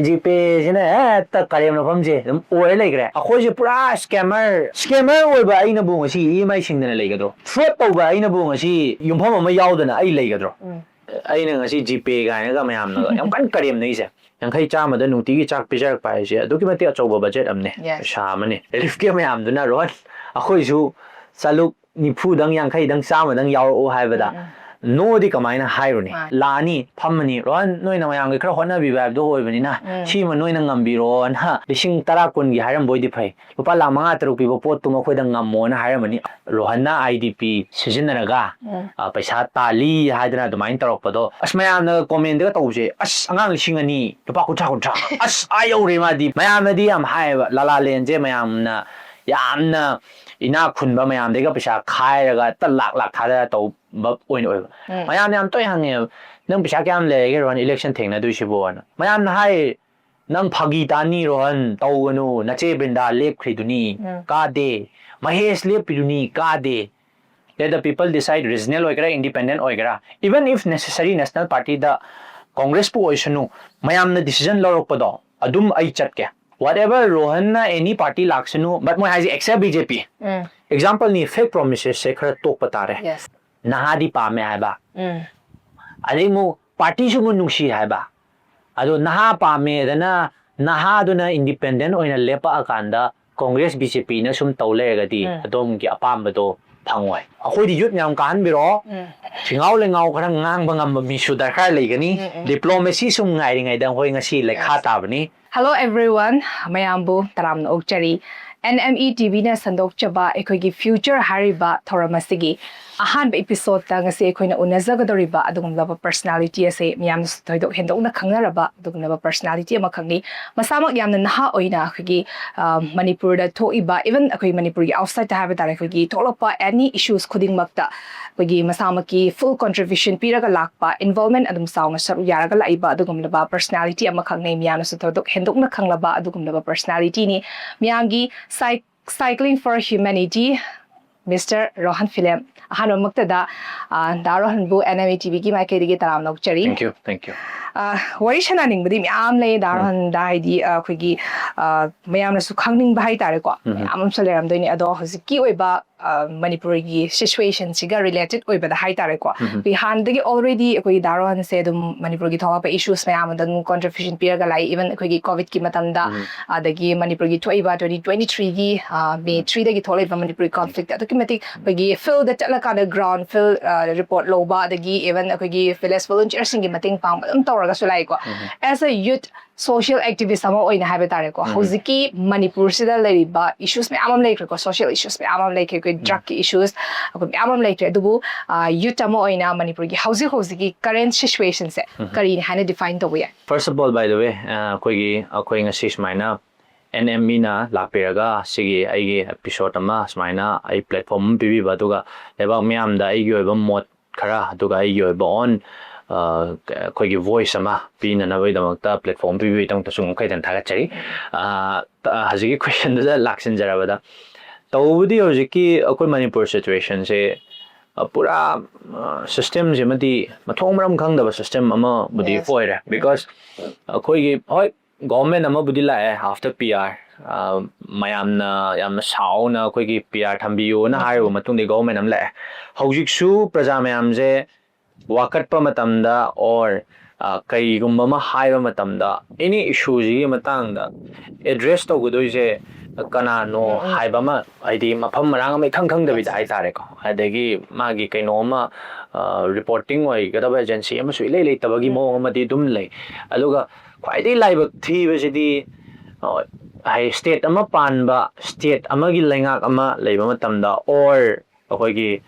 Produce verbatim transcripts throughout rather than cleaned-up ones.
ꯖꯤꯄꯦꯁꯤꯅ ꯍꯦꯛꯇ ꯀꯔꯦꯝꯅꯐꯝꯁꯦ ꯑꯗꯨꯝ ꯑꯣꯏꯔ ꯂꯩꯈ꯭ꯔꯦ꯫ ꯑꯩꯈꯣꯏꯁꯦ ꯄꯨꯔꯥ ꯁ꯭ꯀꯦꯃꯔ꯫ ꯁ꯭ꯀꯦꯃꯔ ꯑꯣꯏꯕ ꯑꯩꯅꯕꯨ ꯉꯁꯤ ꯏ ꯑꯦꯝ ꯑꯥꯏ ꯁꯤꯡꯗꯅ ꯂꯩꯒꯗ꯭ꯔꯣ? ꯐ꯭ꯔꯣꯗ ꯇꯧꯕ ꯑꯩꯅꯕꯨ ꯉꯁꯤ ꯌꯨꯝꯐꯝ ꯑꯃ ꯌꯥꯎꯗꯅ ꯑꯩ ꯂꯩꯒꯗ꯭ꯔꯣ? ꯎꯝ. ꯑꯩꯅ ꯉꯁꯤ ꯖꯤꯄꯦ ꯀꯥꯏꯅꯒ ꯃꯌꯥꯝꯅꯒ ꯌꯥꯝ ꯀꯟꯅ ꯀꯔꯦꯝꯅꯩꯁꯦ꯫ ꯌꯥꯡꯈꯩ ꯆꯥꯝꯃꯗ ꯅꯨꯡꯇꯤꯒꯤ ꯆꯥꯛ ꯄꯤꯖꯔꯛꯄ ꯍꯥꯏꯁꯦ ꯑꯗꯨꯛꯀꯤ ꯃꯇꯤꯛ ꯑꯆꯧꯕ ꯕꯖꯦꯠ ꯑꯃꯅꯦ꯫ Yes. ꯄꯩꯁꯥ ꯑꯃꯅꯦ꯫ ꯔꯤꯂꯤꯐꯀꯤ ꯃꯌꯥꯝꯗꯨꯅ, "ꯔꯣꯍꯟ, ꯑꯩꯈꯣꯏꯁꯨ ꯆꯂꯨꯛ ꯅꯤꯐꯨꯗꯪ, ꯌꯥꯡꯈꯩꯗꯪ, ꯆꯥꯝꯃꯗꯪ ꯌꯥꯎꯔꯛꯑꯣ" ꯍꯥꯏꯕꯗ ꯎꯝ, ꯎꯝ. ꯅꯣꯗꯤ ꯀꯃꯥꯏꯅ ꯍꯥꯏꯔꯨꯅꯤ? ꯃꯥꯅꯤ. ꯂꯥꯛꯑꯅꯤ, ꯐꯝꯃꯅꯤ, "ꯔꯣꯍꯟ, ꯅꯣꯏꯅ ꯃꯌꯥꯝꯒꯤ ꯈꯔ ꯍꯣꯠꯅꯕꯤꯕ ꯍꯥꯏꯕꯗꯣ ꯑꯣꯏꯕꯅꯤꯅ ꯎꯝ. ꯁꯤꯃ ꯅꯣꯏꯅ ꯉꯝꯕꯤꯔꯣꯅ ꯂꯤꯁꯤꯡ ꯇꯔꯥ ꯀꯨꯟꯒꯤ ꯍꯥꯏꯔꯝꯕ ꯑꯣꯏꯗꯤ ꯐꯩ, ꯂꯨꯄꯥ ꯂꯥꯈ ꯃꯉꯥ ꯇꯔꯨꯛ ꯄꯤꯕ ꯄꯣꯠꯇꯨꯃ ꯑꯩꯈꯣꯏꯗ ꯉꯝꯃꯣꯅ ꯍꯥꯏꯔꯝꯃꯅꯤ꯫ ꯔꯣꯍꯟꯅ ꯑꯥꯏ ꯗꯤ ꯄꯤ ꯁꯤꯖꯤꯟꯅꯔꯒ ꯎꯝ. ꯑ, ꯄꯩꯁꯥ ꯇꯥꯜꯂꯤ ꯍꯥꯏꯗꯅ ꯑꯗꯨꯃꯥꯏꯅ ꯇꯧꯔꯛꯄꯗꯣ, ꯑꯁ, ꯃꯌꯥꯝꯅ ꯀꯣꯃꯦꯟꯗꯒ ꯇꯧꯕꯁꯦ, "ꯑꯁ, ꯑꯉꯥꯡ ꯂꯤꯁꯤꯡ ꯑꯅꯤ, ꯂꯨꯄꯥ ꯀꯨꯟꯊ꯭ꯔꯥ, ꯀꯨꯟꯊ꯭ꯔꯥ, ꯑꯁ, ꯑꯥ ꯌꯧꯔꯦ ꯃꯥꯗꯤ"꯫ ꯃꯌꯥꯝꯅꯗꯤ ꯌꯥꯝ ꯍꯥꯏꯌꯦꯕ, ꯂꯥꯂꯥ ꯂꯦꯟꯁꯦ ꯃꯌꯥꯝꯅ ꯌꯥꯝꯅ ꯏꯅꯥꯛ ꯈꯨꯟꯕ ꯃꯌꯥꯝꯗꯩꯒ ꯄꯩꯁꯥ ꯈꯥꯏꯔꯒ ꯍꯦꯛꯇ ꯂꯥꯛ ꯂꯥꯛ ꯊꯥꯗꯔ ꯇꯧꯕ ꯑꯣꯏꯅ ꯑꯣꯏꯕ꯫ ꯎꯝ. ꯃꯌꯥꯝꯅ ꯌꯥꯝ ꯇꯣꯏꯅ ꯍꯪꯉꯦꯕ, "ꯅꯪ ꯄꯩꯁꯥ ꯀꯌꯥꯝ ꯂꯩꯔꯒꯦ, ꯔꯣꯍꯟ, ꯏꯂꯦꯛꯁꯟ ꯊꯦꯡꯅꯗꯣꯏꯁꯤꯕꯣꯅ?" ꯃꯌꯥꯝꯅ ꯍꯥꯏ, "ꯅꯪ ꯐꯥꯒꯤ ꯇꯥꯅꯤ, ꯔꯣꯍꯟ, ꯇꯧꯒꯅꯨ, ꯅꯆꯦ ꯕ꯭ꯔꯤꯟꯗꯥ ꯂꯦꯞꯈ꯭ꯔꯤꯗꯨꯅꯤ, ꯎꯝ. ꯀꯥꯗꯦ, ꯃꯍꯦꯁ ꯂꯦꯞꯄꯤꯗꯨꯅꯤ, ꯀꯥꯗꯦ꯫ Let the people decide, regional ꯑꯣꯏꯒꯦꯔꯥ, independent ꯑꯣꯏꯒꯦꯔꯥ, even if necessary national partyꯗ ꯀꯣꯡꯒ꯭ꯔꯦꯁꯄꯨ ꯑꯣꯏꯁꯅꯨ, ꯃꯌꯥꯝꯅ decision ꯂꯧꯔꯛꯄꯗꯣ ꯑꯗꯨꯝ ꯑꯩ ꯆꯠꯀꯦ꯫ Whatever, ꯔꯣꯍꯟꯅ any party ꯂꯥꯛꯁꯅꯨ, but ꯃꯣꯏ ꯍꯥꯏꯁꯦ except ꯕꯤ ꯖꯦ ꯄꯤ꯫ ꯎꯝ. Exampleꯅꯤ, fake promisesꯁꯦ ꯈꯔ ꯇꯣꯛꯄ ꯇꯥꯔꯦ꯫ Yes. ꯅꯍꯥꯗꯤ ꯄꯥꯝꯃꯦ ꯍꯥꯏꯕ, ꯎꯝ. ꯑꯗꯩ ꯑꯃꯨꯛ ꯄꯥꯔꯇꯤꯁꯨ ꯑꯃꯨꯛ ꯅꯨꯡꯁꯤ ꯍꯥꯏꯕ꯫ ꯑꯗꯣ ꯅꯍꯥ ꯄꯥꯝꯃꯦꯗꯅ ꯅꯍꯥꯗꯨꯅ independent ꯑꯣꯏꯅ ꯂꯦꯞꯄꯛꯑꯀꯥꯟꯗ ꯀꯣꯡꯒ꯭ꯔꯦꯁ, ꯕꯤ ꯖꯦ ꯄꯤꯅ ꯁꯨꯝ ꯇꯧ ꯂꯩꯔꯒꯗꯤ ꯎꯝ. ꯑꯗꯣꯝꯒꯤ ꯑꯄꯥꯝꯕꯗꯣ ꯐꯪꯉꯣꯏ꯫ ꯑꯩꯈꯣꯏꯗ youth ꯃꯌꯥꯝ ꯀꯥꯍꯟꯕꯤꯔꯛꯑꯣ꯫ ꯎꯝ. ꯊꯤꯉꯥꯎ ꯂꯩꯉꯥꯎ ꯈꯔ ꯉꯥꯡꯕ ꯉꯝꯕ ꯃꯤꯁꯨ ꯗꯔꯀꯥꯔ ꯂꯩꯒꯅꯤ꯫ ꯎꯝ, ꯎꯝ. Diplomacy ꯁꯨꯝ ꯉꯥꯏꯔꯤꯉꯩꯗ ꯑꯩꯈꯣꯏ ꯉꯁꯤ ꯂꯩꯈꯥ Yes. ꯇꯥꯕꯅꯤ꯫ Hello everyone, ꯃꯌꯥꯝꯕꯨ ꯇꯔꯥꯝꯅ ꯑꯣꯛꯆꯔꯤ꯫ ꯑꯦꯟ ꯑꯦꯝ ꯏ ꯇꯤ ꯚꯤꯅ ꯁꯟꯗꯣꯛꯆꯕ ꯑꯩꯈꯣꯏꯒꯤ future ꯍꯥꯏꯔꯤꯕ ꯊꯧꯔꯝ ꯑꯁꯤꯒꯤ ꯑꯍꯥꯟꯕ episodeꯇ ꯉꯁꯤ ꯑꯩꯈꯣꯏꯅ ꯎꯅꯖꯒꯗꯧꯔꯤꯕ ꯑꯗꯨꯒꯨꯝꯂꯕ personality ꯑꯁꯦ ꯃꯤꯌꯥꯝꯅꯁꯨ ꯊꯣꯏꯗꯣꯛ ꯍꯦꯟꯗꯣꯛꯅ ꯈꯪꯅꯔꯕ ꯑꯗꯨꯒꯨꯝꯂꯕ personality ꯑꯃꯈꯛꯅꯤ꯫ ꯃꯁꯥꯃꯛ ꯌꯥꯝꯅ ꯅꯍꯥ ꯑꯣꯏꯅ ꯑꯩꯈꯣꯏꯒꯤ, ꯑ, ꯃꯅꯤꯄꯨꯔꯗ ꯊꯣꯛꯏꯕ, even ꯑꯩꯈꯣꯏ ꯃꯅꯤꯄꯨꯔꯒꯤ outside ꯍꯥꯏꯕ ꯇꯥꯔꯦ, ꯑꯩꯈꯣꯏꯒꯤ ꯊꯣꯛꯂꯛꯄ any issues ꯈꯨꯗꯤꯡꯃꯛꯇ ꯑꯩꯈꯣꯏꯒꯤ ꯃꯁꯥꯃꯛꯀꯤ full contribution ꯄꯤꯔꯒ ꯂꯥꯛꯄ, involvement ꯑꯗꯨꯝ ꯆꯥꯎꯅ ꯁꯔꯨꯛ ꯌꯥꯔꯒ ꯂꯥꯛꯏꯕ ꯑꯗꯨꯒꯨꯝꯂꯕ personality ꯑꯃꯈꯛꯅꯤ꯫ ꯃꯤꯌꯥꯝꯅꯁꯨ ꯊꯣꯏꯗꯣꯛ ꯍꯦꯟꯗꯣꯛꯅ ꯈꯪꯂꯕ ꯑꯗꯨꯒꯨꯝꯂꯕ personalityꯅꯤ꯫ ꯃꯤꯌꯥꯝꯒꯤ cy-, Cycling for Humanity Mister Rohan Philem, ꯑꯍꯥꯟꯕꯃꯛꯇꯗ, ꯑ, ꯗꯥ ꯔꯣꯍꯟꯕꯨ N M E T Vꯒꯤ ꯃꯥꯏꯀꯩꯗꯒꯤ ꯇꯔꯥꯝꯅ ꯑꯣꯛꯆꯔꯤ꯫ Thank you, thank you. ꯑ, ꯋꯥꯔꯤ ꯁꯥꯟꯅꯅꯤꯡꯕꯗꯤ ꯃꯌꯥꯝ ꯂꯩ ꯗꯥ ꯔꯣꯍꯟꯗ, ꯍꯥꯏꯗꯤ, ꯑ, ꯑꯩꯈꯣꯏꯒꯤ, ꯑ, ꯃꯌꯥꯝꯅꯁꯨ ꯈꯪꯅꯤꯡꯕ ꯍꯥꯏꯇꯥꯔꯦꯀꯣ, ꯃꯌꯥꯝ ꯑꯃꯁꯨ ꯂꯩꯔꯝꯗꯣꯏꯅꯤ꯫ ꯑꯗꯣ ꯍꯧꯖꯤꯛꯀꯤ ꯑꯣꯏꯕ, ꯑ, ꯃꯅꯤꯄꯨꯔꯒꯤ situationꯁꯤꯒ related ꯑꯣꯏꯕꯗ ꯍꯥꯏꯇꯥꯔꯦꯀꯣ, ꯑꯩꯈꯣꯏ ꯍꯥꯟꯅꯗꯒꯤ already ꯑꯩꯈꯣꯏ ꯗꯥ ꯔꯣꯍꯟꯁꯦ ꯑꯗꯨꯝ ꯃꯅꯤꯄꯨꯔꯒꯤ ꯊꯣꯛꯂꯛꯄ issues ꯃꯌꯥꯝ ꯑꯃꯗ ꯑꯗꯨꯝ contribution ꯄꯤꯔꯒ ꯂꯥꯛꯏ꯫ Even ꯑꯩꯈꯣꯏꯒꯤ COVIDꯀꯤ ꯃꯇꯝꯗ, ꯑꯗꯒꯤ ꯃꯅꯤꯄꯨꯔꯒꯤ ꯊꯣꯛꯏꯕ twenty twenty threeꯒꯤ, ꯑ, May threeꯗꯒꯤ ꯊꯣꯛꯂꯛꯏꯕ ꯃꯅꯤꯄꯨꯔꯒꯤ conflict ꯑꯗꯨꯛꯀꯤ ꯃꯇꯤꯛ ꯑꯩꯈꯣꯏꯒꯤ fieldꯗ ꯆꯠꯂꯀꯥꯟꯗ ground field, ꯑ, report ꯂꯧꯕ, ꯑꯗꯒꯤ even ꯑꯩꯈꯣꯏꯒꯤ village volunteerꯁꯤꯡꯒꯤ ꯃꯇꯦꯡ ꯄꯥꯡꯕ ꯑꯗꯨꯝ ꯇꯧꯔꯒꯁꯨ ꯂꯥꯛꯏꯀꯣ꯫ As a youth social activist ꯑꯃ ꯑꯣꯏꯅ ꯍꯥꯏꯕ ꯇꯥꯔꯦꯀꯣ, ꯍꯧꯖꯤꯛꯀꯤ ꯃꯅꯤꯄꯨꯔꯁꯤꯗ ꯂꯩꯔꯤꯕ issues ꯃꯌꯥꯝ ꯑꯃ ꯂꯩꯈ꯭ꯔꯦꯀꯣ, social issues ꯃꯌꯥꯝ ꯑꯃ ꯂꯩꯈ꯭ꯔꯦ, ꯑꯩꯈꯣꯏ drugꯀꯤ issues, ꯑꯩꯈꯣꯏ ꯃꯌꯥꯝ ꯑꯃ ꯂꯩꯈ꯭ꯔꯦ꯫ ꯑꯗꯨꯕꯨ, ꯑ, youth ꯑꯃ ꯑꯣꯏꯅ ꯃꯅꯤꯄꯨꯔꯒꯤ ꯍꯧꯖꯤꯛ ꯍꯧꯖꯤꯛꯀꯤ current situationꯁꯦ ꯀꯔꯤꯅꯤ ꯍꯥꯏꯅ define ꯇꯧꯕ ꯌꯥꯏ? First of all, by the way, ꯑ, ꯑꯩꯈꯣꯏꯒꯤ, ꯑꯩꯈꯣꯏ ꯉꯁꯤ ꯁꯨꯃꯥꯏꯅ N M Eꯅ ꯂꯥꯛꯄꯤꯔꯒ ꯁꯤꯒꯤ ꯑꯩꯒꯤ episode ꯑꯃ ꯁꯨꯃꯥꯏꯅ ꯑꯩ platform ꯑꯃ ꯄꯤꯕꯤꯕ, ꯑꯗꯨꯒ ꯂꯩꯕꯥꯛ ꯃꯤꯌꯥꯝꯗ ꯑꯩꯒꯤ ꯑꯣꯏꯕ ꯃꯣꯠ ꯈꯔ, ꯑꯗꯨꯒ ꯑꯩꯒꯤ ꯑꯣꯏꯕ own, ꯑ, ꯑꯩꯈꯣꯏꯒꯤ voice ꯑꯃ ꯄꯤꯅꯅꯕꯒꯤꯗꯃꯛꯇ platform ꯄꯤꯕꯤꯕꯒꯤꯗꯃꯛꯇꯁꯨ ꯑꯃꯨꯛ ꯍꯦꯟꯅ ꯊꯥꯒꯠꯆꯔꯤ꯫ ꯑ, ꯍꯧꯖꯤꯛꯀꯤ questionꯗꯨꯗ ꯂꯥꯛꯁꯤꯟꯖꯔꯕꯗ, ꯇꯧꯕꯕꯨꯗꯤ ꯍꯧꯖꯤꯛꯀꯤ ꯑꯩꯈꯣꯏ ꯃꯅꯤꯄꯨꯔ situationꯁꯦ, ꯑ, ꯄꯨꯔꯥ, ꯑ, systemꯁꯤꯃꯗꯤ ꯃꯊꯣꯡ ꯃꯔꯝ ꯈꯪꯗꯕ system ꯑꯃꯕꯨꯗꯤ ꯑꯣꯏꯔꯦ꯫ Because ꯑꯩꯈꯣꯏꯒꯤ, ꯍꯣꯏ, government ꯑꯃꯕꯨꯗꯤ ꯂꯥꯛꯑꯦ after P R, ꯑ, ꯃꯌꯥꯝꯅ ꯌꯥꯝꯅ ꯁꯥꯎꯅ ꯑꯩꯈꯣꯏꯒꯤ P R ꯊꯝꯕꯤꯌꯣꯅ ꯍꯥꯏꯔꯨꯕ ꯃꯇꯨꯡꯗ government ꯑꯃ ꯂꯥꯛꯑꯦ꯫ ꯍꯧꯖꯤꯛꯁꯨ ꯄ꯭ꯔꯖꯥ ꯃꯌꯥꯝꯁꯦ ꯋꯥꯀꯠꯄ ꯃꯇꯝꯗ or, ꯑ, ꯀꯩꯒꯨꯝꯕ ꯑꯃ ꯍꯥꯏꯕ ꯃꯇꯝꯗ any issueꯁꯤꯒꯤ ꯃꯇꯥꯡꯗ address ꯇꯧꯒꯗꯣꯏꯁꯦ ꯀꯅꯥꯅꯣ ꯍꯥꯏꯕ ꯑꯃ, ꯍꯥꯏꯗꯤ ꯃꯐꯝ ꯃꯔꯥꯡ ꯑꯃ ꯏꯈꯪ ꯈꯪꯗꯕꯤꯗ ꯍꯥꯏꯇꯥꯔꯦꯀꯣ, ꯑꯗꯒꯤ ꯃꯥꯒꯤ ꯀꯩꯅꯣ ꯑꯃ, ꯑ, reporting ꯑꯣꯏꯒꯗꯕ agency ꯑꯃꯁꯨ ꯏꯂꯩ ꯂꯩꯇꯕꯒꯤ ꯃꯑꯣꯡ ꯑꯃꯗꯤ ꯑꯗꯨꯝ ꯂꯩ꯫ ꯑꯗꯨꯒ ꯈ꯭ꯋꯥꯏꯗꯒꯤ ꯂꯥꯏꯕꯛ ꯊꯤꯕꯁꯤꯗꯤ, ꯑ, ꯍꯥꯏ, state ꯑꯃ ꯄꯥꯟꯕ, state ꯑꯃꯒꯤ ꯂꯩꯉꯥꯛ ꯑꯃ ꯂꯩꯕ ꯃꯇꯝꯗ or ꯑꯩꯈꯣꯏꯒꯤ,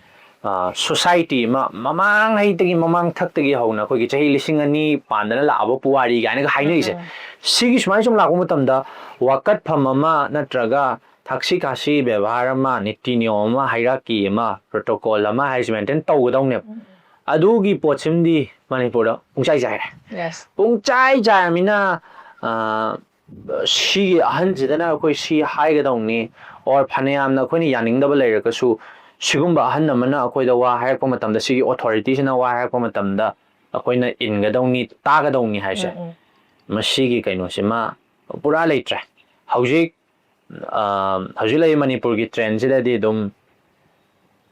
ꯑ, society ꯑꯃ ꯃꯃꯥꯡꯉꯩꯗꯒꯤ, ꯃꯃꯥꯡ ꯊꯛꯇꯒꯤ ꯍꯧꯅ ꯑꯩꯈꯣꯏꯒꯤ ꯆꯍꯤ ꯂꯤꯁꯤꯡ ꯑꯅꯤ ꯄꯥꯟꯗꯅ ꯂꯥꯛꯑꯕ ꯄꯨꯋꯥꯔꯤ ꯀꯥꯏꯅꯒ ꯍꯥꯏꯅꯔꯤꯁꯦ, ꯁꯤꯒꯤ ꯁꯨꯃꯥꯏꯅ ꯁꯨꯝ ꯂꯥꯛꯄ ꯃꯇꯝꯗ ꯋꯥꯀꯠꯐꯝ ꯑꯃ ꯅꯠꯇ꯭ꯔꯒ ꯊꯛꯁꯤ ꯈꯥꯁꯤ ꯕꯦꯕꯥꯔ ꯑꯃ, ꯅꯤꯇꯤ ꯅꯤꯌꯣꯝ ꯑꯃ, hierarchy ꯑꯃ, protocol ꯑꯃ ꯍꯥꯏꯁꯦ maintain ꯇꯧꯒꯗꯧꯅꯦꯕ꯫ ꯑꯗꯨꯒꯤ ꯄꯣꯠꯁꯤꯃꯗꯤ ꯃꯅꯤꯄꯨꯔꯗ ꯄꯨꯡꯆꯥꯏ ꯆꯥꯏꯔꯦ꯫ ꯄꯨꯡꯆꯥꯏ ꯆꯥꯏꯔꯃꯤꯅ, ꯑ, ꯁꯤꯒꯤ ꯑꯍꯟꯁꯤꯗꯅ ꯑꯩꯈꯣꯏ ꯁꯤ ꯍꯥꯏꯒꯗꯧꯅꯤ, or ꯐꯅꯌꯥꯝꯅ ꯑꯩꯈꯣꯏꯅ ꯌꯥꯅꯤꯡꯗꯕ ꯂꯩꯔꯒꯁꯨ, ꯁꯤꯒꯨꯝꯕ ꯑꯍꯟ ꯑꯃꯅ ꯑꯩꯈꯣꯏꯗ ꯋꯥ ꯍꯥꯏꯔꯛꯄ ꯃꯇꯝꯗ, ꯁꯤꯒꯤ authority ꯁꯤꯅ ꯋꯥ ꯍꯥꯏꯔꯛꯄ ꯃꯇꯝꯗ ꯑꯩꯈꯣꯏꯅ ꯏꯟꯒꯗꯧꯅꯤ, ꯇꯥꯒꯗꯧꯅꯤ ꯍꯥꯏꯁꯦ, ꯎꯝ, ꯎꯝ. ꯃꯁꯤꯒꯤ ꯀꯩꯅꯣꯁꯤꯃ ꯄꯨꯔꯥ ꯂꯩꯇ꯭ꯔꯦ꯫ ꯍꯧꯖꯤꯛ ꯑ, ꯍꯧꯖꯤꯛ ꯂꯩꯔꯤꯕ ꯃꯅꯤꯄꯨꯔꯒꯤ trend ꯁꯤꯗꯗꯤ ꯑꯗꯨꯝ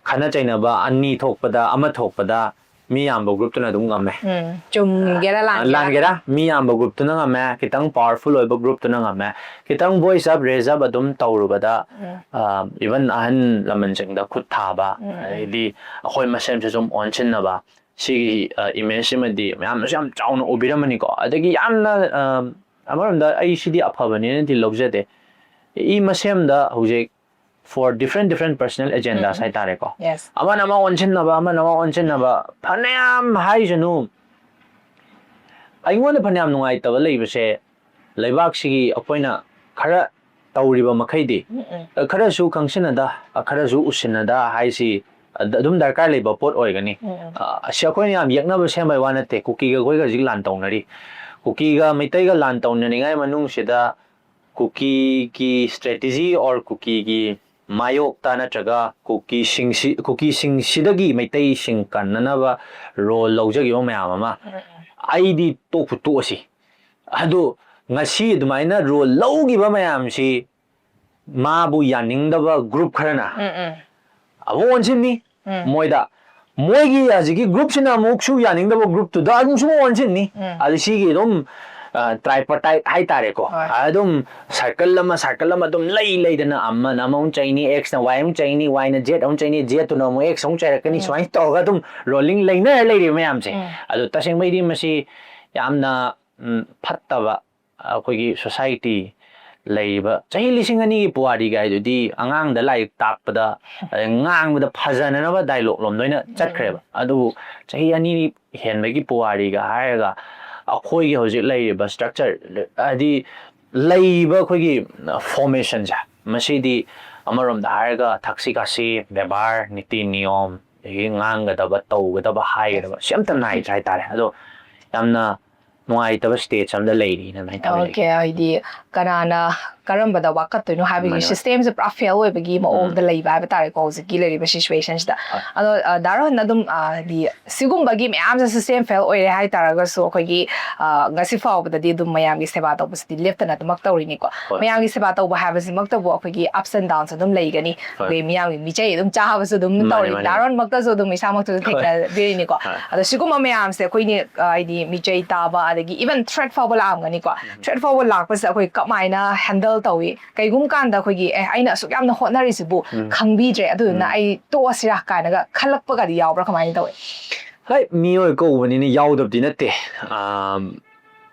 ꯈꯠꯅ ꯆꯩꯅꯕ ꯑꯅꯤ ꯊꯣꯛꯄꯗ, ꯑꯃ ꯊꯣꯛꯄꯗ ꯃꯤ ꯌꯥꯝꯕ group ꯇꯨꯅ ꯑꯗꯨꯝ ꯉꯝꯃꯦ꯫ ꯎꯝ, ꯆꯨꯝꯒꯦꯔꯥ ꯂꯥꯟꯒꯦꯔꯥ. ꯂꯥꯟꯒꯦꯔꯥ, ꯃꯤ ꯌꯥꯝꯕ group ꯇꯨꯅ ꯉꯝꯃꯦ, ꯈꯤꯇꯪ powerful ꯑꯣꯏꯕ group ꯇꯨꯅ ꯉꯝꯃꯦ, ꯈꯤꯇꯪ voice up, raise up ꯑꯗꯨꯝ ꯇꯧꯔꯨꯕꯗ, ꯎꯝ. ꯑ, even ꯑꯍꯜ ꯂꯃꯟꯁꯤꯡꯗ ꯈꯨꯠ ꯊꯥꯕ, ꯎꯝ, ꯎꯝ. ꯑꯗꯩꯗꯤ ꯑꯩꯈꯣꯏ ꯃꯁꯦꯟꯁꯨ ꯁꯨꯝ ꯑꯣꯟꯁꯤꯟꯅꯕ, ꯁꯤꯒꯤ, ꯑ, image ꯁꯤꯃꯗꯤ ꯃꯌꯥꯝꯅꯁꯨ ꯌꯥꯝ ꯆꯥꯎꯅ ꯎꯕꯤꯔꯝꯃꯅꯤꯀꯣ꯫ ꯑꯗꯒꯤ ꯌꯥꯝꯅ, ꯑ, ꯑꯃꯔꯣꯝꯗ ꯑꯩ ꯁꯤꯗꯤ ꯑꯐꯕꯅꯦꯅꯗꯤ ꯂꯧꯖꯗꯦ꯫ ꯏ ꯃꯁꯦꯝꯗ ꯍꯧꯖꯤꯛ for different different personal agendas ꯎꯝ. ꯍꯥꯏꯇꯥꯔꯦꯀꯣ꯫ Yes. ꯑꯃꯅ ꯑꯃ ꯑꯣꯟꯁꯤꯟꯅꯕ, ꯑꯃꯅ ꯑꯃ ꯑꯣꯟꯁꯤꯟꯅꯕ, ꯐꯅꯌꯥꯝ ꯍꯥꯏꯁꯅꯨ꯫ ꯑꯩꯉꯣꯟꯗ ꯐꯅꯌꯥꯝ ꯅꯨꯡꯉꯥꯏꯇꯕ ꯂꯩꯕꯁꯦ, ꯂꯩꯕꯥꯛꯁꯤꯒꯤ ꯑꯩꯈꯣꯏꯅ ꯈꯔ ꯇꯧꯔꯤꯕ ꯃꯈꯩꯗꯤ, ꯎꯝ, ꯎꯝ. ꯑ, ꯈꯔꯁꯨ ꯈꯪꯁꯤꯟꯅꯗ, ꯑ, ꯈꯔꯁꯨ ꯎꯁꯤꯟꯅꯗ ꯍꯥꯏꯁꯤ ꯑꯗ-, ꯑꯗꯨꯝ ꯗꯔꯀꯥꯔ ꯂꯩꯕ ꯄꯣꯠ ꯑꯣꯏꯒꯅꯤ꯫ ꯎꯝ, ꯎꯝ. ꯑ, ꯑꯁꯤ ꯑꯩꯈꯣꯏꯅ ꯌꯥꯝ ꯌꯦꯛꯅꯕ ꯁꯦꯝꯕꯩ ꯋꯥ ꯅꯠꯇꯦ꯫ ꯀꯨꯀꯤꯒ ꯑꯩꯈꯣꯏꯒ ꯍꯧꯖꯤꯛ ꯂꯥꯟ ꯇꯧꯅꯔꯤ꯫ ꯀꯨꯀꯤꯒ ꯃꯩꯇꯩꯒ ꯂꯥꯟ ꯇꯧꯅꯔꯤꯉꯩ ꯃꯅꯨꯡꯁꯤꯗ ꯀꯨꯀꯤꯒꯤ strategy or ꯀꯨꯀꯤꯒꯤ ꯃꯥꯌꯣꯛꯇ ꯅꯠꯇ꯭ꯔꯒ ꯀꯨꯀꯤꯁꯤꯡꯁꯤ, ꯀꯨꯀꯤꯁꯤꯡꯁꯤꯗꯒꯤ ꯃꯩꯇꯩꯁꯤꯡ ꯀꯟꯅꯅꯕ role ꯂꯧꯖꯈꯤꯕ ꯃꯌꯥꯝ ꯑꯃ, ꯎꯝ, ꯎꯝ. ꯑꯩꯗꯤ ꯇꯣꯛꯄꯨ ꯇꯣꯛꯑꯁꯤ꯫ ꯑꯗꯨ ꯉꯁꯤ ꯑꯗꯨꯃꯥꯏꯅ role ꯂꯧꯈꯤꯕ ꯃꯌꯥꯝꯁꯤ ꯃꯥꯕꯨ ꯌꯥꯅꯤꯡꯗꯕ group ꯈꯔꯅ ꯎꯝ, ꯎꯝ. ꯑꯃꯨꯛ ꯑꯣꯟꯁꯤꯟꯅꯤ ꯎꯝ. ꯃꯣꯏꯗ꯫ ꯃꯣꯏꯒꯤ ꯍꯧꯖꯤꯛꯀꯤ group ꯁꯤꯅ ꯑꯃꯨꯛꯁꯨ ꯌꯥꯅꯤꯡꯗꯕ group ꯇꯨꯗ ꯑꯗꯨꯝꯁꯨ ꯑꯣꯟꯁꯤꯟꯅꯤ꯫ ꯎꯝ. ꯑꯗꯨ ꯁꯤꯒꯤ ꯑꯗꯨꯝ, ꯑ, tripartite ꯍꯥꯏꯇꯥꯔꯦꯀꯣ꯫ ꯍꯣꯏ. ꯑꯗꯨꯝ circle ꯑꯃ, circle ꯑꯃ ꯑꯗꯨꯝ ꯂꯩ ꯂꯩꯗꯅ, ꯑꯃꯅ ꯑꯃ ꯑꯃꯨꯛ ꯆꯩꯅꯤ, X ꯅ Y ꯑꯃꯨꯛ ꯆꯩꯅꯤ, Y ꯅ Z ꯑꯃꯨꯛ ꯆꯩꯅꯤ, Z ꯇꯨꯅ ꯑꯃꯨꯛ X ꯑꯃꯨꯛ ꯆꯩꯔꯛꯀꯅꯤ꯫ ꯎꯝ. ꯁꯨꯃꯥꯏꯅ ꯇꯧꯔꯒ ꯑꯗꯨꯝ rolling ꯂꯩꯅꯔ ꯂꯩꯔꯤꯕ ꯃꯌꯥꯝꯁꯦ꯫ ꯎꯝ. ꯑꯗꯣ ꯇꯁꯦꯡꯕꯩꯗꯤ ꯃꯁꯤ ꯌꯥꯝꯅ, ꯎꯝ, ꯐꯠꯇꯕ, ꯑꯩꯈꯣꯏꯒꯤ society ꯂꯩꯔꯤꯕ ꯆꯍꯤ ꯂꯤꯁꯤꯡ ꯑꯅꯤꯒꯤ ꯄꯨꯋꯥꯔꯤꯒ ꯍꯥꯏꯗꯨꯗꯤ ꯑꯉꯥꯡꯗ ꯂꯥꯏꯔꯤꯛ ꯇꯥꯛꯄꯗ, ꯑꯗꯩ ꯉꯥꯡꯕꯗ ꯐꯖꯅꯅꯕ dialogue ꯂꯣꯝꯗ ꯑꯣꯏꯅ ꯆꯠꯈ꯭ꯔꯦꯕ꯫ ꯑꯗꯨꯕꯨ ꯆꯍꯤ ꯑꯅꯤ ꯍꯦꯟꯕꯒꯤ ꯄꯨꯋꯥꯔꯤꯒ ꯍꯥꯏꯔꯒ ꯑꯩꯈꯣꯏꯒꯤ ꯍꯧꯖꯤꯛ ꯂꯩꯔꯤꯕ structure, ꯍꯥꯏꯗꯤ ꯂꯩꯔꯤꯕ ꯑꯩꯈꯣꯏꯒꯤ formation ꯁꯦ, ꯃꯁꯤꯗꯤ ꯑꯃꯔꯣꯝꯗ ꯍꯥꯏꯔꯒ ꯊꯛꯁꯤ ꯈꯥꯁꯤ, ꯕꯦꯕꯥꯔ, ꯅꯤꯇꯤ ꯅꯤꯌꯣꯝ, ꯑꯗꯒꯤ ꯉꯥꯡꯒꯗꯕ, ꯇꯧꯒꯗꯕ, ꯍꯥꯏꯒꯗꯕ, ꯁꯤ ꯑꯝꯇ ꯅꯥꯏꯗ꯭ꯔꯦ ꯍꯥꯏꯇꯥꯔꯦ꯫ ꯑꯗꯣ ꯌꯥꯝꯅ ꯅꯨꯡꯉꯥꯏꯇꯕ stage ꯑꯃꯗ ꯂꯩꯔꯤꯅ ꯑꯗꯨꯃꯥꯏꯅ ꯇꯧꯔ ꯂꯩ꯫ ꯑꯣꯀꯦ, ꯍꯥꯏꯗꯤ ꯀꯅꯥꯅ ꯀꯔꯝꯕꯗ ꯋꯥꯀꯠꯇꯣꯏꯅꯣ ꯍꯥꯏꯕꯒꯤ ꯃꯥꯅꯦ, ꯃꯥꯅꯦ꯫ ꯁꯤꯁꯇꯦꯝꯁꯦ ꯄꯨꯔꯥ ꯐꯦꯜ ꯑꯣꯏꯕꯒꯤ ꯃꯑꯣꯡꯗ ꯂꯩꯕ ꯍꯥꯏꯕ ꯇꯥꯔꯦꯀꯣ ꯍꯧꯖꯤꯛꯀꯤ ꯂꯩꯔꯤꯕ ꯁꯤꯆꯨꯋꯦꯁꯟꯁꯤꯗ꯫ ꯍꯣꯏ꯫ ꯑꯗꯣ ꯗꯥꯔꯣꯟ ꯑꯗꯨꯝ ꯍꯥꯏꯗꯤ ꯁꯤꯒꯨꯝꯕꯒꯤ ꯃꯌꯥꯝꯁꯦ ꯁꯤꯁꯇꯦꯝ ꯐꯦꯜ ꯑꯣꯏꯔꯦ ꯍꯥꯏꯇꯥꯔꯒꯁꯨ ꯑꯩꯈꯣꯏꯒꯤ ꯉꯁꯤ ꯐꯥꯎꯕꯗꯗꯤ ꯑꯗꯨꯝ ꯃꯌꯥꯝꯒꯤ ꯁꯦꯕꯥ ꯇꯧꯕꯁꯤꯗꯤ ꯂꯦꯞꯇꯅ ꯑꯗꯨꯃꯛ ꯇꯧꯔꯤꯅꯤꯀꯣ꯫ ꯍꯣꯏ꯫ ꯃꯌꯥꯝꯒꯤ ꯁꯦꯕꯥ ꯇꯧꯕ ꯍꯥꯏꯕꯁꯤꯃꯛꯇꯕꯨ ꯑꯩꯈꯣꯏꯒꯤ ups and downs ꯑꯗꯨꯝ ꯂꯩꯒꯅꯤ꯫ ꯍꯣꯏ꯫ ꯑꯩꯈꯣꯏ ꯃꯤꯌꯥꯝꯒꯤ ꯃꯤꯆꯩ ꯑꯗꯨꯝ ꯆꯥꯕꯁꯨ ꯑꯗꯨꯝ ꯃꯥꯅꯦ, ꯇꯧꯔꯤ꯫ ꯃꯥꯅꯦ꯫ ꯗꯥꯔꯣꯟꯃꯛꯇꯁꯨ ꯑꯗꯨꯝ ꯏꯁꯥꯃꯛꯇꯁꯨ ꯍꯣꯏ꯫ ꯊꯦꯡꯅꯕꯤꯔꯤꯅꯤꯀꯣ꯫ ꯍꯣꯏ꯫ ꯑꯗꯣ ꯁꯤꯒꯨꯝꯕ ꯃꯌꯥꯝꯁꯦ ꯑꯩꯈꯣꯏꯅ ꯍꯥꯏꯗꯤ ꯃꯤꯆꯩ ꯇꯥꯕ ꯑꯗꯒꯤ even threat ꯐꯥꯎꯕ ꯂꯥꯛꯑꯝꯒꯅꯤꯀꯣ꯫ Threat ꯐꯥꯎꯕ ꯂꯥꯛꯄꯁꯦ ꯑꯩꯈꯣꯏ ꯀꯃꯥꯏꯅ handle ꯇꯧꯏ? ꯀꯩꯒꯨꯝꯕ ꯀꯥꯟꯗ ꯑꯩꯈꯣꯏꯒꯤ ꯑꯦ ꯑꯩꯅ ꯑꯁꯨꯛ ꯌꯥꯝꯅ ꯍꯣꯠꯅꯔꯤꯁꯤꯕꯨ ꯈꯪꯕꯤꯗ꯭ꯔꯦ, ꯑꯗꯨꯗꯨꯅ ꯑꯩ ꯇꯣꯛꯑꯁꯤꯔꯥ ꯀꯥꯏꯅꯒ ꯈꯜꯂꯛꯄꯒꯗꯤ ꯌꯥꯎꯕ꯭ꯔꯥ, ꯀꯃꯥꯏꯅ ꯇꯧꯏ? ꯍꯣꯏ, ꯃꯤꯑꯣꯏ ꯀꯧꯕꯅꯤꯅ ꯌꯥꯎꯗꯕꯗꯤ ꯅꯠꯇꯦ꯫ ꯑꯝ,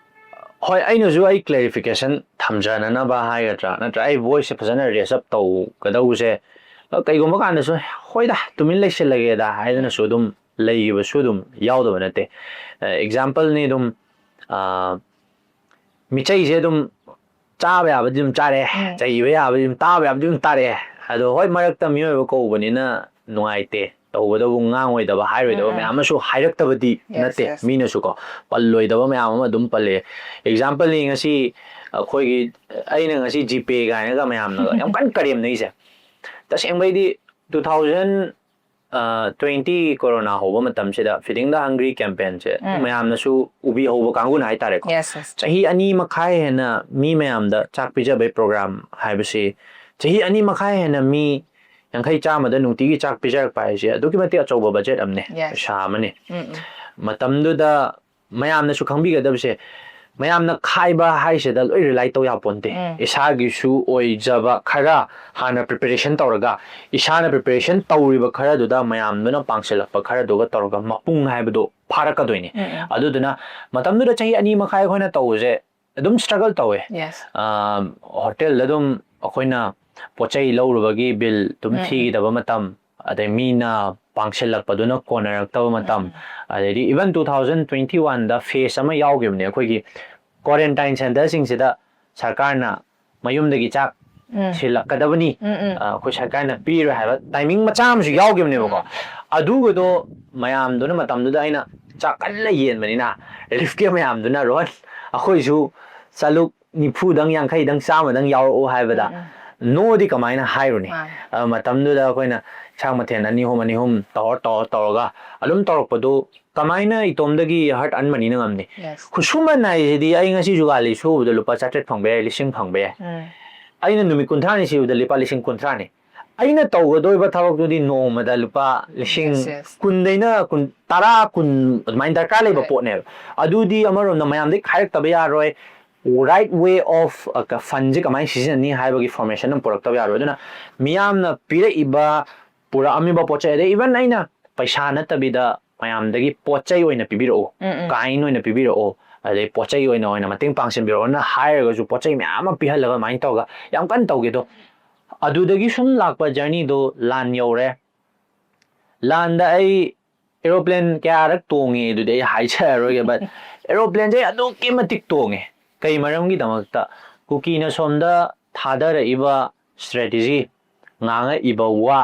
ꯍꯣꯏ, ꯑꯩꯅꯁꯨ ꯑꯩ clarification ꯊꯝꯖꯅꯅꯕ ꯍꯥꯏꯒꯗ꯭ꯔꯥ, ꯅꯠꯇ꯭ꯔ ꯑꯩ voice ꯁꯦ ꯐꯖꯅ raise up ꯇꯧꯒꯗꯧꯕꯁꯦ, ꯀꯩꯒꯨꯝꯕ ꯀꯥꯟꯗꯁꯨ "ꯍꯣꯏꯗ, ꯇꯨꯃꯤꯟ ꯂꯩꯁꯤꯜꯂꯒꯦꯗ" ꯍꯥꯏꯗꯅꯁꯨ ꯑꯗꯨꯝ ꯂꯩꯈꯤꯕꯁꯨ ꯑꯗꯨꯝ ꯌꯥꯎꯗꯕ ꯅꯠꯇꯦ꯫ Example ꯅꯤ ꯑꯗꯨꯝ, ꯑ, ꯃꯤꯆꯩꯁꯦ ꯑꯗꯨꯝ ꯆꯥꯕ ꯌꯥꯕꯗꯤ ꯑꯗꯨꯝ ꯆꯥꯔꯦ, ꯆꯩꯕ ꯌꯥꯕꯗꯤ ꯑꯗꯨꯝ, ꯇꯥꯕ ꯌꯥꯕꯗꯤ ꯑꯗꯨꯝ ꯇꯥꯔꯛꯑꯦ꯫ ꯑꯗꯣ ꯍꯣꯏ, ꯃꯔꯛꯇ ꯃꯤꯑꯣꯏꯕ ꯀꯧꯕꯅꯤꯅ ꯅꯨꯡꯉꯥꯏꯇꯦ, ꯇꯧꯕꯗꯕꯨ ꯉꯥꯡꯉꯣꯏꯗꯕ, ꯍꯥꯏꯔꯣꯏꯗꯕ ꯃꯌꯥꯝ ꯑꯃꯁꯨ ꯍꯥꯏꯔꯛꯇꯕꯗꯤ Yes, ꯅꯠꯇꯦ꯫ yes. ꯃꯤꯅꯁꯨ ꯀꯣ, ꯄꯜꯂꯣꯏꯗꯕ ꯃꯌꯥꯝ ꯑꯃ ꯑꯗꯨꯝ ꯄꯜꯂꯛꯑꯦ꯫ Example ꯅꯤ ꯉꯁꯤ ꯑꯩꯈꯣꯏꯒꯤ, ꯑꯩꯅ ꯉꯁꯤ GPay ꯀꯥꯏꯅꯒ ꯃꯌꯥꯝꯅꯒ ꯌꯥꯝ ꯀꯟꯅ ꯀꯔꯦꯝꯅꯩꯁꯦ꯫ ꯇꯁꯦꯡꯕꯩꯗꯤ two thousand twenty ꯀꯣꯔꯣꯅꯥ ꯍꯧꯕ ꯃꯇꯝꯁꯤꯗ Feeding the Hungry campaign ꯁꯦ ꯃꯌꯥꯝꯅꯁꯨ ꯎꯕꯤꯍꯧꯕ ꯀꯥꯡꯕꯨꯅ ꯍꯥꯏꯇꯥꯔꯦꯀꯣ꯫ Yes, yes. ꯆꯍꯤ ꯑꯅꯤ ꯃꯈꯥꯏ ꯍꯦꯟꯅ ꯃꯤ ꯃꯌꯥꯝꯗ ꯆꯥꯛ ꯄꯤꯖꯕꯩ program ꯍꯥꯏꯕꯁꯤ, ꯆꯍꯤ ꯑꯅꯤ ꯃꯈꯥꯏ ꯍꯦꯟꯅ ꯃꯤ ꯌꯥꯡꯈꯩ ꯆꯥꯝꯃꯗ ꯅꯨꯡꯇꯤꯒꯤ ꯆꯥꯛ ꯄꯤꯖꯔꯛꯄ ꯍꯥꯏꯁꯦ ꯑꯗꯨꯛꯀꯤ ꯃꯇꯤꯛ ꯑꯆꯧꯕ budget ꯑꯃꯅꯦ, Yes. ꯄꯩꯁꯥ ꯑꯃꯅꯦ꯫ ꯎꯝ, ꯎꯝ. ꯃꯇꯝꯗꯨꯗ ꯃꯌꯥꯝꯅꯁꯨ ꯈꯪꯕꯤꯒꯗꯕꯁꯦ, ꯃꯌꯥꯝꯅ ꯈꯥꯏꯕ ꯍꯥꯏꯁꯤꯗ ꯂꯣꯏ rely ꯇꯧ ꯌꯥꯄꯣꯟꯇꯦ꯫ ꯎꯝ. ꯏꯁꯥꯒꯤꯁꯨ ꯑꯣꯏꯖꯕ ꯈꯔ ꯍꯥꯟꯅ preparation ꯇꯧꯔꯒ, ꯏꯁꯥꯅ preparation ꯇꯧꯔꯤꯕ ꯈꯔꯗꯨꯗ ꯃꯌꯥꯝꯗꯨꯅ ꯄꯥꯡꯁꯤꯜꯂꯛꯄ ꯈꯔꯗꯨꯒ ꯇꯧꯔꯒ ꯃꯄꯨꯡ ꯍꯥꯏꯕꯗꯣ ꯐꯥꯔꯛꯀꯗꯣꯏꯅꯤ꯫ ꯎꯝ, ꯎꯝ. ꯑꯗꯨꯗꯨꯅ ꯃꯇꯝꯗꯨꯗ ꯆꯍꯤ ꯑꯅꯤ ꯃꯈꯥꯏ ꯑꯩꯈꯣꯏꯅ ꯇꯧꯕꯁꯦ ꯑꯗꯨꯝ struggle ꯇꯧꯋꯦ꯫ Yes. ꯑ, hotel ꯗ ꯑꯗꯨꯝ ꯑꯩꯈꯣꯏꯅ ꯄꯣꯠ ꯆꯩ ꯂꯧꯔꯨꯕꯒꯤ bill ꯑꯗꯨꯝ ꯎꯝ, ꯎꯝ. ꯊꯤꯒꯗꯕ ꯃꯇꯝ, ꯑꯗꯩ ꯃꯤꯅ ꯄꯥꯡꯁꯤꯜꯂꯛꯄꯗꯨꯅ ꯀꯣꯟꯅꯔꯛꯇꯕ ꯃꯇꯝ, ꯎꯝ. ꯑꯗꯩꯗꯤ even two thousand twenty one ꯗ phase ꯑꯃ ꯌꯥꯎꯈꯤꯕꯅꯦ ꯑꯩꯈꯣꯏꯒꯤ quarantine centre ꯁꯤꯡꯁꯤꯗ ꯁꯔꯀꯥꯔꯅ ꯃꯌꯨꯝꯗꯒꯤ ꯆꯥꯛ ꯎꯝ. ꯊꯤꯜꯂꯛꯀꯗꯕꯅꯤ, ꯎꯝ, ꯎꯝ. ꯑ, ꯑꯩꯈꯣꯏ ꯁꯔꯀꯥꯔꯅ ꯄꯤꯔꯣꯏ ꯍꯥꯏꯕ timing ꯃꯆꯥ ꯑꯃꯁꯨ ꯌꯥꯎꯈꯤꯕꯅꯦꯕꯀꯣ꯫ ꯎꯝ. ꯑꯗꯨꯒꯗꯣ ꯃꯌꯥꯝꯗꯨꯅ ꯃꯇꯝꯗꯨꯗ ꯑꯩꯅ ꯆꯥꯛ ꯀꯟꯅ ꯌꯦꯟꯕꯅꯤꯅ ꯔꯤꯂꯤꯐ ꯀꯦꯝ ꯃꯌꯥꯝꯗꯨꯅ, "ꯔꯣꯍꯟ, ꯑꯩꯈꯣꯏꯁꯨ ꯆꯂꯨꯛ ꯅꯤꯐꯨꯗꯪ, ꯌꯥꯡꯈꯩꯗꯪ, ꯆꯥꯝꯃꯗꯪ ꯌꯥꯎꯔꯛꯎ" ꯍꯥꯏꯕꯗ, ꯎꯝ, ꯅꯣꯗꯤ ꯀꯃꯥꯏꯅ ꯍꯥꯏꯔꯨꯅꯤ? ꯃꯥꯅꯦ꯫ ꯑ, ꯃꯇꯝꯗꯨꯗ ꯑꯩꯈꯣꯏꯅ ꯏꯟꯁꯥꯡ ꯃꯊꯦꯜ ꯑꯅꯤ ꯑꯍꯨꯝ, ꯑꯅꯤ ꯑꯍꯨꯝ ꯇꯧꯔ, ꯇꯧꯔ, ꯇꯧꯔꯒ ꯑꯗꯨꯝ ꯇꯧꯔꯛꯄꯗꯨ ꯀꯃꯥꯏꯅ ꯏꯇꯣꯝꯗꯒꯤ ꯍꯔꯠ ꯑꯟ ꯃꯅꯤꯅ ꯉꯝꯅꯤ? Yes. ꯈꯨꯠꯁꯨꯃꯟ ꯍꯥꯏꯁꯤꯗꯤ ꯑꯩ ꯉꯁꯤ ꯖꯨꯒꯥꯂꯤ ꯁꯨꯕꯗ ꯂꯨꯄꯥ ꯆꯥꯇ꯭ꯔꯦꯠ ꯐꯪꯕ ꯌꯥꯏ, ꯂꯤꯁꯤꯡ ꯐꯪꯕ ꯌꯥꯏ꯫ ꯎꯝ, ꯑꯩꯅ ꯅꯨꯃꯤꯠ ꯀꯨꯟꯊ꯭ꯔꯥꯅꯤ ꯁꯨꯕꯗ ꯂꯨꯄꯥ ꯂꯤꯁꯤꯡ ꯀꯨꯟꯊ꯭ꯔꯥꯅꯤ꯫ ꯑꯩꯅ ꯇꯧꯒꯗꯧꯔꯤꯕ ꯊꯕꯛꯇꯨꯗꯤ ꯅꯣꯡꯃꯗ ꯂꯨꯄꯥ ꯂꯤꯁꯤꯡ Yes, yes. ꯀꯨꯟꯗꯩꯅ ꯀꯨꯟ, ꯇꯔꯥ, ꯀꯨꯟ ꯑꯗꯨꯃꯥꯏꯅ ꯗꯔꯀꯥꯔ ꯂꯩꯕ Right. ꯄꯣꯠꯅꯦꯕ꯫ ꯑꯗꯨꯗꯤ ꯑꯃꯔꯣꯝꯗ ꯃꯌꯥꯝꯗꯩ ꯈꯥꯏꯔꯛꯇꯕ ꯌꯥꯔꯣꯏ, right way of, ꯑ, ꯀ-, fund ꯁꯦ ꯀꯃꯥꯏꯅ ꯁꯤꯖꯤꯟꯅꯅꯤ ꯍꯥꯏꯕꯒꯤ formation ꯑꯃ ꯄꯨꯔꯛꯇꯕ ꯌꯥꯔꯣꯏ꯫ ꯑꯗꯨꯅ ꯃꯤꯌꯥꯝꯅ ꯄꯤꯔꯛꯏꯕ, ꯄꯨꯔꯛꯑꯝꯃꯤꯕ ꯄꯣꯠ ꯆꯩ, ꯑꯗꯩ even ꯑꯩꯅ ꯄꯩꯁꯥ ꯅꯠꯇꯕꯤꯗ ꯃꯌꯥꯝꯗꯒꯤ ꯄꯣꯠ ꯆꯩ ꯑꯣꯏꯅ ꯄꯤꯕꯤꯔꯛꯎ, ꯎꯝ, ꯎꯝ. ꯀꯥꯏꯟ ꯑꯣꯏꯅ ꯄꯤꯕꯤꯔꯛꯑꯣ, ꯑꯗꯩ ꯄꯣꯠ ꯆꯩ ꯑꯣꯏꯅ, ꯑꯣꯏꯅ ꯃꯇꯦꯡ ꯄꯥꯡꯁꯤꯟꯕꯤꯔꯛꯑꯣꯅ ꯍꯥꯏꯔꯒꯁꯨ ꯄꯣꯠ ꯆꯩ ꯃꯌꯥꯝ ꯑꯃ ꯄꯤꯍꯜꯂꯒ ꯑꯗꯨꯃꯥꯏꯅ ꯇꯧꯔꯒ ꯌꯥꯝ ꯀꯟꯅ ꯇꯧꯒꯦ꯫ ꯑꯗꯣ ꯑꯗꯨꯗꯒꯤ ꯁꯨꯝ ꯂꯥꯛꯄ journey ꯗꯣ ꯂꯥꯟ ꯌꯧꯔꯦ꯫ ꯂꯥꯟꯗ ꯑꯩ aeroplane ꯀꯌꯥꯔꯛ ꯇꯣꯡꯉꯦ ꯑꯗꯨꯗꯤ ꯑꯩ ꯍꯥꯏꯖꯔꯔꯣꯏꯒꯦ, but aeroplane ꯁꯦ ꯑꯩ ꯑꯗꯨꯛꯀꯤ ꯃꯇꯤꯛ ꯇꯣꯡꯉꯦ꯫ ꯀꯩ ꯃꯔꯝꯒꯤꯗꯃꯛꯇ? ꯀꯨꯀꯤꯅ ꯁꯣꯝꯗ ꯊꯥꯗꯔꯛꯏꯕ strategy, ꯉꯥꯡꯉꯛꯏꯕ ꯋꯥ,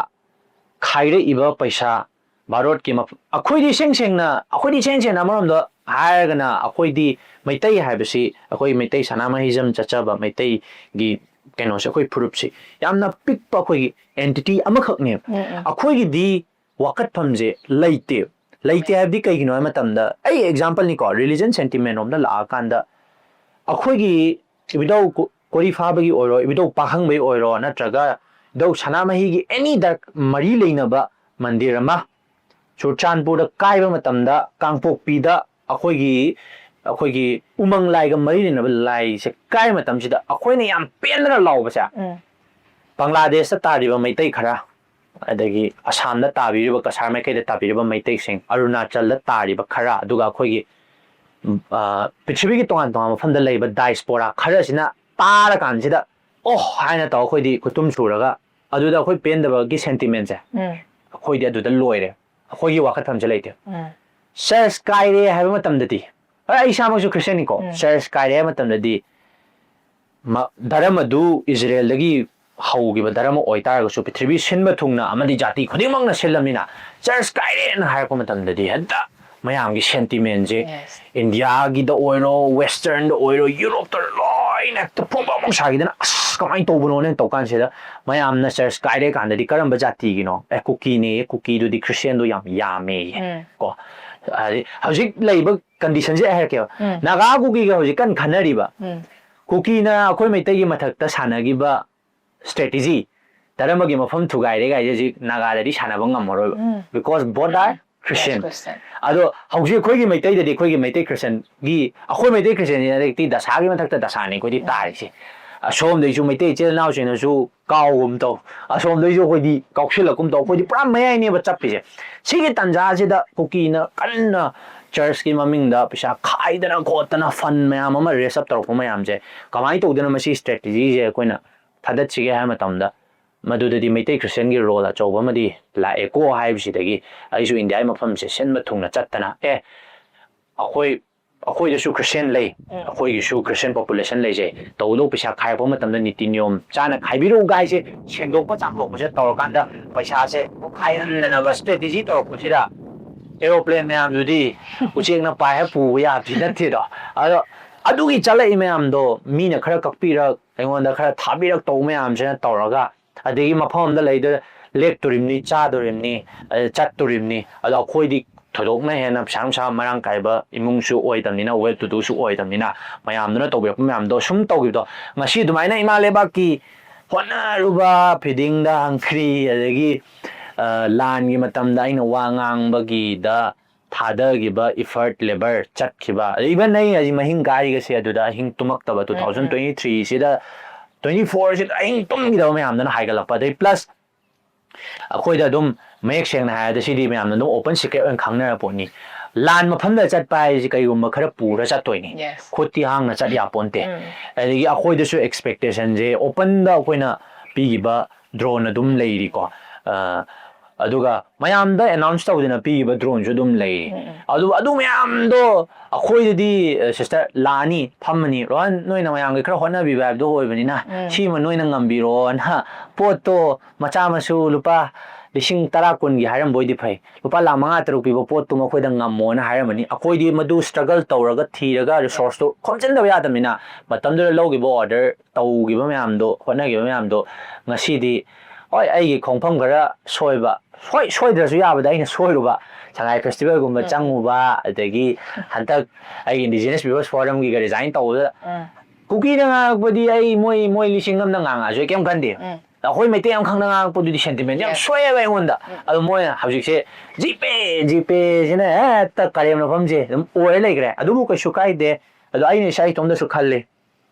ꯈꯥꯏꯔꯛꯏꯕ ꯄꯩꯁꯥ, ꯚꯥꯔꯠꯀꯤ ꯃꯐꯝ, ꯑꯩꯈꯣꯏꯗꯤ ꯏꯁꯦꯡ ꯁꯦꯡꯅ, ꯑꯩꯈꯣꯏꯗꯤ ꯏꯁꯦꯡ ꯁꯦꯡꯅ ꯑꯃꯔꯣꯝꯗ ꯍꯥꯏꯔꯒꯅ ꯑꯩꯈꯣꯏꯗꯤ ꯃꯩꯇꯩ ꯍꯥꯏꯕꯁꯤ, ꯑꯩꯈꯣꯏ ꯃꯩꯇꯩ ꯁꯅꯥꯃꯍꯤꯖꯝ ꯆꯠꯆꯕ ꯃꯩꯇꯩꯒꯤ ꯀꯩꯅꯣꯁꯦ, ꯑꯩꯈꯣꯏ ꯐꯨꯔꯨꯞꯁꯤ ꯌꯥꯝꯅ ꯄꯤꯛꯄ ꯑꯩꯈꯣꯏꯒꯤ entity ꯑꯃꯈꯛꯅꯦꯕ꯫ ꯎꯝ, ꯎꯝ. ꯑꯩꯈꯣꯏꯒꯤꯗꯤ ꯋꯥꯀꯠꯐꯝꯁꯦ ꯂꯩꯇꯦ꯫ ꯂꯩꯇꯦ ꯍꯥꯏꯕꯗꯤ ꯀꯩꯒꯤꯅꯣ ꯍꯥꯏꯕ ꯃꯇꯝꯗ, ꯑꯩ example ꯅꯤꯀꯣ, religion sentiment ꯔꯣꯝꯗ ꯂꯥꯛꯑꯀꯥꯟꯗ ꯑꯩꯈꯣꯏꯒꯤ ꯏꯕꯨꯙꯧ ꯀꯣ-, ꯀꯣꯔꯤ ꯐꯥꯕꯒꯤ ꯑꯣꯏꯔꯣ, ꯏꯕꯨꯙꯧ ꯄꯥꯈꯪꯕꯒꯤ ꯑꯣꯏꯔꯣ, ꯅꯠꯇ꯭ꯔꯒ ꯏꯙꯧ ꯁꯅꯥꯃꯍꯤꯒꯤ any ꯗꯔ-, ꯃꯔꯤ ꯂꯩꯅꯕ ꯃꯟꯗꯤꯔ ꯑꯃ ꯆꯨꯔꯆꯥꯟꯄꯨꯔꯗ ꯀꯥꯏꯕ ꯃꯇꯝꯗ, ꯀꯥꯡꯄꯣꯛꯄꯤꯗ ꯑꯩꯈꯣꯏꯒꯤ, ꯑꯩꯈꯣꯏꯒꯤ ꯎꯃꯪ ꯂꯥꯏꯒ ꯃꯔꯤ ꯂꯩꯅꯕ ꯂꯥꯏꯁꯦ ꯀꯥꯏꯕ ꯃꯇꯝꯁꯤꯗ ꯑꯩꯈꯣꯏꯅ ꯌꯥꯝ ꯄꯦꯟꯗꯅ ꯂꯥꯎꯕꯁꯦ, ꯎꯝ. ꯕꯪꯒ꯭ꯂꯥꯗꯦꯁꯇ ꯇꯥꯔꯤꯕ ꯃꯩꯇꯩ ꯈꯔ, ꯑꯗꯒꯤ ꯑꯁꯥꯝꯗ ꯇꯥꯕꯤꯔꯤꯕ, ꯀꯁꯥꯔ ꯃꯥꯏꯀꯩꯗ ꯇꯥꯕꯤꯔꯤꯕ ꯃꯩꯇꯩꯁꯤꯡ, ꯑꯔꯨꯅꯥꯆꯜꯗ ꯇꯥꯔꯤꯕ ꯈꯔ, ꯑꯗꯨꯒ ꯑꯩꯈꯣꯏꯒꯤ, ꯑ, ꯄ꯭ꯔꯤꯊꯤꯕꯤꯒꯤ ꯇꯣꯉꯥꯟ ꯇꯣꯉꯥꯟꯕ ꯃꯐꯝꯗ ꯂꯩꯕ diaspora ꯈꯔꯁꯤꯅ ꯇꯥꯔꯀꯥꯟꯁꯤꯗ, "ꯑꯣ" ꯍꯥꯏꯅ ꯇꯧ ꯑꯩꯈꯣꯏꯗꯤ ꯈꯨꯇꯨꯝ ꯁꯨꯔꯒ, ꯑꯗꯨꯗ ꯑꯩꯈꯣꯏ ꯄꯦꯟꯗꯕꯒꯤ sentiment ꯁꯦ, ꯎꯝ. ꯑꯩꯈꯣꯏꯗꯤ ꯑꯗꯨꯗ ꯂꯣꯏꯔꯦ꯫ ꯑꯩꯈꯣꯏꯒꯤ ꯋꯥꯈꯜꯐꯝꯁꯦ ꯂꯩꯇꯦ꯫ ꯎꯝ. Church ꯀꯥꯏꯔꯦ ꯍꯥꯏꯕ ꯃꯇꯝꯗꯗꯤ, ꯍꯣꯏ, ꯑꯩ ꯏꯁꯥꯃꯛꯁꯨ Christian ꯅꯤꯀꯣ, ꯎꯝ. Church ꯀꯥꯏꯔꯦ ꯍꯥꯏꯕ ꯃꯇꯝꯗꯗꯤ, ꯃ-, ꯙꯔꯃꯗꯨ ꯏꯖꯔꯦꯜꯗꯒꯤ ꯍꯧꯈꯤꯕ ꯙꯔꯃ ꯑꯣꯏꯇꯥꯔꯒꯁꯨ, ꯄ꯭ꯔꯤꯊꯤꯕꯤ ꯁꯤꯟꯕ ꯊꯨꯡꯅ ꯑꯃꯗꯤ ꯖꯥꯇꯤ ꯈꯨꯗꯤꯡꯃꯛꯅ ꯁꯤꯜꯂꯝꯅꯤꯅ, Church ꯀꯥꯏꯔꯦꯅ ꯍꯥꯏꯔꯛꯄ ꯃꯇꯝꯗꯗꯤ ꯍꯦꯛꯇ ꯃꯌꯥꯝꯒꯤ ꯁꯦꯟꯇꯤꯃꯦꯟꯁꯦ ꯏꯟꯗꯤꯌꯥꯒꯤꯗ ꯑꯣꯏꯔꯣ, ꯋꯦꯁꯇꯔꯟꯗ ꯑꯣꯏꯔꯣ, ꯌꯨꯔꯣꯞꯇ ꯂꯣꯏꯅ ꯍꯦꯛꯇ ꯐꯣꯡ ꯐꯣꯡ ꯁꯥꯈꯤꯗꯅ, ꯑꯁ, ꯀꯃꯥꯏꯅ ꯇꯧꯕꯅꯣꯅ ꯇꯧ ꯀꯥꯟꯁꯤꯗ, ꯃꯌꯥꯝꯅ ꯆꯔꯆ ꯀꯥꯏꯔꯦ ꯀꯥꯟꯗꯗꯤ ꯀꯔꯝꯕ ꯖꯥꯇꯤꯒꯤꯅꯣ? ꯑꯦ, ꯀꯨꯀꯤꯅꯦ, ꯀꯨꯀꯤꯗꯨꯗꯤ ꯈ꯭ꯔꯤꯁꯇꯤꯌꯥꯟꯗꯣ ꯌꯥꯝ ꯌꯥꯝꯃꯦ꯫ ꯀꯣ, ꯍꯥꯏꯗꯤ ꯍꯧꯖꯤꯛ ꯂꯩꯕ ꯀꯟꯗꯤꯁꯟꯁꯦ ꯑꯩ ꯍꯥꯏꯔꯛꯀꯦꯕ꯫ ꯅꯥꯒꯥ ꯀꯨꯀꯤꯒ ꯍꯧꯖꯤꯛ ꯀꯟꯅ ꯈꯟꯅꯔꯤꯕ꯫ ꯀꯨꯀꯤꯅ ꯑꯩꯈꯣꯏ ꯃꯩꯇꯩꯒꯤ ꯃꯊꯛꯇ ꯁꯥꯟꯅꯈꯤꯕ ꯁ꯭ꯇ꯭ꯔꯦꯇꯦꯖꯤ, ꯙꯔꯃꯒꯤ ꯃꯐꯝ ꯊꯨꯒꯥꯏꯔꯦ ꯀꯥꯏꯁꯦ ꯍꯧꯖꯤꯛ ꯅꯥꯒꯥꯗꯗꯤ ꯁꯥꯟꯅꯕ ꯉꯝꯃꯔꯣꯏꯕ꯫ Because both are Christian. ꯑꯗꯣ ꯍꯧꯖꯤꯛ ꯑꯩꯈꯣꯏꯒꯤ ꯃꯩꯇꯩꯗꯗꯤ, ꯑꯩꯈꯣꯏꯒꯤ ꯃꯩꯇꯩ ꯈ꯭ꯔꯤꯁꯇꯟꯒꯤ, ꯑꯩꯈꯣꯏ ꯃꯩꯇꯩ ꯈ꯭ꯔꯤꯁꯇꯟꯁꯤꯅꯗꯤ ꯗꯁꯥꯒꯤ ꯃꯊꯛꯇ ꯗꯁꯥꯅꯤ ꯑꯩꯈꯣꯏꯗꯤ ꯇꯥꯔꯤꯁꯦ꯫ ꯑꯁꯣꯝꯗꯩꯁꯨ ꯃꯩꯇꯩ ꯏꯆꯤꯜ ꯏꯅꯥꯎꯁꯤꯡꯅꯁꯨ ꯀꯥꯎꯒꯨꯝ ꯇꯧ, ꯑꯁꯣꯝꯗꯩꯁꯨ ꯑꯩꯈꯣꯏꯗꯤ ꯀꯥꯎꯁꯤꯜꯂꯛꯀꯨꯝ ꯇꯧ, ꯑꯩꯈꯣꯏꯗꯤ ꯄꯨꯔꯥ ꯃꯌꯥꯏꯅꯦꯕ ꯆꯠꯄꯤꯁꯦ꯫ ꯁꯤꯒꯤ ꯇꯥꯟꯖꯥꯁꯤꯗ ꯀꯨꯀꯤꯅ ꯀꯟꯅ ꯆꯔꯆꯀꯤ ꯃꯃꯤꯡꯗ ꯄꯩꯁꯥ ꯈꯥꯏꯗꯅ ꯈꯣꯠꯇꯅ, ꯐꯟ ꯃꯌꯥꯝ ꯑꯃ ꯔꯦꯁ ꯑꯞ ꯇꯧꯔꯛꯄ ꯃꯌꯥꯝꯁꯦ, ꯀꯃꯥꯏꯅ ꯇꯧꯗꯅ ꯃꯁꯤ ꯁ꯭ꯇ꯭ꯔꯦꯇꯦꯖꯤꯁꯦ ꯑꯩꯈꯣꯏꯅ ꯊꯥꯗꯠꯁꯤꯒꯦ ꯍꯥꯏꯕ ꯃꯇꯝꯗ, ꯃꯗꯨꯗꯗꯤ ꯃꯩꯇꯩ ꯈ꯭ꯔꯤꯁꯇꯤꯌꯥꯟꯒꯤ ꯔꯣꯜ ꯑꯆꯧꯕ ꯑꯃꯗꯤ ꯂꯥꯛꯑꯦꯀꯣ ꯍꯥꯏꯕꯁꯤꯗꯒꯤ ꯑꯩꯁꯨ ꯏꯟꯗꯤꯌꯥꯒꯤ ꯃꯐꯝꯁꯦ ꯁꯤꯟꯕ ꯊꯨꯡꯅ ꯆꯠꯇꯅ, ꯑꯦ, ꯑꯩꯈꯣꯏ, ꯑꯩꯈꯣꯏꯗꯁꯨ ꯈ꯭ꯔꯤꯁꯇꯤꯌꯥꯟ ꯂꯩ, ꯑꯩꯈꯣꯏꯒꯤꯁꯨ ꯈ꯭ꯔꯤꯁꯇꯤꯌꯥꯟ ꯄꯣꯄꯨꯂꯦꯁꯟ ꯂꯩꯖꯩ, ꯇꯧꯗꯧ ꯄꯩꯁꯥ ꯈꯥꯏꯔꯛꯄ ꯃꯇꯝꯗ ꯅꯤꯇꯤ ꯅꯤꯌꯣꯝ ꯆꯥꯅ ꯈꯥꯏꯕꯤꯔꯛꯎꯒ ꯍꯥꯏꯁꯦ ꯁꯦꯡꯗꯣꯛꯄ ꯆꯥꯝꯊꯣꯛꯄꯁꯦ ꯇꯧꯔꯀꯥꯟꯗ ꯄꯩꯁꯥꯁꯦ ꯈꯥꯏꯍꯟꯗꯅꯕ ꯁ꯭ꯇ꯭ꯔꯦꯇꯦꯖꯤ ꯇꯧꯔꯛꯄꯁꯤꯗ, ꯑꯦꯔꯣꯄ꯭ꯂꯦꯟ ꯃꯌꯥꯝꯗꯨꯗꯤ ꯎꯆꯦꯛꯅ ꯄꯥꯏꯔ ꯄꯨꯕ ꯌꯥꯕꯗꯤ ꯅꯠꯇꯦꯗꯣ꯫ ꯑꯗꯣ ꯑꯗꯨꯒꯤ ꯆꯠꯂꯛꯏ ꯃꯌꯥꯝꯗꯣ ꯃꯤꯅ ꯈꯔ ꯀꯛꯄꯤꯔꯛ, ꯑꯩꯉꯣꯟꯗ ꯈꯔ ꯊꯥꯕꯤꯔꯛ ꯇꯧꯕ ꯃꯌꯥꯝꯁꯤꯅ ꯇꯧꯔꯒ, ꯑꯗꯒꯤ ꯃꯐꯝ ꯑꯃꯗ ꯂꯩꯗ ꯂꯦꯛꯇꯣꯔꯤꯕꯅꯤ, ꯆꯥꯗꯣꯔꯤꯕꯅꯤ, ꯑ, ꯆꯠꯇꯣꯔꯤꯕꯅꯤ꯫ ꯑꯗꯣ ꯑꯩꯈꯣꯏꯗꯤ ꯊꯣꯏꯗꯣꯛꯅ ꯍꯦꯟꯅ ꯄꯩꯁꯥ ꯅꯨꯡꯁꯥ ꯃꯔꯥꯡ ꯀꯥꯏꯕ ꯏꯃꯨꯡꯁꯨ ꯑꯣꯏꯗꯕꯅꯤꯅ, well to doꯁꯨ ꯑꯣꯏꯗꯕꯅꯤꯅ, ꯃꯌꯥꯝꯗꯨꯅ ꯇꯧꯕꯤꯔꯛꯄ ꯃꯌꯥꯝꯗꯣ ꯁꯨꯝ ꯇꯧꯈꯤꯕꯗꯣ, ꯉꯁꯤ ꯑꯗꯨꯃꯥꯏꯅ ꯏꯃꯥ ꯂꯩꯕꯥꯛꯀꯤ ꯍꯣꯠꯅꯔꯨꯕ ꯐꯤꯗꯤꯡꯗ ꯍꯪꯈ꯭ꯔꯤ, ꯑꯗꯒꯤ, ꯑ, ꯂꯥꯟꯒꯤ ꯃꯇꯝꯗ ꯑꯩꯅ ꯋꯥ ꯉꯥꯡꯕꯒꯤꯗ ꯊꯥꯗꯈꯤꯕ effort, labour, ꯆꯠꯈꯤꯕ, even ꯑꯩ ꯍꯧꯖꯤꯛ ꯃꯍꯤꯡ ꯀꯥꯔꯤꯒꯁꯦ ꯑꯗꯨꯗ ꯑꯍꯤꯡ ꯇꯨꯝꯃꯛꯇꯕ, two thousand twenty threeꯁꯤꯗ, twenty fourꯁꯤꯗ ꯑꯍꯤꯡ ꯇꯨꯝꯈꯤꯗꯕ ꯃꯌꯥꯝꯗꯨꯅ ꯍꯥꯏꯒꯠꯂꯛꯄ꯫ ꯑꯗꯩ plus ꯑꯩꯈꯣꯏꯗ ꯑꯗꯨꯝ ꯃꯌꯦꯛ ꯁꯦꯡꯅ ꯍꯥꯏꯔꯗꯤ ꯁꯤꯗꯤ ꯃꯌꯥꯝꯅ ꯑꯗꯨꯝ open secret ꯑꯣꯏꯅ ꯈꯪꯅꯔ ꯄꯣꯠꯅꯤ꯫ ꯂꯥꯟ ꯃꯐꯝꯗ ꯆꯠꯄ ꯍꯥꯏꯁꯤ ꯀꯩꯒꯨꯝꯕ ꯈꯔ ꯄꯨꯔ ꯆꯠꯇꯣꯏꯅꯤ꯫ ꯈꯨꯠꯇꯤ ꯍꯥꯡꯅ ꯆꯠ ꯌꯥꯄꯣꯟꯇꯦ꯫ ꯑꯗꯒꯤ ꯑꯩꯈꯣꯏꯗꯁꯨ expectationꯁꯦ openꯗ ꯑꯩꯈꯣꯏꯅ ꯄꯤꯈꯤꯕ drone ꯑꯗꯨꯝ ꯂꯩꯔꯤꯀꯣ꯫ ꯑ, ꯑꯗꯨꯒ ꯃꯌꯥꯝꯗ announce ꯇꯧꯗꯅ ꯄꯤꯈꯤꯕ droneꯁꯨ ꯑꯗꯨꯝ ꯂꯩꯔꯤ꯫ ꯑꯗꯨ, ꯑꯗꯨ ꯃꯌꯥꯝꯗꯣ ꯑꯩꯈꯣꯏꯗꯗꯤ, ꯑ, sister, ꯂꯥꯛꯑꯅꯤ, ꯐꯝꯃꯅꯤ, "ꯔꯣꯍꯟ, ꯅꯣꯏꯅ ꯃꯌꯥꯝꯒꯤ ꯈꯔ ꯍꯣꯠꯅꯕꯤꯕ ꯍꯥꯏꯕꯗꯣ ꯑꯣꯏꯕꯅꯤꯅ, ꯁꯤꯃ ꯅꯣꯏꯅ ꯉꯝꯕꯤꯔꯣꯅ", ꯄꯣꯠꯇꯣ ꯃꯆꯥ ꯃꯁꯨ ꯂꯨꯄꯥ ꯂꯤꯁꯤꯡ ꯇꯔꯥ ꯀꯨꯟꯒꯤ ꯍꯥꯏꯔꯝꯕ ꯑꯣꯏꯗꯤ ꯐꯩ, ꯂꯨꯄꯥ ꯂꯥꯈ ꯃꯉꯥ ꯇꯔꯨꯛ ꯄꯤꯕ ꯄꯣꯠꯇꯨ ꯃꯈꯣꯏꯗ ꯉꯝꯃꯣꯅ ꯍꯥꯏꯔꯝꯃꯅꯤ꯫ ꯑꯩꯈꯣꯏꯗꯤ ꯃꯗꯨ struggle ꯇꯧꯔꯒ ꯊꯤꯔꯒ resource ꯇꯨ ꯈꯣꯝꯖꯤꯟꯗꯕ ꯌꯥꯗꯕꯅꯤꯅ, ꯃꯇꯝꯗꯨꯗ ꯂꯧꯈꯤꯕ order ꯇꯧꯈꯤꯕ ꯃꯌꯥꯝꯗꯣ, ꯍꯣꯠꯅꯈꯤꯕ ꯃꯌꯥꯝꯗꯣ ꯉꯁꯤꯗꯤ, ꯍꯣꯏ, ꯑꯩꯒꯤ ꯈꯣꯡꯐꯝ ꯈꯔ ꯁꯣꯏꯕ, ꯍꯣꯏ, ꯁꯣꯏꯗ꯭ꯔꯁꯨ ꯌꯥꯕꯗ ꯑꯩꯅ ꯁꯣꯏꯔꯨꯕ, ꯁꯉꯥꯏ festival ꯒꯨꯝꯕ ꯎꯝ. ꯆꯪꯉꯨꯕ, ꯑꯗꯒꯤ ꯍꯟꯗꯛ ꯑꯩꯒꯤ Indigenous People's Forum ꯒꯤꯒ resign ꯇꯧꯕꯗ ꯎꯝ. ꯀꯨꯀꯤꯅ ꯉꯥꯡꯉꯛꯄꯗꯤ ꯑꯩ ꯃꯣꯏ, ꯃꯣꯏ ꯂꯤꯁꯤꯡ ꯑꯃꯅ ꯉꯥꯡꯉꯛꯑꯁꯨ ꯑꯩ ꯀꯩꯝ ꯈꯟꯗꯦ꯫ ꯎꯝ. ꯑꯩꯈꯣꯏ ꯃꯩꯇꯩ ꯑꯃꯈꯛꯅ ꯉꯥꯡꯉꯛꯄꯗꯨꯗꯤ sentiment ꯌꯥꯝ Yes. ꯁꯣꯛꯑꯦꯕ ꯑꯩꯉꯣꯟꯗ꯫ ꯎꯝ. ꯑꯗꯣ ꯃꯣꯏ ꯍꯧꯖꯤꯛꯁꯦ GPay, GPay ꯁꯤꯅ ꯍꯦꯛꯇ ꯀꯔꯦꯝꯅꯐꯝꯁꯦ ꯑꯗꯨꯝ ꯑꯣꯏꯔ ꯂꯩꯈ꯭ꯔꯦ꯫ ꯑꯗꯨꯕꯨ ꯀꯩꯁꯨ ꯀꯥꯏꯗꯦ꯫ ꯑꯗꯣ ꯑꯩꯅ ꯏꯁꯥ ꯏꯇꯣꯝꯗꯁꯨ ꯈꯜꯂꯤ,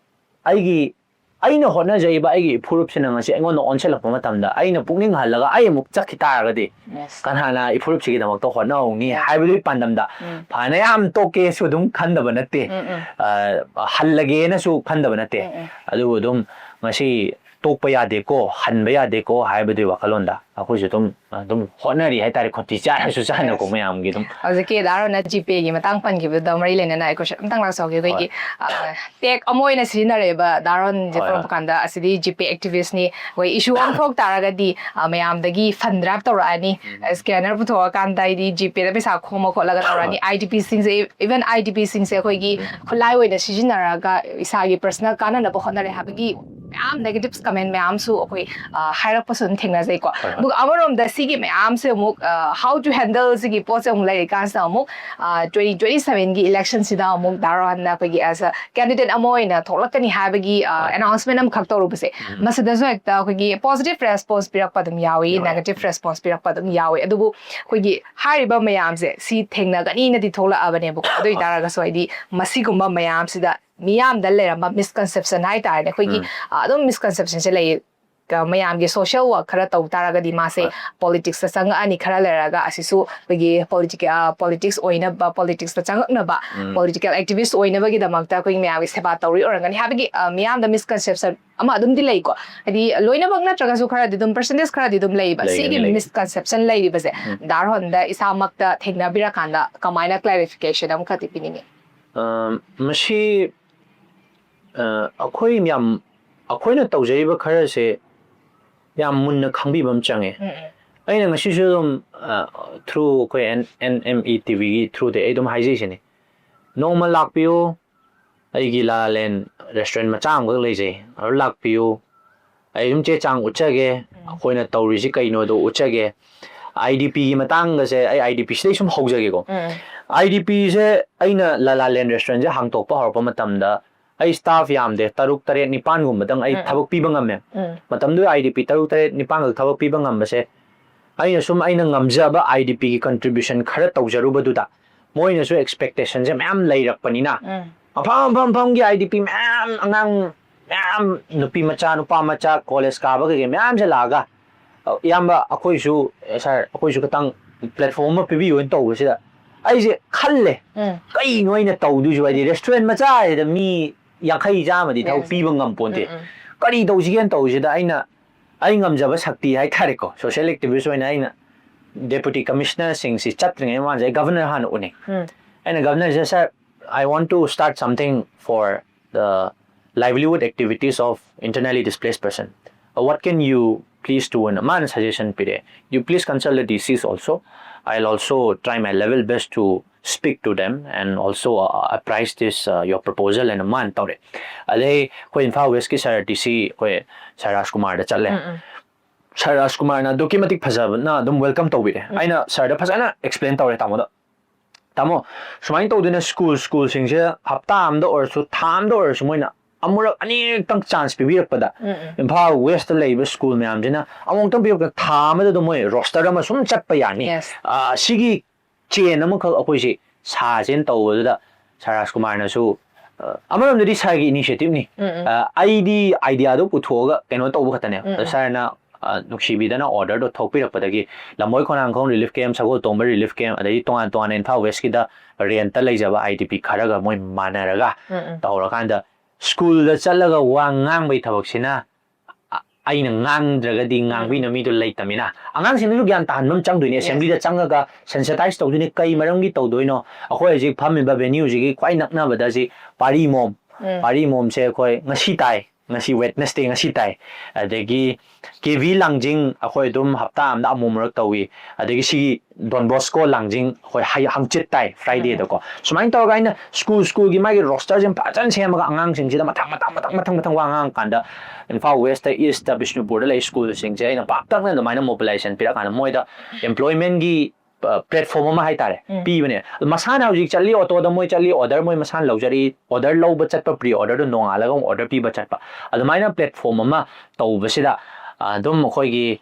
ꯑꯩꯒꯤ, ꯑꯩꯅ ꯍꯣꯠꯅꯖꯔꯤꯕ ꯑꯩꯒꯤ ꯏꯐꯨꯔꯨꯞꯁꯤꯅ ꯉꯁꯤ ꯑꯩꯉꯣꯟꯗ ꯑꯣꯟꯁꯤꯜꯂꯛꯄ ꯃꯇꯝꯗ, ꯑꯩꯅ ꯄꯨꯛꯅꯤꯡ ꯍꯜꯂꯒ ꯑꯩ ꯑꯃꯨꯛ ꯆꯠꯈꯤ ꯇꯥꯔꯒꯗꯤ, Yes. ꯀꯅꯥꯅ ꯏꯐꯨꯔꯨꯞꯁꯤꯒꯤꯗꯃꯛꯇ ꯍꯣꯠꯅꯍꯧꯅꯤ Yes. ꯍꯥꯏꯕꯗꯨꯒꯤ ꯄꯥꯟꯗꯝꯗ ꯎꯝ. ꯐꯅꯌꯥꯝ ꯇꯣꯛꯀꯦꯁꯨ ꯑꯗꯨꯝ ꯈꯟꯗꯕ ꯅꯠꯇꯦ, ꯎꯝ, ꯎꯝ. ꯑ, ꯍꯜꯂꯒꯦꯅꯁꯨ ꯈꯟꯗꯕ ꯅꯠꯇꯦ꯫ ꯎꯝ, ꯎꯝ. ꯑꯗꯨꯕꯨ ꯑꯗꯨꯝ ꯉꯁꯤ ꯇꯣꯛꯄ ꯌꯥꯗꯦꯀꯣ, ꯍꯟꯕ ꯌꯥꯗꯦꯀꯣ ꯍꯥꯏꯕꯗꯨꯒꯤ ꯋꯥꯈꯜꯂꯣꯟꯗ ꯑꯩꯈꯣꯏꯁꯨ ꯑꯗꯨꯝ, ꯑꯗꯨꯝ ꯍꯣꯠꯅꯔꯤ ꯍꯥꯏꯇꯥꯔꯦ, ꯈꯣꯟꯊꯤ ꯆꯥꯔꯁꯨ ꯆꯥꯅꯀꯣ Yes. ꯃꯌꯥꯝꯒꯤ ꯑꯗꯨꯝ꯫ ꯍꯧꯖꯤꯛꯀꯤ ꯗꯥ ꯔꯣꯍꯟꯅ GPay ꯒꯤ ꯃꯇꯥꯡ ꯄꯟꯈꯤꯕꯗꯨꯗ ꯃꯔꯤ ꯂꯩꯅꯅ ꯑꯩ question ꯑꯝꯇꯪ ꯂꯥꯛꯆꯍꯧꯒꯦ꯫ ꯑꯩꯈꯣꯏꯒꯤ, ꯑ, tag ꯑꯃ ꯑꯣꯏꯅ ꯁꯤꯖꯤꯟꯅꯔꯛꯑꯦꯕ ꯗꯥ ꯔꯣꯍꯟꯁꯦ ꯍꯣꯏ, ꯐꯣꯔꯝ ꯍꯣꯏ. ꯀꯥꯟꯗ, ꯑꯁꯤꯗꯤ GPay activist ꯅꯤ, ꯑꯩꯈꯣꯏ issue ꯑꯃ ꯊꯣꯛ ꯇꯥꯔꯒꯗꯤ, ꯑ, ꯃꯌꯥꯝꯗꯒꯤ fund drive ꯇꯧꯔꯛꯑꯅꯤ, ꯎꯝ. Scanner ꯄꯨꯊꯣꯛꯑꯀꯥꯟꯗ ꯍꯥꯏꯗꯤ GPay ꯗ ꯄꯩꯁꯥ ꯈꯣꯝꯃ ꯈꯣꯠꯂꯒ ꯇꯧꯔꯛꯑꯅꯤ꯫ ꯍꯣꯏ. IDP ꯁꯤꯡꯁꯦ, even IDP ꯁꯤꯡꯁꯦ ꯑꯩꯈꯣꯏꯒꯤ ꯎꯝ. ꯈꯨꯠꯂꯥꯏ ꯑꯣꯏꯅ ꯁꯤꯖꯤꯟꯅꯔꯒ ꯏꯁꯥꯒꯤ personal ꯀꯥꯟꯅꯅꯕ ꯍꯣꯠꯅꯔꯦ ꯍꯥꯏꯕꯒꯤ ꯃꯌꯥꯝ negative comment ꯃꯌꯥꯝꯁꯨ ꯑꯩꯈꯣꯏ, ꯑ, ꯍꯥꯏꯔꯛꯄꯁꯨ ꯑꯗꯨꯝ ꯊꯦꯡꯅꯖꯩꯀꯣ꯫ ꯍꯣꯏ, ꯍꯣꯏ. ꯑꯗꯨꯒ ꯑꯃꯔꯣꯝꯗ ꯁꯤꯒꯤ ꯃꯌꯥꯝꯁꯦ ꯑꯃꯨꯛ, ꯑ, how to handle ꯁꯤꯒꯤ ꯄꯣꯠꯁꯦ ꯑꯃꯨꯛ ꯂꯩꯔꯤꯀꯥꯟꯁꯤꯗ ꯑꯃꯨꯛ, ꯑ, twenty twenty seven ꯒꯤ election ꯁꯤꯗ ꯑꯃꯨꯛ ꯗꯥ ꯔꯣꯍꯟꯅ ꯑꯩꯈꯣꯏꯒꯤ as a candidate ꯑꯃ ꯑꯣꯏꯅ ꯊꯣꯛꯂꯛꯀꯅꯤ ꯍꯥꯏꯕꯒꯤ, ꯑ, ꯍꯣꯏ. announcement ꯑꯃꯈꯛ ꯇꯧꯔꯨꯕꯁꯦ, ꯎꯝ. ꯃꯁꯤꯗꯁꯨ ꯍꯦꯛꯇ ꯑꯩꯈꯣꯏꯒꯤ positive response ꯄꯤꯔꯛꯄ ꯑꯗꯨꯝ ꯌꯥꯎꯏ, ꯌꯥꯎꯋꯦ. Negative response ꯄꯤꯔꯛꯄ ꯑꯗꯨꯝ ꯌꯥꯎꯏ꯫ ꯑꯗꯨꯕꯨ ꯑꯩꯈꯣꯏꯒꯤ ꯍꯥꯏꯔꯤꯕ ꯃꯌꯥꯝꯁꯦ ꯁꯤ ꯊꯦꯡꯅꯒꯅꯤꯅꯗꯤ ꯊꯣꯛꯂꯛꯑꯕꯅꯦꯕꯀꯣ꯫ ꯑꯗꯨ ꯍꯣꯏ. ꯑꯣꯏꯇꯥꯔꯒꯁꯨ ꯍꯥꯏꯗꯤ ꯃꯁꯤꯒꯨꯝꯕ ꯃꯌꯥꯝꯁꯤꯗ ꯃꯤꯌꯥꯝꯗ ꯂꯩꯔꯝꯕ misconception ꯍꯥꯏꯇꯥꯔꯦꯅꯦ, ꯑꯩꯈꯣꯏꯒꯤ, ꯎꯝ. ꯑ, ꯑꯗꯨꯝ misconception ꯁꯦ ꯂꯩ꯫ ꯀ-, ꯃꯌꯥꯝꯒꯤ social work ꯈꯔ ꯇꯧ ꯇꯥꯔꯒꯗꯤ ꯃꯥꯁꯦ ꯍꯣꯏ. politics ꯇ ꯆꯪꯉꯛꯑꯅꯤ, ꯈꯔ ꯂꯩꯔꯒ ꯑꯁꯤꯁꯨ ꯑꯩꯈꯣꯏꯒꯤ politic-, ꯑ, politics ꯑꯣꯏꯅꯕ, politics ꯇ ꯆꯪꯉꯛꯅꯕ, ꯎꯝ. political activist ꯑꯣꯏꯅꯕꯒꯤꯗꯃꯛꯇ ꯑꯩꯈꯣꯏꯒꯤ ꯃꯌꯥꯝꯒꯤ ꯁꯦꯕꯥ ꯇꯧꯔꯤ ꯑꯣꯏꯔꯝꯒꯅꯤ ꯍꯥꯏꯕꯒꯤ, ꯑ, ꯃꯤꯌꯥꯝꯗ misconception ꯑꯃ ꯑꯗꯨꯝꯗꯤ ꯂꯩꯀꯣ꯫ ꯍꯥꯏꯗꯤ ꯂꯣꯏꯅꯃꯛ ꯅꯠꯇ꯭ꯔꯒꯁꯨ ꯈꯔꯗꯤ ꯑꯗꯨꯝ, percentage ꯈꯔꯗꯤ ꯑꯗꯨꯝ ꯂꯩꯕ꯫ ꯂꯩꯒꯅꯤ, ꯁꯤꯒꯤ ꯂꯩꯒꯅꯤ. Misconception ꯂꯩꯔꯤꯕꯁꯦ ꯎꯝ. ꯗꯥ ꯔꯣꯍꯟꯗ ꯏꯁꯥꯃꯛꯇ ꯊꯦꯡꯅꯕꯤꯔꯀꯥꯟꯗ ꯀꯃꯥꯏꯅ clarification ꯑꯃꯈꯛꯇꯤ ꯄꯤꯅꯤꯡꯉꯤ? ꯑ, ꯃꯁꯤ, ꯑ, ꯑꯩꯈꯣꯏ ꯌꯥꯝ, ꯑꯩꯈꯣꯏꯅ ꯇꯧꯖꯔꯤꯕ ꯈꯔꯁꯦ ꯌꯥꯝ ꯃꯨꯟꯅ ꯈꯪꯕꯤꯕ ꯑꯃ ꯆꯪꯉꯦ꯫ ꯎꯝ, ꯎꯝ. ꯑꯩꯅ ꯉꯁꯤꯁꯨ ꯑꯗꯨꯝ ꯊ꯭ꯔꯨ ꯑꯩꯈꯣꯏ ꯑꯦꯟ ꯑꯦꯝ ꯏ ꯇꯤ ꯚꯤꯒꯤ ꯊ꯭ꯔꯨꯗ ꯑꯩ ꯑꯗꯨꯝ ꯍꯥꯏꯖꯩꯁꯤꯅꯤ, ꯅꯣꯡꯃ ꯂꯥꯛꯄꯤꯌꯨ, ꯑꯩꯒꯤ ꯂꯥꯂꯦꯟ ꯔꯦꯁꯇꯨꯔꯦꯟ ꯃꯆꯥ ꯑꯃꯈꯛ ꯂꯩꯖꯩ, ꯑꯗꯨ ꯂꯥꯛꯄꯤꯌꯨ, ꯑꯩ ꯑꯗꯨꯝ ꯆꯦ ꯆꯥꯡ ꯎꯠꯆꯒꯦ, ꯑꯩꯈꯣꯏꯅ ꯇꯧꯔꯤꯁꯤ ꯀꯩꯅꯣꯗꯣ ꯎꯠꯆꯒꯦ꯫ ꯑꯥꯏ ꯗꯤ ꯄꯤꯒꯤ ꯃꯇꯥꯡꯒꯁꯦ ꯑꯩ ꯑꯥꯏ ꯗꯤ ꯄꯤꯁꯤꯗꯩ ꯁꯨꯝ ꯍꯧꯖꯒꯦꯀꯣ꯫ ꯑꯥꯏ ꯗꯤ ꯄꯤꯁꯦ ꯑꯩꯅ ꯂꯥꯂꯦꯟ ꯔꯦꯁꯇꯨꯔꯦꯟꯁꯦ ꯍꯥꯡꯇꯣꯛꯄ ꯍꯧꯔꯛꯄ ꯃꯇꯝꯗ ꯑꯩ ꯁ꯭ꯇꯥꯐ ꯌꯥꯝꯗꯦ, ꯇꯔꯨꯛ ꯇꯔꯦꯠ ꯅꯤꯄꯥꯟꯒꯨꯝꯕꯗꯪ ꯑꯩ ꯊꯕꯛ ꯄꯤꯕ ꯉꯝꯃꯦ꯫ ꯃꯇꯝꯗꯨꯗ ꯑꯥꯏ ꯗꯤ ꯄꯤ ꯇꯔꯨꯛ ꯇꯔꯦꯠ ꯅꯤꯄꯥꯟꯈꯛ ꯊꯕꯛ ꯄꯤꯕ ꯉꯝꯕꯁꯦ ꯑꯩꯅ ꯁꯨꯝ ꯑꯩꯅ ꯉꯝꯖꯕ ꯑꯥꯏ ꯗꯤ ꯄꯤꯒꯤ ꯀꯟꯇ꯭ꯔꯤꯕ꯭ꯌꯨꯁꯟ ꯈꯔ ꯇꯧꯖꯔꯨꯕꯗꯨꯗ ꯃꯣꯏꯅꯁꯨ ꯑꯦꯛꯁꯄꯦꯛꯇꯦꯁꯟꯁꯦ ꯃꯌꯥꯝ ꯂꯩꯔꯛꯄꯅꯤꯅ ꯃꯐꯝ ꯃꯐꯝ ꯃꯐꯝꯒꯤ ꯑꯥꯏ ꯗꯤ ꯄꯤ ꯃꯌꯥꯝ, ꯑꯉꯥꯡ ꯃꯌꯥꯝ, ꯅꯨꯄꯤ ꯃꯆꯥ ꯅꯨꯄꯥ ꯃꯆꯥ ꯀꯣꯂꯦꯖ ꯀꯥꯕ ꯀꯩꯀꯩ ꯃꯌꯥꯝꯁꯦ ꯂꯥꯛꯑꯒ, "ꯑ, ꯏꯌꯥꯝꯕ, ꯑꯩꯈꯣꯏꯁꯨ, ꯑꯦ, ꯁꯥꯔ, ꯑꯩꯈꯣꯏꯁꯨ ꯈꯤꯇꯪ ꯄ꯭ꯂꯦꯠꯐꯣꯝ ꯑꯃ ꯄꯤꯕꯤꯌꯨ" ꯍꯥꯏꯅ ꯇꯧꯕꯁꯤꯗ ꯑꯩꯁꯦ ꯈꯜꯂꯦ, ꯀꯩꯅꯣ ꯑꯩꯅ ꯇꯧꯗꯣꯏꯁꯤꯕꯣ? ꯍꯥꯏꯗꯤ ꯔꯦꯁꯇꯨꯔꯦꯟ ꯃꯆꯥ ꯍꯥꯏꯁꯤꯗ ꯃꯤ ꯌꯥꯡꯈꯩ ꯆꯥꯝꯃꯗꯤ ꯊꯕꯛ ꯄꯤꯕ ꯉꯝꯄꯣꯟꯇꯦ꯫ ꯀꯔꯤ ꯇꯧꯁꯤꯒꯦꯅ ꯇꯧꯕꯁꯤꯗ ꯑꯩꯅ ꯑꯩ ꯉꯝꯖꯕ ꯁꯛꯇꯤ ꯍꯥꯏꯇꯥꯔꯦꯀꯣ, ꯁꯣꯁꯤꯌꯦꯜ ꯑꯦꯛꯇꯤꯚꯤꯁ ꯑꯣꯏꯅ ꯑꯩꯅ ꯗꯦꯄꯨꯇꯤ ꯀꯃꯤꯁꯅꯔꯁꯤꯡꯁꯤ ꯆꯠꯇ꯭ꯔꯤꯉꯩ ꯃꯃꯥꯡꯁꯦ ꯑꯩ ꯒꯚꯔꯅꯔ ꯍꯥꯟꯅ ꯎꯅꯩ꯫ ꯑꯩꯅ ꯒꯚꯔꯅꯔꯁꯦ, "Sir, I want to start something for the livelihood activities of internally displaced person. Uh, what can you please do?" ꯑꯅ ꯃꯥꯅ ꯁꯖꯦꯁꯟ ꯄꯤꯔꯛꯑꯦ꯫ "You please consult the D Cs also. I'll also try my level best to speak to them and also, uh, apprise this, uh, your proposal" ꯍꯥꯏꯅ ꯃꯥꯅ ꯇꯧꯔꯦ꯫ ꯑꯗꯩ ꯑꯩꯈꯣꯏ ꯏꯝꯐꯥꯜ ꯋꯦꯁꯀꯤ ꯁꯥꯔ ꯗꯤ ꯁꯤ ꯑꯩꯈꯣꯏ ꯁꯥꯔ ꯔꯥꯖꯀꯨꯃꯥꯔꯗ ꯆꯠꯂꯦ꯫ ꯁꯥꯔ ꯔꯥꯖꯀꯨꯃꯥꯔꯅ ꯑꯗꯨꯛꯀꯤ ꯃꯇꯤꯛ ꯐꯖꯕꯅ ꯑꯗꯨꯝ ꯋꯦꯜꯀꯝ ꯇꯧꯕꯤꯔꯦ꯫ ꯑꯩꯅ ꯁꯥꯔꯗ ꯐꯖꯅ ꯑꯦꯛꯁꯄ꯭ꯂꯦꯟ ꯇꯧꯔꯦ, "ꯇꯥꯃꯣꯗ, ꯇꯥꯃꯣ, ꯁꯨꯃꯥꯏꯅ ꯇꯧꯗꯣꯏꯅꯦ, ꯁ꯭ꯀꯨꯜ, ꯁ꯭ꯀꯨꯜꯁꯤꯡꯁꯦ ꯍꯞꯇꯥ ꯑꯃꯗ ꯑꯣꯏꯔꯁꯨ, ꯊꯥ ꯑꯃꯗ ꯑꯣꯏꯔꯁꯨ ꯃꯣꯏꯅ ꯑꯃꯨꯔꯛ ꯑꯅꯤꯔꯛꯇꯪ ꯆꯥꯟꯁ ꯄꯤꯕꯤꯔꯛꯄꯗ ꯏꯝꯐꯥꯜ ꯋꯦꯁꯇ ꯂꯩꯔꯤꯕ ꯁ꯭ꯀꯨꯜ ꯃꯌꯥꯝꯁꯤꯅ ꯑꯃꯨꯛꯇꯪ ꯄꯤꯔꯛꯄꯗ ꯊꯥ ꯑꯃꯗ ꯑꯗꯨꯝ ꯃꯣꯏ ꯔꯣꯁꯇꯔ ꯑꯃ ꯁꯨꯝ ꯆꯠꯄ ꯌꯥꯅꯤ꯫ ꯑꯥ, ꯁꯤꯒꯤ ꯆꯦꯟ ꯑꯃꯈꯛ ꯑꯩꯈꯣꯏꯁꯤ ꯁꯥꯁꯦꯅ ꯇꯧꯕꯗꯨꯗ ꯁꯥꯔ ꯔꯥꯖꯀꯨꯃꯥꯔꯅꯁꯨ, ꯑ, ꯑꯃꯔꯣꯝꯗꯗꯤ ꯁꯥꯔꯒꯤ ꯏꯅꯤꯁꯤꯌꯦꯇꯤꯞꯅꯤ꯫ ꯑ, ꯑꯩꯗꯤ ꯑꯥꯏꯗꯤꯌꯥꯗꯣ ꯄꯨꯊꯣꯛꯑꯒ ꯀꯩꯅꯣ ꯇꯧꯕ ꯈꯛꯇꯅꯦ꯫ ꯑꯗꯣ ꯁꯥꯔꯅ, ꯑ, ꯅꯨꯡꯁꯤꯕꯤꯗꯅ ꯑꯣꯔꯗꯔꯗꯣ ꯊꯣꯛꯄꯤꯔꯛꯄꯗꯒꯤ ꯂꯝꯕꯣꯏ ꯈꯣꯡꯅꯥꯡꯈꯣꯡ ꯔꯤꯂꯤꯐ ꯀꯦꯝ, ꯁꯒꯣꯜ ꯇꯣꯡꯕ ꯔꯤꯂꯤꯐ ꯀꯦꯝ, ꯑꯗꯩꯗꯤ ꯇꯣꯉꯥꯟ ꯇꯣꯉꯥꯟꯅ ꯏꯝꯐꯥꯜ ꯋꯦꯁꯀꯤꯗ ꯔꯦꯟꯠꯇ ꯂꯩꯖꯕ ꯑꯥꯏ ꯗꯤ ꯄꯤ ꯈꯔꯒ ꯃꯣꯏ ꯃꯥꯟꯅꯔꯒ ꯇꯧꯔꯀꯥꯟꯗ ꯁ꯭ꯀꯨꯜꯗ ꯆꯠꯂꯒ ꯋꯥ ꯉꯥꯡꯕꯒꯤ ꯊꯕꯛꯁꯤꯅ ꯑ-, ꯑꯩꯅ ꯉꯥꯡꯗ꯭ꯔꯒꯗꯤ ꯉꯥꯡꯕꯤꯅ ꯃꯤꯗꯣ ꯂꯩꯇꯕꯅꯤꯅ, ꯑꯉꯥꯡꯁꯤꯡꯗꯨꯁꯨ ꯒ꯭ꯌꯥꯟ ꯇꯥꯍꯟꯕ ꯑꯃ ꯆꯪꯗꯣꯏꯅꯦ꯫ ꯑꯦꯁꯦꯝꯕ꯭ꯂꯤꯗ ꯆꯪꯉꯒ ꯁꯦꯟꯁꯤꯇꯥꯏꯁ ꯇꯧꯗꯣꯏꯅꯦ꯫ ꯀꯩ ꯃꯔꯝꯒꯤ ꯇꯧꯗꯣꯏꯅꯣ? ꯑꯩꯈꯣꯏ ꯍꯧꯖꯤꯛ ꯐꯝꯃꯤꯕ ꯚꯦꯅ꯭ꯌꯨꯁꯤꯒꯤ ꯈ꯭ꯋꯥꯏ ꯅꯛꯅꯕꯗ ꯁꯤ ꯄꯥꯔꯤ ꯃꯣꯝ, ꯄꯥꯔꯤ ꯃꯣꯝꯁꯦ ꯑꯩꯈꯣꯏ ꯉꯁꯤ ꯇꯥꯏ, ꯉꯁꯤ Wednesday, ꯉꯁꯤ ꯇꯥꯏ꯫ ꯑꯗꯒꯤ ꯀꯦ ꯚꯤ ꯂꯥꯡꯖꯤꯡ ꯑꯩꯈꯣꯏ ꯑꯗꯨꯝ ꯍꯞꯇꯥ ꯑꯃꯗ ꯑꯃꯨꯛ ꯃꯔꯛ ꯇꯧꯏ꯫ ꯑꯗꯒꯤ ꯁꯤꯒꯤ Don Bosco ꯂꯥꯡꯖꯤꯡ ꯑꯩꯈꯣꯏ ꯍꯌꯦ-, ꯍꯪꯆꯤꯠ ꯇꯥꯏ, Fridayꯗꯀꯣ꯫ ꯁꯨꯃꯥꯏꯅ ꯇꯧꯔꯒ ꯑꯩꯅ ꯁ꯭ꯀꯨꯜ ꯁ꯭ꯀꯨꯜꯒꯤ ꯃꯥꯒꯤ rosterꯁꯦ ꯐꯖꯅ ꯁꯦꯝꯃꯒ ꯑꯉꯥꯡꯁꯤꯡꯁꯤꯗ ꯃꯊꯪ ꯃꯊꯪ ꯃꯊꯪ ꯃꯊꯪ ꯃꯊꯪ ꯋꯥ ꯉꯥꯡꯉꯀꯥꯟꯗ ꯏꯝꯐꯥꯜ Westꯇ, Eastꯇ, ꯕꯤꯁꯅꯨꯄꯨꯔꯗ ꯂꯩ ꯁ꯭ꯀꯨꯜꯁꯤꯡꯁꯦ ꯑꯩꯅ ꯄꯥꯛꯇꯛꯅ ꯑꯗꯨꯃꯥꯏꯅ mobilization ꯄꯤꯔꯛꯀꯥꯟꯗ ꯃꯣꯏꯗ employmentꯀꯤ platform ꯑꯃ ꯍꯥꯏꯇꯥꯔꯦ, ꯎꯝ. ꯄꯤꯕꯅꯦ꯫ ꯃꯁꯥꯅ ꯍꯧꯖꯤꯛ ꯆꯠꯂꯤ, ꯑꯣꯇꯣꯗ ꯃꯣꯏ ꯆꯠꯂꯤ, order ꯃꯣꯏ ꯃꯁꯥꯅ ꯂꯧꯖꯔꯤ, order ꯂꯧꯕ ꯆꯠꯄ, pre orderꯗꯣ ꯅꯣꯡꯉꯥꯜꯂꯒ ꯑꯃꯨꯛ order ꯄꯤꯕ ꯆꯠꯄ, ꯑꯗꯨꯃꯥꯏꯅ platform ꯑꯃ ꯇꯧꯕꯁꯤꯗ, ꯑꯗꯨꯝ ꯑꯩꯈꯣꯏꯒꯤ,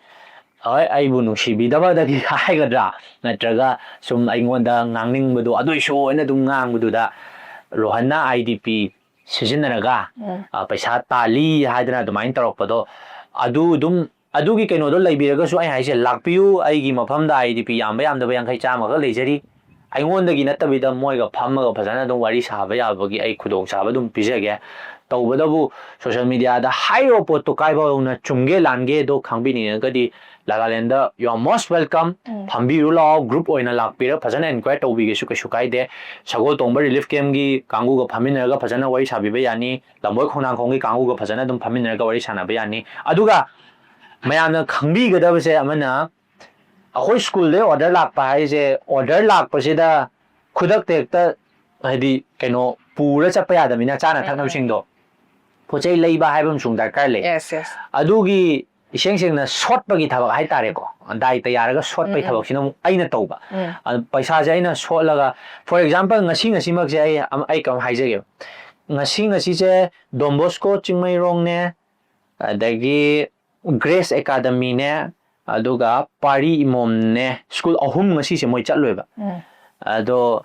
ꯍꯣꯏ, ꯑꯩꯕꯨ ꯅꯨꯡꯁꯤꯕꯤꯗꯕꯗꯒꯤ ꯍꯥꯏꯒꯗ꯭ꯔꯥ, ꯅꯠꯇ꯭ꯔꯒ ꯁꯨꯝ ꯑꯩꯉꯣꯟꯗ ꯉꯥꯡꯅꯤꯡꯕꯗꯣ ꯑꯗꯨꯏꯁꯨ ꯑꯣꯏꯅ ꯑꯗꯨꯝ ꯉꯥꯡꯕꯗꯨꯗ, ꯔꯣꯍꯟꯅ I D P ꯁꯤꯖꯤꯟꯅꯔꯒ, ꯎꯝ. ꯑ, ꯄꯩꯁꯥ ꯇꯥꯜꯂꯤ ꯍꯥꯏꯗꯅ ꯑꯗꯨꯃꯥꯏꯅ ꯇꯧꯔꯛꯄꯗꯣ, ꯑꯗꯨ ꯑꯗꯨꯝ, ꯑꯗꯨꯒꯤ ꯀꯩꯅꯣꯗꯣ ꯂꯩꯕꯤꯔꯒꯁꯨ, ꯑꯩ ꯍꯥꯏꯁꯦ, ꯂꯥꯛꯄꯤꯌꯨ, ꯑꯩꯒꯤ ꯃꯐꯝꯗ I D P ꯌꯥꯝꯕ ꯌꯥꯝꯗꯕ ꯌꯥꯡꯈꯩ ꯆꯥꯝꯃ ꯈꯛ ꯂꯩꯖꯔꯤ꯫ ꯑꯩꯉꯣꯟꯗꯒꯤ ꯅꯠꯇꯕꯤꯗ ꯃꯣꯏꯒ ꯐꯝꯃꯒ ꯐꯖꯅ ꯑꯗꯨꯝ ꯋꯥꯔꯤ ꯁꯥꯕ ꯌꯥꯕꯒꯤ ꯑꯩ ꯈꯨꯗꯣꯡꯆꯥꯕ ꯑꯗꯨꯝ ꯄꯤꯖꯒꯦ꯫ ꯇꯧꯕꯇꯕꯨ social mediaꯗ ꯍꯥꯏꯔꯤꯕ ꯄꯣꯠꯇꯣ ꯀꯥꯏꯐꯥꯎ ꯌꯧꯅ ꯆꯨꯝꯒꯦ ꯂꯥꯟꯒꯦꯗꯣ ꯈꯪꯕꯤꯅꯤꯡꯉꯒꯗꯤ ꯂꯥꯂꯥꯂꯦꯟꯗ you are most welcome꯫ ꯎꯝ. ꯐꯝꯕꯤꯔꯨ ꯂꯥꯛꯑꯣ, group ꯑꯣꯏꯅ ꯂꯥꯛꯄꯤꯔ ꯐꯖꯅ inquire ꯇꯧꯕꯤꯒꯦꯁꯨ ꯀꯩꯁꯨ ꯀꯥꯏꯗꯦ꯫ ꯁꯒꯣꯜ ꯇꯣꯡꯕ relief campꯀꯤ ꯀꯥꯡꯕꯨꯒ ꯐꯝꯃꯤꯟꯅꯔꯒ ꯐꯖꯅ ꯋꯥꯔꯤ ꯁꯥꯕꯤꯕ ꯌꯥꯅꯤ꯫ ꯂꯝꯕꯣꯏ ꯈꯣꯡꯅꯥꯡꯈꯣꯡꯒꯤ ꯀꯥꯡꯕꯨꯒ ꯐꯖꯅ ꯑꯗꯨꯝ ꯐꯝꯃꯤꯟꯅꯔꯒ ꯋꯥꯔꯤ ꯁꯥꯟꯅꯕ ꯌꯥꯅꯤ꯫ ꯑꯗꯨꯒ ꯃꯌꯥꯝꯅ ꯈꯪꯕꯤꯒꯗꯕꯁꯦ ꯑꯃꯅ, ꯑꯩꯈꯣꯏ ꯁ꯭ꯀꯨꯜꯗꯩ order ꯂꯥꯛꯄ ꯍꯥꯏꯁꯦ, order ꯂꯥꯛꯄꯁꯤꯗ ꯈꯨꯗꯛꯇ ꯍꯦꯛꯇ, ꯍꯥꯏꯗꯤ, ꯀꯩꯅꯣ, ꯄꯨꯔ ꯆꯠꯄ ꯌꯥꯗꯕꯅꯤꯅ, ꯆꯥꯅ ꯎꯝ. ꯊꯛꯅꯕꯁꯤꯡꯗꯣ, ꯄꯣꯠ ꯆꯩ ꯂꯩꯕ ꯍꯥꯏꯕ ꯑꯃꯁꯨ ꯗꯔꯀꯥꯔ ꯂꯩ꯫ Yes, yes. ꯑꯗꯨꯒꯤ ꯏꯁꯦꯡ ꯁꯦꯡꯅ ꯁꯣꯠꯄꯒꯤ ꯊꯕꯛ ꯍꯥꯏꯇꯥꯔꯦꯀꯣ, ꯗꯥꯏꯇ ꯌꯥꯔꯒ ꯁꯣꯠꯄꯒꯤ ꯎꯝ, ꯎꯝ. ꯊꯕꯛꯁꯤꯅ ꯑꯃꯨꯛ ꯑꯩꯅ ꯇꯧꯕ꯫ ꯎꯝ. ꯑꯗꯨ ꯄꯩꯁꯥꯁꯦ ꯑꯩꯅ ꯁꯣꯠꯂꯒ, for example, ꯉꯁꯤ ꯉꯁꯤꯃꯛꯁꯦ ꯑꯩ ꯑꯃ-, ꯑꯩ ꯀꯩꯅꯣꯝ ꯍꯥꯏꯖꯒꯦꯕ꯫ ꯉꯁꯤ ꯉꯁꯤꯁꯦ Don Bosco ꯆꯤꯡꯃꯩꯔꯣꯡꯅꯦ, ꯑꯗꯒꯤ Grace Academyꯅꯦ, ꯑꯗꯨꯒ ꯄꯥꯔꯤ ꯏꯃꯣꯝꯅꯦ, ꯁ꯭ꯀꯨꯜ ꯑꯍꯨꯝ ꯉꯁꯤꯁꯦ ꯃꯣꯏ ꯆꯠꯂꯣꯏꯕ꯫ ꯎꯝ. ꯑꯗꯣ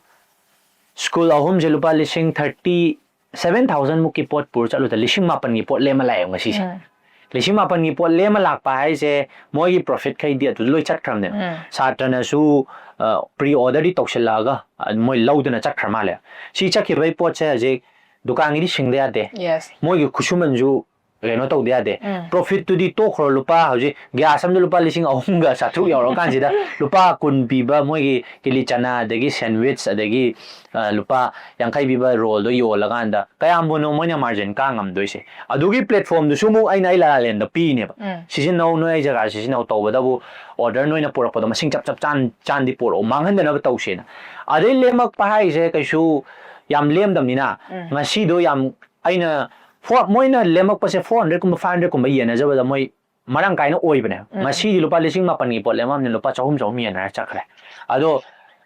ꯁ꯭ꯀꯨꯜ ꯑꯍꯨꯝꯁꯦ ꯂꯨꯄꯥ ꯂꯤꯁꯤꯡ thirty seven thousand ꯃꯨꯛꯀꯤ ꯄꯣꯠ ꯄꯨꯔ ꯆꯠꯂꯨꯗ, ꯂꯤꯁꯤꯡ ꯃꯥꯄꯟꯒꯤ ꯄꯣꯠ ꯂꯦꯝꯃ ꯂꯥꯛꯑꯦꯕ ꯉꯁꯤꯁꯦ꯫ ꯎꯝ. ꯂꯤꯁꯤꯡ ꯃꯥꯄꯟꯒꯤ ꯄꯣꯠ ꯂꯦꯝꯃ ꯂꯥꯛꯄ ꯍꯥꯏꯁꯦ ꯃꯣꯏꯒꯤ profit ꯈꯩꯗꯤ ꯑꯗꯨ ꯂꯣꯏ ꯆꯠꯈ꯭ꯔꯕꯅꯦꯕ꯫ ꯎꯝ. ꯁꯥꯇ꯭ꯔꯅꯁꯨ, ꯑ, pre orderꯗꯤ ꯇꯧꯁꯤꯜꯂꯛꯑꯒ, ꯑ, ꯃꯣꯏ ꯂꯧꯗꯅ ꯆꯠꯈ꯭ꯔ ꯃꯥꯜꯂꯦ꯫ ꯁꯤ ꯆꯠꯈꯤꯕꯒꯤ ꯄꯣꯠꯁꯦ ꯍꯧꯖꯤꯛ ꯗꯨꯀꯥꯟꯒꯤꯗꯤ ꯁꯤꯡꯗ ꯌꯥꯗꯦ꯫ Yes. ꯃꯣꯏꯒꯤ ꯈꯨꯠꯁꯨꯃꯟꯁꯨ ꯀꯩꯅꯣ ꯇꯧꯗ ꯌꯥꯗꯦ꯫ ꯎꯝ. Profit ꯇꯨꯗꯤ ꯇꯣꯛꯈ꯭ꯔꯣ, ꯂꯨꯄꯥ ꯍꯧꯖꯤꯛ gas ꯑꯃꯗ ꯂꯨꯄꯥ ꯂꯤꯁꯤꯡ ꯑꯍꯨꯝꯒ ꯆꯥꯇ꯭ꯔꯨꯛ ꯌꯧꯔꯀꯥꯟꯁꯤꯗ ꯂꯨꯄꯥ ꯀꯨꯟ ꯄꯤꯕ ꯃꯣꯏꯒꯤ ꯀꯤꯂꯤ ꯆꯅꯥ, ꯑꯗꯒꯤ sandwich, ꯑꯗꯒꯤ ꯑ, ꯂꯨꯄꯥ ꯌꯥꯡꯈꯩ ꯄꯤꯕ roll ꯗꯣ ꯌꯣꯜꯂꯀꯥꯟꯗ ꯀꯌꯥꯝꯕꯨꯅꯣ ꯃꯣꯏꯅ margin ꯀꯥ ꯉꯝꯗꯣꯏꯁꯦ? ꯑꯗꯨꯒꯤ platform ꯗꯨꯁꯨ ꯑꯃꯨꯛ ꯑꯩꯅ ꯑꯩ ꯂꯥꯂꯥꯂꯦꯟꯗ ꯄꯤꯅꯦꯕ꯫ ꯎꯝ. ꯁꯤꯖꯤꯟꯅꯧ, ꯅꯣꯏ ꯑꯩ ꯖꯒꯥ ꯁꯤꯖꯤꯟꯅꯧ, ꯇꯧꯕꯗꯕꯨ order ꯅꯣꯏꯅ ꯄꯨꯔꯛꯄꯗꯣ ꯃꯁꯤꯡ ꯆꯞ ꯆꯞ ꯆꯥꯟ ꯆꯥꯟꯗꯤ ꯄꯨꯔꯛꯑꯣ, ꯃꯥꯡꯍꯟꯗꯅꯕ ꯇꯧꯁꯦꯅ꯫ ꯑꯗꯩ ꯂꯦꯝꯃꯛꯄ ꯍꯥꯏꯁꯦ ꯀꯩꯁꯨ ꯌꯥꯝ ꯂꯦꯝꯗꯕꯅꯤꯅ ꯎꯝ. ꯉꯁꯤꯗꯣ ꯌꯥꯝ ꯑꯩꯅ four ꯃꯣꯏꯅ ꯂꯦꯝꯃꯛꯄꯁꯦ four hundred ꯀꯨꯝꯕ five hundred ꯀꯨꯝꯕ ꯌꯦꯟꯅꯖꯕꯗ ꯃꯣꯏ ꯃꯔꯥꯡ ꯀꯥꯏꯅ ꯑꯣꯏꯕꯅꯦ꯫ ꯎꯝ. ꯉꯁꯤꯗꯤ ꯂꯨꯄꯥ ꯂꯤꯁꯤꯡ ꯃꯥꯄꯟꯒꯤ ꯄꯣꯠ ꯂꯦꯝꯃꯝꯅꯤ, ꯂꯨꯄꯥ ꯆꯍꯨꯝ, ꯆꯍꯨꯝ ꯌꯦꯟꯅꯔ ꯆꯠꯈ꯭ꯔꯦ꯫ ꯑꯗꯣ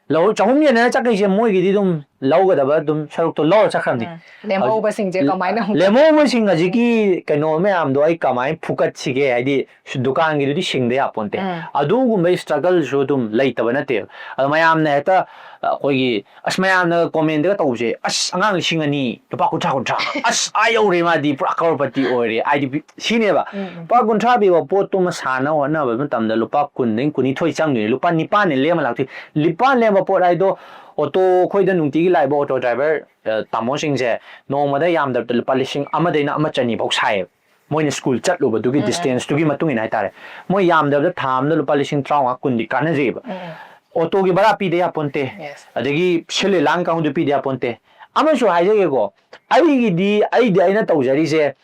ꯂꯧ ꯆꯍꯨꯝ ꯌꯦꯟꯅꯔ ꯆꯠꯈ꯭ꯔꯤꯁꯦ ꯃꯣꯏꯒꯤꯗꯤ ꯑꯗꯨꯝ ꯂꯧꯒꯗꯕ ꯑꯗꯨꯝ ꯁꯔꯨꯛꯇꯣ ꯂꯧꯔ ꯆꯠꯈ꯭ꯔꯕꯅꯤ꯫ ꯎꯝ. ꯂꯦꯝꯍꯧꯕꯁꯤꯡꯁꯦ ꯀꯃꯥꯏꯅ ꯑꯃꯨꯛ ꯂꯦꯝꯍꯧꯕꯁꯤꯡ ꯍꯧꯖꯤꯛꯀꯤ ꯀꯩꯅꯣ ꯃꯌꯥꯝꯗꯣ ꯑꯩ ꯀꯃꯥꯏꯅ ꯐꯨꯀꯠꯁꯤꯒꯦ? ꯍꯥꯏꯗꯤ ꯁꯨ-, ꯗꯨꯀꯥꯟꯒꯤꯗꯨꯗꯤ ꯁꯤꯡꯗ ꯌꯥꯄꯣꯟꯇꯦ꯫ ꯎꯝ. ꯑꯗꯨꯒꯨꯝꯕꯒꯤ struggle ꯁꯨ ꯑꯗꯨꯝ ꯂꯩꯇꯕ ꯅꯠꯇꯦꯕ꯫ ꯑꯗꯣ ꯃꯌꯥꯝꯅ ꯍꯦꯛꯇ ꯑꯩꯈꯣꯏꯒꯤ, ꯑꯁ, ꯃꯌꯥꯝꯅ comment ꯒ ꯇꯧꯕꯁꯦ, "ꯑꯁ, ꯑꯉꯥꯡ ꯂꯤꯁꯤꯡ ꯑꯅꯤ, ꯂꯨꯄꯥ ꯀꯨꯟꯊ꯭ꯔꯥ, ꯀꯨꯟꯊ꯭ꯔꯥ, ꯑꯁ, ꯑꯥ ꯌꯧꯔꯦ, ꯃꯥꯗꯤ ꯄꯨꯔꯥ crorepati ꯑꯣꯏꯔꯦ", ꯍꯥꯏꯗꯤ ꯁꯤꯅꯦꯕ꯫ ꯎꯝ, ꯎꯝ. ꯂꯨꯄꯥ ꯀꯨꯟꯊ꯭ꯔꯥ ꯄꯤꯕ ꯄꯣꯠꯇꯨꯃ ꯁꯥꯟꯅ ꯍꯣꯠꯅꯕ ꯃꯇꯝꯗ ꯂꯨꯄꯥ ꯀꯨꯟꯗꯒꯤ ꯀꯨꯟꯅꯤꯊꯣꯏ ꯆꯪꯗꯣꯏꯅꯦ꯫ ꯂꯨꯄꯥ ꯅꯤꯄꯥꯟꯅ ꯂꯦꯝꯃ ꯂꯥꯛꯇꯣꯏ꯫ ꯂꯨꯄꯥ ꯂꯦꯝꯕ ꯄꯣꯠ ꯍꯥꯏꯗꯣ, ꯑꯣꯇꯣ ꯑꯩꯈꯣꯏꯗ ꯅꯨꯡꯇꯤꯒꯤ ꯂꯥꯛꯏꯕ ꯑꯣꯇꯣ driver, ꯑ, ꯇꯥꯃꯣꯁꯤꯡꯁꯦ ꯅꯣꯡꯃꯗ ꯌꯥꯝꯗ꯭ꯔꯕꯗ ꯂꯨꯄꯥ ꯂꯤꯁꯤꯡ ꯑꯃꯗꯩꯅ ꯑꯃ ꯆꯅꯤ ꯐꯥꯎ ꯁꯥꯏꯌꯦꯕ꯫ ꯃꯣꯏꯅ ꯁ꯭ꯀꯨꯜ ꯆꯠꯂꯨꯕꯗꯨꯒꯤ ꯎꯝ, ꯎꯝ. distance ꯇꯨꯒꯤ ꯃꯇꯨꯡ ꯏꯟꯅ ꯍꯥꯏꯇꯥꯔꯦ꯫ ꯃꯣꯏ ꯌꯥꯝꯗ꯭ꯔꯕꯗ ꯊꯥ ꯑꯃꯗ ꯂꯨꯄꯥ ꯂꯤꯁꯤꯡ ꯇꯔꯥꯃꯉꯥ ꯀꯨꯟꯗꯤ ꯀꯥꯟꯅꯖꯩꯑꯕ꯫ ꯎꯝ, ꯎꯝ. ꯑꯣꯇꯣꯒꯤ ꯚꯔꯥ ꯄꯤꯗ ꯌꯥꯄꯣꯟꯇꯦ꯫ Yes. ꯑꯗꯒꯤ ꯁꯤꯜ ꯂꯥꯡ ꯀꯥꯡꯕꯨꯗꯨ ꯄꯤꯗ ꯌꯥꯄꯣꯟꯇꯦ꯫ ꯑꯃꯁꯨ ꯍꯥꯏꯖꯒꯦꯀꯣ, ꯑꯩꯒꯤꯗꯤ, ꯑꯩꯗꯤ ꯑꯩꯅ ꯇꯧꯖꯔꯤꯁꯦ,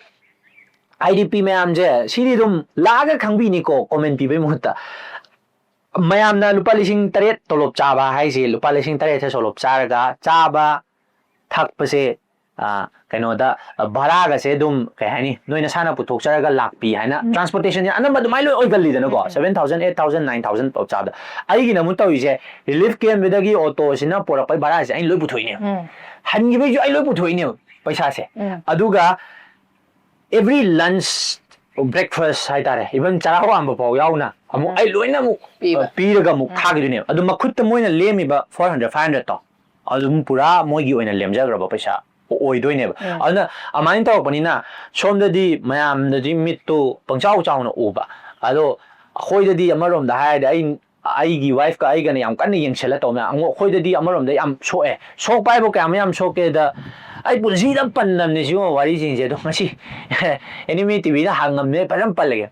IDP ꯃꯌꯥꯝꯁꯦ, ꯁꯤꯗꯤ ꯑꯗꯨꯝ ꯂꯥꯛꯑꯒ ꯈꯪꯕꯤꯅꯤꯀꯣ, comment ꯄꯤꯕꯩ ꯃꯍꯨꯠꯇ꯫ ꯃꯌꯥꯝꯅ ꯂꯨꯄꯥ ꯂꯤꯁꯤꯡ ꯇꯔꯦꯠ ꯇꯣꯂꯣꯞ ꯆꯥꯕ ꯍꯥꯏꯁꯦ, ꯂꯨꯄꯥ ꯂꯤꯁꯤꯡ ꯇꯔꯦꯠꯁꯦ ꯇꯣꯂꯣꯞ ꯆꯥꯔꯒ ꯆꯥꯕ ꯊꯛꯄꯁꯦ, ꯑ, ꯀꯩꯅꯣꯗ, ꯑ, ꯚꯔꯥꯒꯁꯦ ꯑꯗꯨꯝ, ꯀꯩ ꯍꯥꯏꯅꯤ, ꯅꯣꯏ ꯅꯁꯥꯅ ꯄꯨꯊꯣꯛꯆꯔꯒ ꯂꯥꯛꯄꯤ ꯍꯥꯏꯅ, transportation ꯁꯦ ꯑꯅꯝꯕ ꯑꯗꯨꯃꯥꯏꯅ ꯂꯣꯏ ꯑꯣꯏꯒꯜꯂꯤꯗꯅꯀꯣ, ꯎꯝ. seven thousand, eight thousand, nine thousand ꯇꯣꯂꯣꯞ ꯆꯥꯕꯗ꯫ ꯑꯩꯒꯤꯅ ꯑꯃꯨꯛ ꯇꯧꯔꯤꯁꯦ, relief camp ꯇꯨꯗꯒꯤ ꯑꯣꯇꯣꯁꯤꯅ ꯄꯣꯔꯛꯄꯩ ꯚꯔꯥꯁꯦ ꯑꯩꯅ ꯂꯣꯏ ꯄꯨꯊꯣꯛꯏꯅꯦꯕ꯫ ꯎꯝ. ꯍꯟꯈꯤꯕꯩꯁꯨ ꯑꯩ ꯂꯣꯏ ꯄꯨꯊꯣꯛꯏꯅꯦꯕ ꯄꯩꯁꯥꯁꯦ꯫ ꯎꯝ. ꯑꯗꯨꯒ every lunch, breakfast ꯍꯥꯏꯇꯥꯔꯦ, even ꯆꯔꯥ ꯋꯥꯟꯕ ꯐꯥꯎ ꯌꯥꯎꯅ ꯑꯃꯨꯛ ꯎꯝ. ꯑꯩ ꯂꯣꯏꯅ ꯑꯃꯨꯛ, ꯄꯤꯕ. ꯑ, ꯄꯤꯔꯒ ꯑꯃꯨꯛ ꯎꯝ. ꯊꯥꯈꯤꯗꯣꯏꯅꯦꯕ꯫ ꯑꯗꯨ ꯃꯈꯨꯠꯇ ꯃꯣꯏꯅ ꯂꯦꯝꯃꯤꯕ four hundred, five hundred ꯇꯣ ꯑꯗꯨꯝ ꯄꯨꯔꯥ ꯃꯣꯏꯒꯤ ꯑꯣꯏꯅ ꯂꯦꯝꯖꯈ꯭ꯔꯕ ꯄꯩꯁꯥ ꯑꯣꯏꯗꯣꯏꯅꯦꯕ꯫ ꯎꯝ. ꯑꯗꯨꯅ ꯑꯗꯨꯃꯥꯏꯅ ꯇꯧꯔꯛꯄꯅꯤꯅ ꯁꯣꯝꯗꯗꯤ ꯃꯌꯥꯝꯗꯗꯤ ꯃꯤꯠꯇꯨ ꯄꯪꯆꯥꯎ ꯆꯥꯎꯅ ꯎꯕ, ꯑꯗꯣ ꯑꯩꯈꯣꯏꯗꯗꯤ ꯑꯃꯔꯣꯝꯗ ꯍꯥꯏꯔꯗꯤ ꯑꯩ ꯑꯩꯒꯤ wife ꯀ ꯑꯩꯒꯅ ꯌꯥꯝ ꯀꯟꯅ ꯌꯦꯡꯁꯤꯜꯂ ꯇꯧꯕ ꯃꯌꯥꯝ꯫ ꯑꯃꯨꯛ ꯑꯩꯈꯣꯏꯗꯗꯤ ꯑꯃꯔꯣꯝꯗ ꯌꯥꯝ ꯁꯣꯛꯑꯦ꯫ ꯁꯣꯛꯄ ꯍꯥꯏꯕꯨ ꯀꯌꯥꯝ ꯌꯥꯝ ꯁꯣꯛꯀꯦꯗ, ꯑꯩ ꯄꯨꯟꯁꯤꯗ ꯄꯟꯗꯕꯅꯤ ꯁꯤꯒꯨꯝꯕ ꯋꯥꯔꯤꯁꯤꯡꯁꯦ꯫ ꯑꯗꯣ ꯉꯁꯤ ꯑꯦꯅꯤꯃꯤ ꯇꯤꯚꯤꯗ ꯍꯥꯡꯉꯝꯅꯦ, ꯐꯖꯅ ꯄꯜꯂꯒꯦ꯫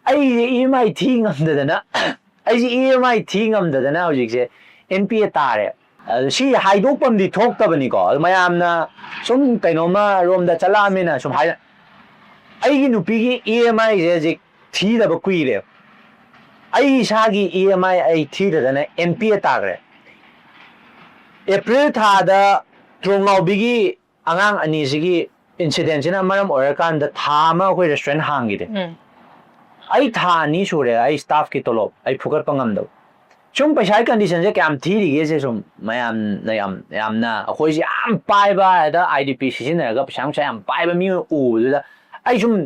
ꯑꯩꯁꯦ ꯏ ꯑꯦꯝ ꯑꯥꯏ ꯊꯤ ꯉꯝꯗꯗꯅ, ꯑꯩꯁꯦ ꯏ ꯑꯦꯝ ꯑꯥꯏ ꯊꯤ ꯉꯝꯗꯗꯅ ꯍꯧꯖꯤꯛꯁꯦ ꯑꯦꯟ ꯄꯤ ꯑꯦ ꯇꯥꯔꯦ꯫ ꯑꯗꯣ ꯁꯤ ꯍꯥꯏꯗꯣꯛꯐꯝꯗꯤ ꯊꯣꯛꯇꯕꯅꯤꯀꯣ꯫ ꯑꯗꯣ ꯃꯌꯥꯝꯅ ꯁꯨꯝ ꯀꯩꯅꯣꯝꯃ ꯔꯣꯝꯗ ꯆꯠꯂꯛꯑꯃꯤꯅ ꯁꯨꯝ ꯍꯥꯏ, ꯑꯩꯒꯤ ꯅꯨꯄꯤꯒꯤ ꯏ ꯑꯦꯝ ꯑꯥꯏꯁꯦ ꯍꯧꯖꯤꯛ ꯊꯤꯗꯕ ꯀꯨꯏꯔꯦ꯫ ꯑꯩ ꯏꯁꯥꯒꯤ ꯏ ꯑꯦꯝ ꯑꯥꯏ ꯑꯩ ꯊꯤꯗꯗꯅ ꯑꯦꯟ ꯄꯤ ꯑꯦ ꯇꯥꯈ꯭ꯔꯦ꯫ ꯑꯦꯄ꯭ꯔꯤꯜ ꯊꯥꯗ ꯇ꯭ꯔꯣꯡꯉꯥꯎꯕꯤꯒꯤ ꯑꯉꯥꯡ ꯑꯅꯤꯁꯤꯒꯤ incident ꯁꯤꯅ ꯃꯔꯝ ꯑꯣꯏꯔꯀꯥꯟꯗ ꯊꯥ ꯑꯃ ꯑꯩꯈꯣꯏ restaurant ꯍꯥꯡꯈꯤꯗꯦ꯫ ꯎꯝ꯫ ꯑꯩ ꯊꯥ ꯑꯅꯤ ꯁꯨꯔꯦ ꯑꯩ staff ꯀꯤ ꯇꯣꯂꯣꯞ ꯑꯩ ꯐꯨꯒꯠꯄ ꯉꯝꯗꯕ꯫ ꯁꯨꯝ ꯄꯩꯁꯥꯒꯤ condition ꯁꯦ ꯀꯌꯥꯝ ꯊꯤꯔꯤꯒꯦꯁꯦ ꯁꯨꯝ ꯃꯌꯥꯝꯅ ꯌꯥꯝ, ꯌꯥꯝꯅ ꯑꯩꯈꯣꯏꯁꯦ ꯌꯥꯝ ꯄꯥꯏꯕ, ꯍꯦꯛꯇ ꯑꯥꯏ ꯗꯤ ꯄꯤ ꯁꯤꯖꯤꯟꯅꯔꯒ ꯄꯩꯁꯥ ꯅꯨꯡꯁꯥ ꯌꯥꯝ ꯄꯥꯏꯕ ꯃꯤ ꯑꯣꯏꯅ ꯎꯕꯗꯨꯗ ꯑꯩ ꯁꯨꯝ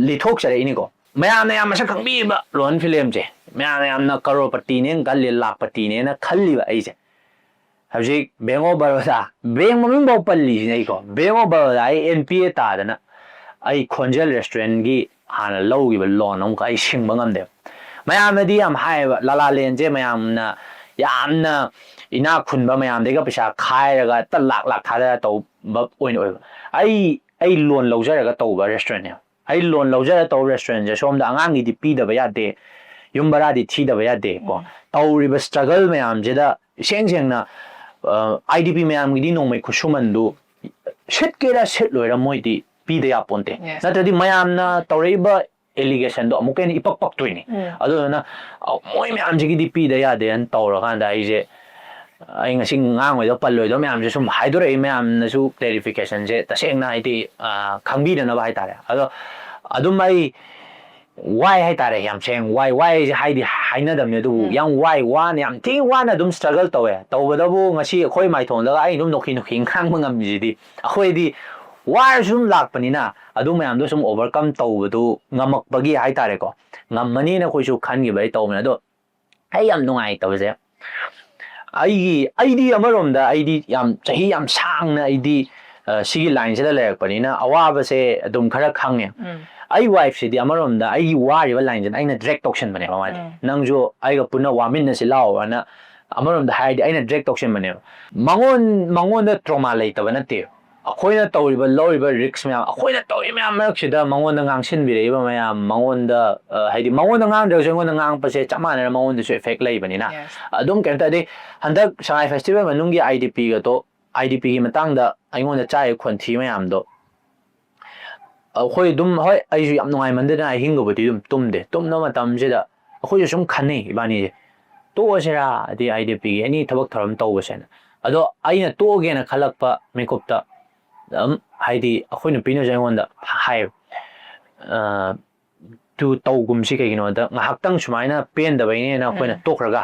ꯂꯤꯊꯣꯛꯆꯔꯛꯏꯅꯤꯀꯣ꯫ ꯃꯌꯥꯝꯅ ꯌꯥꯝ ꯃꯁꯛ ꯈꯪꯕꯤꯕ ꯔꯣꯍꯟ ꯐꯤꯂꯝꯁꯦ, ꯃꯌꯥꯝꯅ ꯌꯥꯝꯅ ꯀꯔꯣꯔꯄꯇꯤꯅꯦꯅ ꯈꯜꯂꯤ, ꯂꯥꯛꯄꯇꯤꯅꯦꯅ ꯈꯜꯂꯤꯕ ꯑꯩꯁꯦ꯫ ꯍꯧꯖꯤꯛ Bank of Baroda, bank ꯃꯃꯤꯡ ꯐꯥꯎ ꯄꯜꯂꯤꯁꯤꯅꯦ ꯑꯩꯀꯣ, Bank of Baroda ꯑꯩ ꯑꯦꯟ ꯄꯤ ꯑꯦ ꯇꯥꯗꯅ ꯑꯩ ꯈꯣꯟꯖꯦꯜ restaurant ꯀꯤ ꯍꯥꯟꯅ ꯂꯧꯈꯤꯕ loan ꯑꯃꯨꯛꯀ ꯑꯩ ꯁꯤꯡꯕ ꯉꯝꯗꯦꯕ꯫ ꯃꯌꯥꯝꯅꯗꯤ ꯌꯥꯝ ꯍꯥꯏꯌꯦꯕ, ꯂꯥꯂꯥ ꯂꯦꯟꯁꯦ ꯃꯌꯥꯝꯅ ꯌꯥꯝꯅ ꯏꯅꯥꯛ ꯈꯨꯟꯕ ꯃꯌꯥꯝꯗꯒꯤꯒ ꯄꯩꯁꯥ ꯈꯥꯏꯔꯒ ꯍꯦꯛꯇ ꯂꯥꯛ ꯂꯥꯛ ꯊꯥꯗꯔ ꯇꯧꯕ ꯑꯣꯏꯅ ꯑꯣꯏꯕ꯫ ꯑꯩ, ꯑꯩ loan ꯂꯧꯖꯔꯒ ꯇꯧꯕ restaurant ꯅꯦ꯫ ꯑꯩ loan ꯂꯧꯖꯔ ꯇꯧꯕ restaurant ꯁꯦ ꯁꯣꯝꯗ ꯑꯉꯥꯡꯒꯤꯗꯤ ꯄꯤꯗꯕ ꯌꯥꯗꯦ, ꯌꯨꯝ ꯚꯔꯥꯗꯤ ꯊꯤꯗꯕ ꯌꯥꯗꯦ ꯀꯣ꯫ ꯎꯝ꯫ ꯇꯧꯔꯤꯕ struggle ꯃꯌꯥꯝꯁꯤꯗ ꯏꯁꯦꯡ ꯁꯦꯡꯅ, ꯑ, ꯑꯥꯏ ꯗꯤ ꯄꯤ ꯃꯌꯥꯝꯒꯤꯗꯤ ꯅꯣꯡꯃꯩ ꯈꯨꯠꯁꯨꯃꯟꯗꯨ ꯁꯤꯠꯀꯦꯔꯥ ꯁꯤꯠꯂꯣꯏꯔꯥ ꯃꯣꯏꯗꯤ ꯄꯤꯗ ꯌꯥꯄꯣꯟꯇꯦ꯫ Yes. ꯅꯠꯇ꯭ꯔꯗꯤ ꯃꯌꯥꯝꯅ ꯇꯧꯔꯛꯏꯕ allegation ꯗꯣ ꯑꯃꯨꯛꯀ ꯍꯦꯟꯅ ꯏꯄꯛ ꯄꯛꯇꯣꯏꯅꯤ꯫ ꯎꯝ꯫ ꯑꯗꯨꯗꯨꯅ, ꯑ, ꯃꯣꯏ ꯃꯌꯥꯝꯁꯤꯒꯤꯗꯤ ꯄꯤꯗ ꯌꯥꯗꯦꯅ ꯇꯧꯔꯀꯥꯟꯗ ꯑꯩꯁꯦ, ꯑꯩ ꯉꯁꯤ ꯉꯥꯡꯉꯣꯏꯗ ꯄꯜꯂꯣꯏꯗꯕ ꯃꯌꯥꯝꯁꯦ ꯁꯨꯝ ꯍꯥꯏꯗꯣꯔꯛꯏ, ꯃꯌꯥꯝꯅꯁꯨ clarification ꯁꯦ ꯇꯁꯦꯡꯅ ꯍꯥꯏꯗꯤ, ꯑ, ꯈꯪꯕꯤꯅꯅꯕ ꯍꯥꯏꯇꯥꯔꯦ꯫ ꯑꯗꯣ ꯑꯗꯨꯝ ꯑꯩ ꯋꯥꯏ ꯍꯥꯏꯇꯥꯔꯦ, ꯌꯥꯝ ꯁꯦꯡꯅ ꯋꯥꯏ꯫ ꯋꯥꯏ ꯍꯥꯏꯁꯦ ꯍꯥꯏꯗꯤ ꯍꯥꯏꯅꯗꯕꯅꯦ, ꯑꯗꯨꯕꯨ ꯎꯝ꯫ ꯌꯥꯝ ꯋꯥꯏ, ꯋꯥꯅ ꯌꯥꯝ ꯊꯤꯅ ꯋꯥꯅ ꯑꯗꯨꯝ struggle ꯇꯧꯋꯦ꯫ ꯇꯧꯕꯗꯕꯨ ꯉꯁꯤ ꯑꯩꯈꯣꯏ ꯃꯥꯏꯊꯣꯡꯗꯒ ꯑꯩ ꯑꯗꯨꯝ ꯅꯣꯛꯈꯤ ꯅꯣꯛꯈꯤ ꯉꯥꯡꯕ ꯉꯝꯃꯤꯁꯤꯗꯤ ꯑꯩꯈꯣꯏꯗꯤ ꯋꯥꯔꯁꯨ ꯑꯗꯨꯝ ꯂꯥꯛꯄꯅꯤꯅ ꯑꯗꯨ ꯃꯌꯥꯝꯗꯣ ꯁꯨꯝ overcome ꯇꯧꯕꯗꯨ ꯉꯝꯃꯛꯄꯒꯤ ꯍꯥꯏꯇꯥꯔꯦꯀꯣ, ꯉꯝꯃꯅꯤꯅ ꯑꯩꯈꯣꯏꯁꯨ ꯈꯟꯈꯤꯕ ꯑꯩ ꯇꯧꯕꯅꯦ꯫ ꯑꯗꯣ ꯑꯩ ꯌꯥꯝ ꯅꯨꯡꯉꯥꯏꯇꯕꯁꯦ, ꯑꯩꯒꯤ, ꯑꯩꯗꯤ ꯑꯃꯔꯣꯝꯗ ꯑꯩꯗꯤ ꯌꯥꯝ ꯆꯍꯤ ꯌꯥꯝ ꯁꯥꯡꯅ ꯑꯩꯗꯤ, ꯑ, ꯁꯤꯒꯤ line ꯁꯤꯗ ꯂꯩꯔꯛꯄꯅꯤꯅ ꯑꯋꯥꯕꯁꯦ ꯑꯗꯨꯝ ꯈꯔ ꯈꯪꯉꯦ꯫ ꯎꯝ꯫ ꯑꯩ ꯋꯥꯏꯐꯁꯤꯗꯤ ꯑꯃꯔꯣꯝꯗ ꯑꯩꯒꯤ ꯋꯥꯔꯤꯕ ꯂꯥꯏꯟꯁꯤꯅ ꯑꯩꯅ ꯗ꯭ꯔꯦꯛ ꯇꯧꯁꯟꯕꯅꯦꯕ ꯃꯥꯗꯤ꯫ ꯎꯝ꯫ "ꯅꯪꯁꯨ ꯑꯩꯒ ꯄꯨꯟꯅ ꯋꯥꯃꯤꯟꯅꯁꯤ ꯂꯥꯛꯑꯣꯅ" ꯑꯃꯔꯣꯝꯗ ꯍꯥꯏꯔꯗꯤ ꯑꯩꯅ ꯗ꯭ꯔꯦꯛ ꯇꯧꯁꯟꯕꯅꯦꯕ꯫ ꯃꯉꯣꯟ-, ꯃꯉꯣꯟꯗ ꯇ꯭ꯔꯣꯃꯥ ꯂꯩꯇꯕ ꯅꯠꯇꯦ꯫ ꯑꯩꯈꯣꯏꯅ ꯇꯧꯔꯤꯕ, ꯂꯧꯔꯤꯕ ꯔꯤꯛꯁ ꯃꯌꯥꯝ, ꯑꯩꯈꯣꯏꯅ ꯇꯧꯔꯤ ꯃꯌꯥꯝ ꯃꯔꯛꯁꯤꯗ ꯃꯉꯣꯟꯗ ꯉꯥꯡꯁꯤꯟꯕꯤꯔꯛꯏꯕ ꯃꯌꯥꯝ, ꯃꯉꯣꯟꯗ, ꯑ, ꯍꯥꯏꯗꯤ ꯃꯉꯣꯟꯗ ꯉꯥꯡꯗ꯭ꯔꯒꯁꯨ ꯑꯩꯉꯣꯟꯗ ꯉꯥꯡꯉꯛꯄꯁꯦ ꯆꯞ ꯃꯥꯟꯅꯅ ꯃꯉꯣꯟꯗꯁꯨ ꯏꯐꯦꯛ ꯂꯩꯕꯅꯤꯅ꯫ Yes. ꯑꯗꯨꯝ ꯀꯩꯝꯇ, ꯑꯗꯩ ꯍꯟꯗꯛ ꯁꯉꯥꯏ ꯐꯦꯁꯇꯤꯚꯦꯜ ꯃꯅꯨꯡꯒꯤ ꯑꯥꯏ ꯗꯤ ꯄꯤꯒꯗꯣ, ꯑꯥꯏ ꯗꯤ ꯄꯤꯒꯤ ꯃꯇꯥꯡꯗ ꯑꯩꯉꯣꯟꯗ ꯆꯥꯔꯤꯕ ꯈꯣꯟꯊꯤ ꯃꯌꯥꯝꯗꯣ, ꯑꯩꯈꯣꯏ ꯑꯗꯨꯝ, ꯍꯣꯏ, ꯑꯩꯁꯨ ꯌꯥꯝ ꯅꯨꯡꯉꯥꯏꯃꯟꯗꯗꯅ ꯑꯍꯤꯡꯒꯕꯨꯗꯤ ꯑꯗꯨꯝ ꯇꯨꯝꯗꯦ꯫ ꯇꯨꯝꯅꯕ ꯃꯇꯝꯁꯤꯗ ꯑꯩꯈꯣꯏꯁꯨ ꯁꯨꯝ ꯈꯟꯅꯩ ꯏꯕꯥꯅꯤꯁꯦ, "ꯇꯣꯛꯑꯁꯤꯔꯥ?" ꯑꯗꯤ ꯑꯥꯏ ꯗꯤ ꯄꯤꯒꯤ ꯑꯦꯅꯤ ꯊꯕꯛ ꯊꯧꯔꯝ ꯇꯧꯕꯁꯦꯅ꯫ ꯑꯗꯣ ꯑꯩꯅ ꯇꯣꯛꯑꯒꯦꯅ ꯈꯜꯂꯛꯄ ꯃꯤꯀꯨꯞꯇ, ꯑꯗꯨꯝ, ꯍꯥꯏꯗꯤ, ꯑꯩꯈꯣꯏ ꯅꯨꯄꯤꯅꯁꯨ ꯑꯩꯉꯣꯟꯗ ꯍꯥꯏꯌꯦꯕ, ꯑ, "ꯇꯨ ꯇꯧꯒꯨꯝꯁꯤ, ꯀꯩꯒꯤꯅꯣꯗ ꯉꯥꯏꯍꯥꯛꯇꯪ ꯁꯨꯃꯥꯏꯅ ꯄꯦꯟꯗꯕꯩꯅꯦꯅ ꯑꯩꯈꯣꯏꯅ ꯎꯝ꯫ ꯇꯣꯛꯈ꯭ꯔꯒ,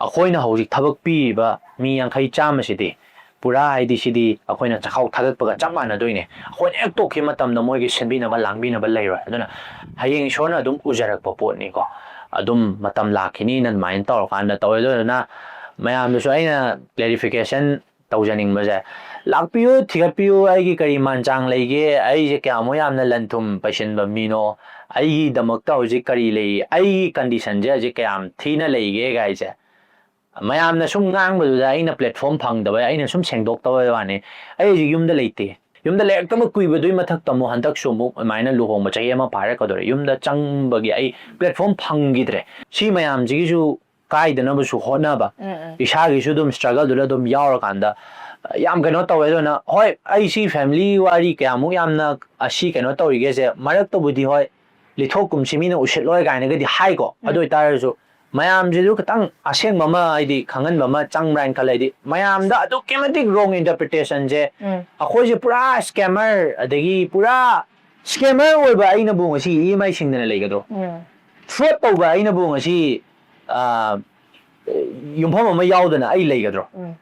ꯑꯩꯈꯣꯏꯅ ꯍꯧꯖꯤꯛ ꯊꯕꯛ ꯄꯤꯔꯤꯕ ꯃꯤ ꯌꯥꯡꯈꯩ ꯆꯥꯝꯃꯁꯤꯗꯤ ꯄꯨꯔꯥ, ꯍꯥꯏꯗꯤ, ꯁꯤꯗꯤ ꯑꯩꯈꯣꯏꯅ ꯆꯥꯛꯈꯥꯎ ꯊꯥꯒꯠꯄꯒ ꯆꯞ ꯃꯥꯟꯅꯗꯣꯏꯅꯦ꯫ ꯑꯩꯈꯣꯏꯅ ꯍꯦꯛ ꯇꯣꯛꯈꯤꯕ ꯃꯇꯝꯗ ꯃꯣꯏꯒꯤ ꯁꯤꯟꯕꯤꯅꯕ ꯂꯥꯡꯕꯤꯅꯕ ꯂꯩꯔꯣꯏ꯫ ꯑꯗꯨꯅ ꯍꯌꯦꯡ ꯏꯁꯣꯔꯅ ꯑꯗꯨꯝ ꯎꯖꯔꯛꯄ ꯄꯣꯠꯅꯤꯀꯣ꯫ ꯑꯗꯨꯝ ꯃꯇꯝ ꯂꯥꯛꯈꯤꯅꯤꯅ ꯑꯗꯨꯃꯥꯏꯅ ꯇꯧꯔꯀꯥꯟꯗ ꯇꯧꯋꯦ꯫ ꯑꯗꯨꯗꯨꯅ ꯃꯌꯥꯝꯗꯁꯨ ꯑꯩꯅ ꯀ꯭ꯂꯦꯔꯤꯐꯤꯀꯦꯁꯟ ꯇꯧꯖꯅꯤꯡꯕꯁꯦ, ꯂꯥꯛꯄꯤꯌꯨ, ꯊꯤꯒꯠꯄꯤꯌꯨ, ꯑꯩꯒꯤ ꯀꯔꯤ ꯃꯥꯟꯆꯥꯡ ꯂꯩꯒꯦ, ꯑꯩꯁꯦ ꯀꯌꯥꯃꯨꯛ ꯌꯥꯝꯅ ꯂꯟ ꯊꯨꯝ ꯄꯩꯁꯤꯟꯕ ꯃꯤꯅꯣ, ꯑꯩꯒꯤꯗꯃꯛꯇ ꯍꯧꯖꯤꯛ ꯀꯔꯤ ꯂꯩ, ꯑꯩꯒꯤ ꯀꯟꯗꯤꯁꯟꯁꯦ ꯍꯧꯖꯤꯛ ꯀꯌꯥꯝ ꯊꯤꯅ ꯂꯩꯒꯦ ꯀꯥꯏꯁꯦ꯫ ꯃꯌꯥꯝꯅ ꯁꯨꯝ ꯉꯥꯡꯕꯗꯨꯗ ꯑꯩꯅ ꯄ꯭ꯂꯦꯠꯐꯣꯝ ꯐꯪꯗꯕ, ꯑꯩꯅ ꯁꯨꯝ ꯁꯦꯡꯗꯣꯛꯇꯕꯩ ꯋꯥꯅꯤ꯫ ꯑꯩ ꯍꯧꯖꯤꯛ ꯌꯨꯝꯗ ꯂꯩꯇꯦ꯫ ꯌꯨꯝꯗ ꯂꯩꯔꯛꯇꯕ ꯀꯨꯏꯕꯗꯨꯒꯤ ꯃꯊꯛꯇ ꯑꯃꯨꯛ ꯍꯟꯗꯛꯁꯨ ꯑꯃꯨꯛ ꯑꯗꯨꯃꯥꯏꯅ ꯂꯨꯍꯣꯡꯕ ꯆꯍꯤ ꯑꯃ ꯐꯥꯔꯛꯀꯗꯧꯔꯦ꯫ ꯌꯨꯝꯗ ꯆꯪꯕꯒꯤ ꯑꯩ ꯄ꯭ꯂꯦꯠꯐꯣꯝ ꯐꯪꯈꯤꯗ꯭ꯔꯦ꯫ ꯁꯤ ꯃꯌꯥꯝꯁꯤꯒꯤꯁꯨ ꯀꯥꯏꯗꯅꯕꯁꯨ ꯍꯣꯠꯅꯕ, ꯎꯝ, ꯎꯝ꯫ ꯏꯁꯥꯒꯤꯁꯨ ꯑꯗꯨꯝ ꯁ꯭ꯇ꯭ꯔꯒꯜꯗꯨꯗ ꯑꯗꯨꯝ ꯌꯥꯎꯔꯀꯥꯟꯗ ꯌꯥꯝ ꯀꯩꯅꯣ ꯇꯧꯋꯦ꯫ ꯑꯗꯨꯅ ꯍꯣꯏ, ꯑꯩ ꯁꯤ ꯐꯦꯃꯤꯂꯤ ꯋꯥꯔꯤ ꯀꯌꯥꯃꯨꯛ ꯌꯥꯝꯅ ꯑꯁꯤ ꯀꯩꯅꯣ ꯇꯧꯔꯤꯒꯦꯁꯦ, ꯃꯔꯛꯇꯕꯨꯗꯤ ꯍꯣꯏ, ꯂꯤꯊꯣꯛꯀꯨꯝꯁꯤ, ꯃꯤꯅ ꯎꯁꯤꯠꯂꯣꯏ ꯀꯥꯏꯅꯒꯗꯤ ꯍꯥꯏꯀꯣ꯫ ꯎꯝ꯫ ꯑꯗꯨ ꯑꯣꯏꯇꯥꯔꯁꯨ ꯃꯌꯥꯝꯁꯤꯁꯨ ꯈꯤꯇꯪ ꯑꯁꯦꯡꯕ ꯑꯃ, ꯍꯥꯏꯗꯤ, ꯈꯪꯍꯟꯕ ꯑꯃ ꯆꯪꯕ꯭ꯔꯥ ꯍꯥꯏꯅ ꯈꯜꯂꯦ꯫ ꯍꯥꯏꯗꯤ, ꯃꯌꯥꯝꯗ ꯑꯗꯨꯛꯀꯤ ꯃꯇꯤꯛ ꯔꯣꯡ ꯏꯟꯇꯔꯄ꯭ꯔꯤꯇꯦꯁꯟꯁꯦ, ꯎꯝ꯫ ꯑꯩꯈꯣꯏꯁꯦ ꯄꯨꯔꯥ ꯁ꯭ꯀꯦꯃꯔ, ꯑꯗꯒꯤ ꯄꯨꯔꯥ ꯁ꯭ꯀꯦꯃꯔ ꯑꯣꯏꯕ ꯑꯩꯅꯕꯨ ꯉꯁꯤ ꯏ ꯑꯦꯝ ꯑꯥꯏ ꯁꯤꯡꯗꯅ ꯂꯩꯒꯗ꯭ꯔꯣ? ꯎꯝ꯫ ꯐ꯭ꯔꯣꯗ ꯇꯧꯕ ꯑꯩꯅꯕꯨ ꯉꯁꯤ, ꯑ, ꯌꯨꯝꯐꯝ ꯑꯃ ꯌꯥꯎꯗꯅ ꯑꯩ ꯂꯩꯒꯗ꯭ꯔꯣ? ꯎꯝ꯫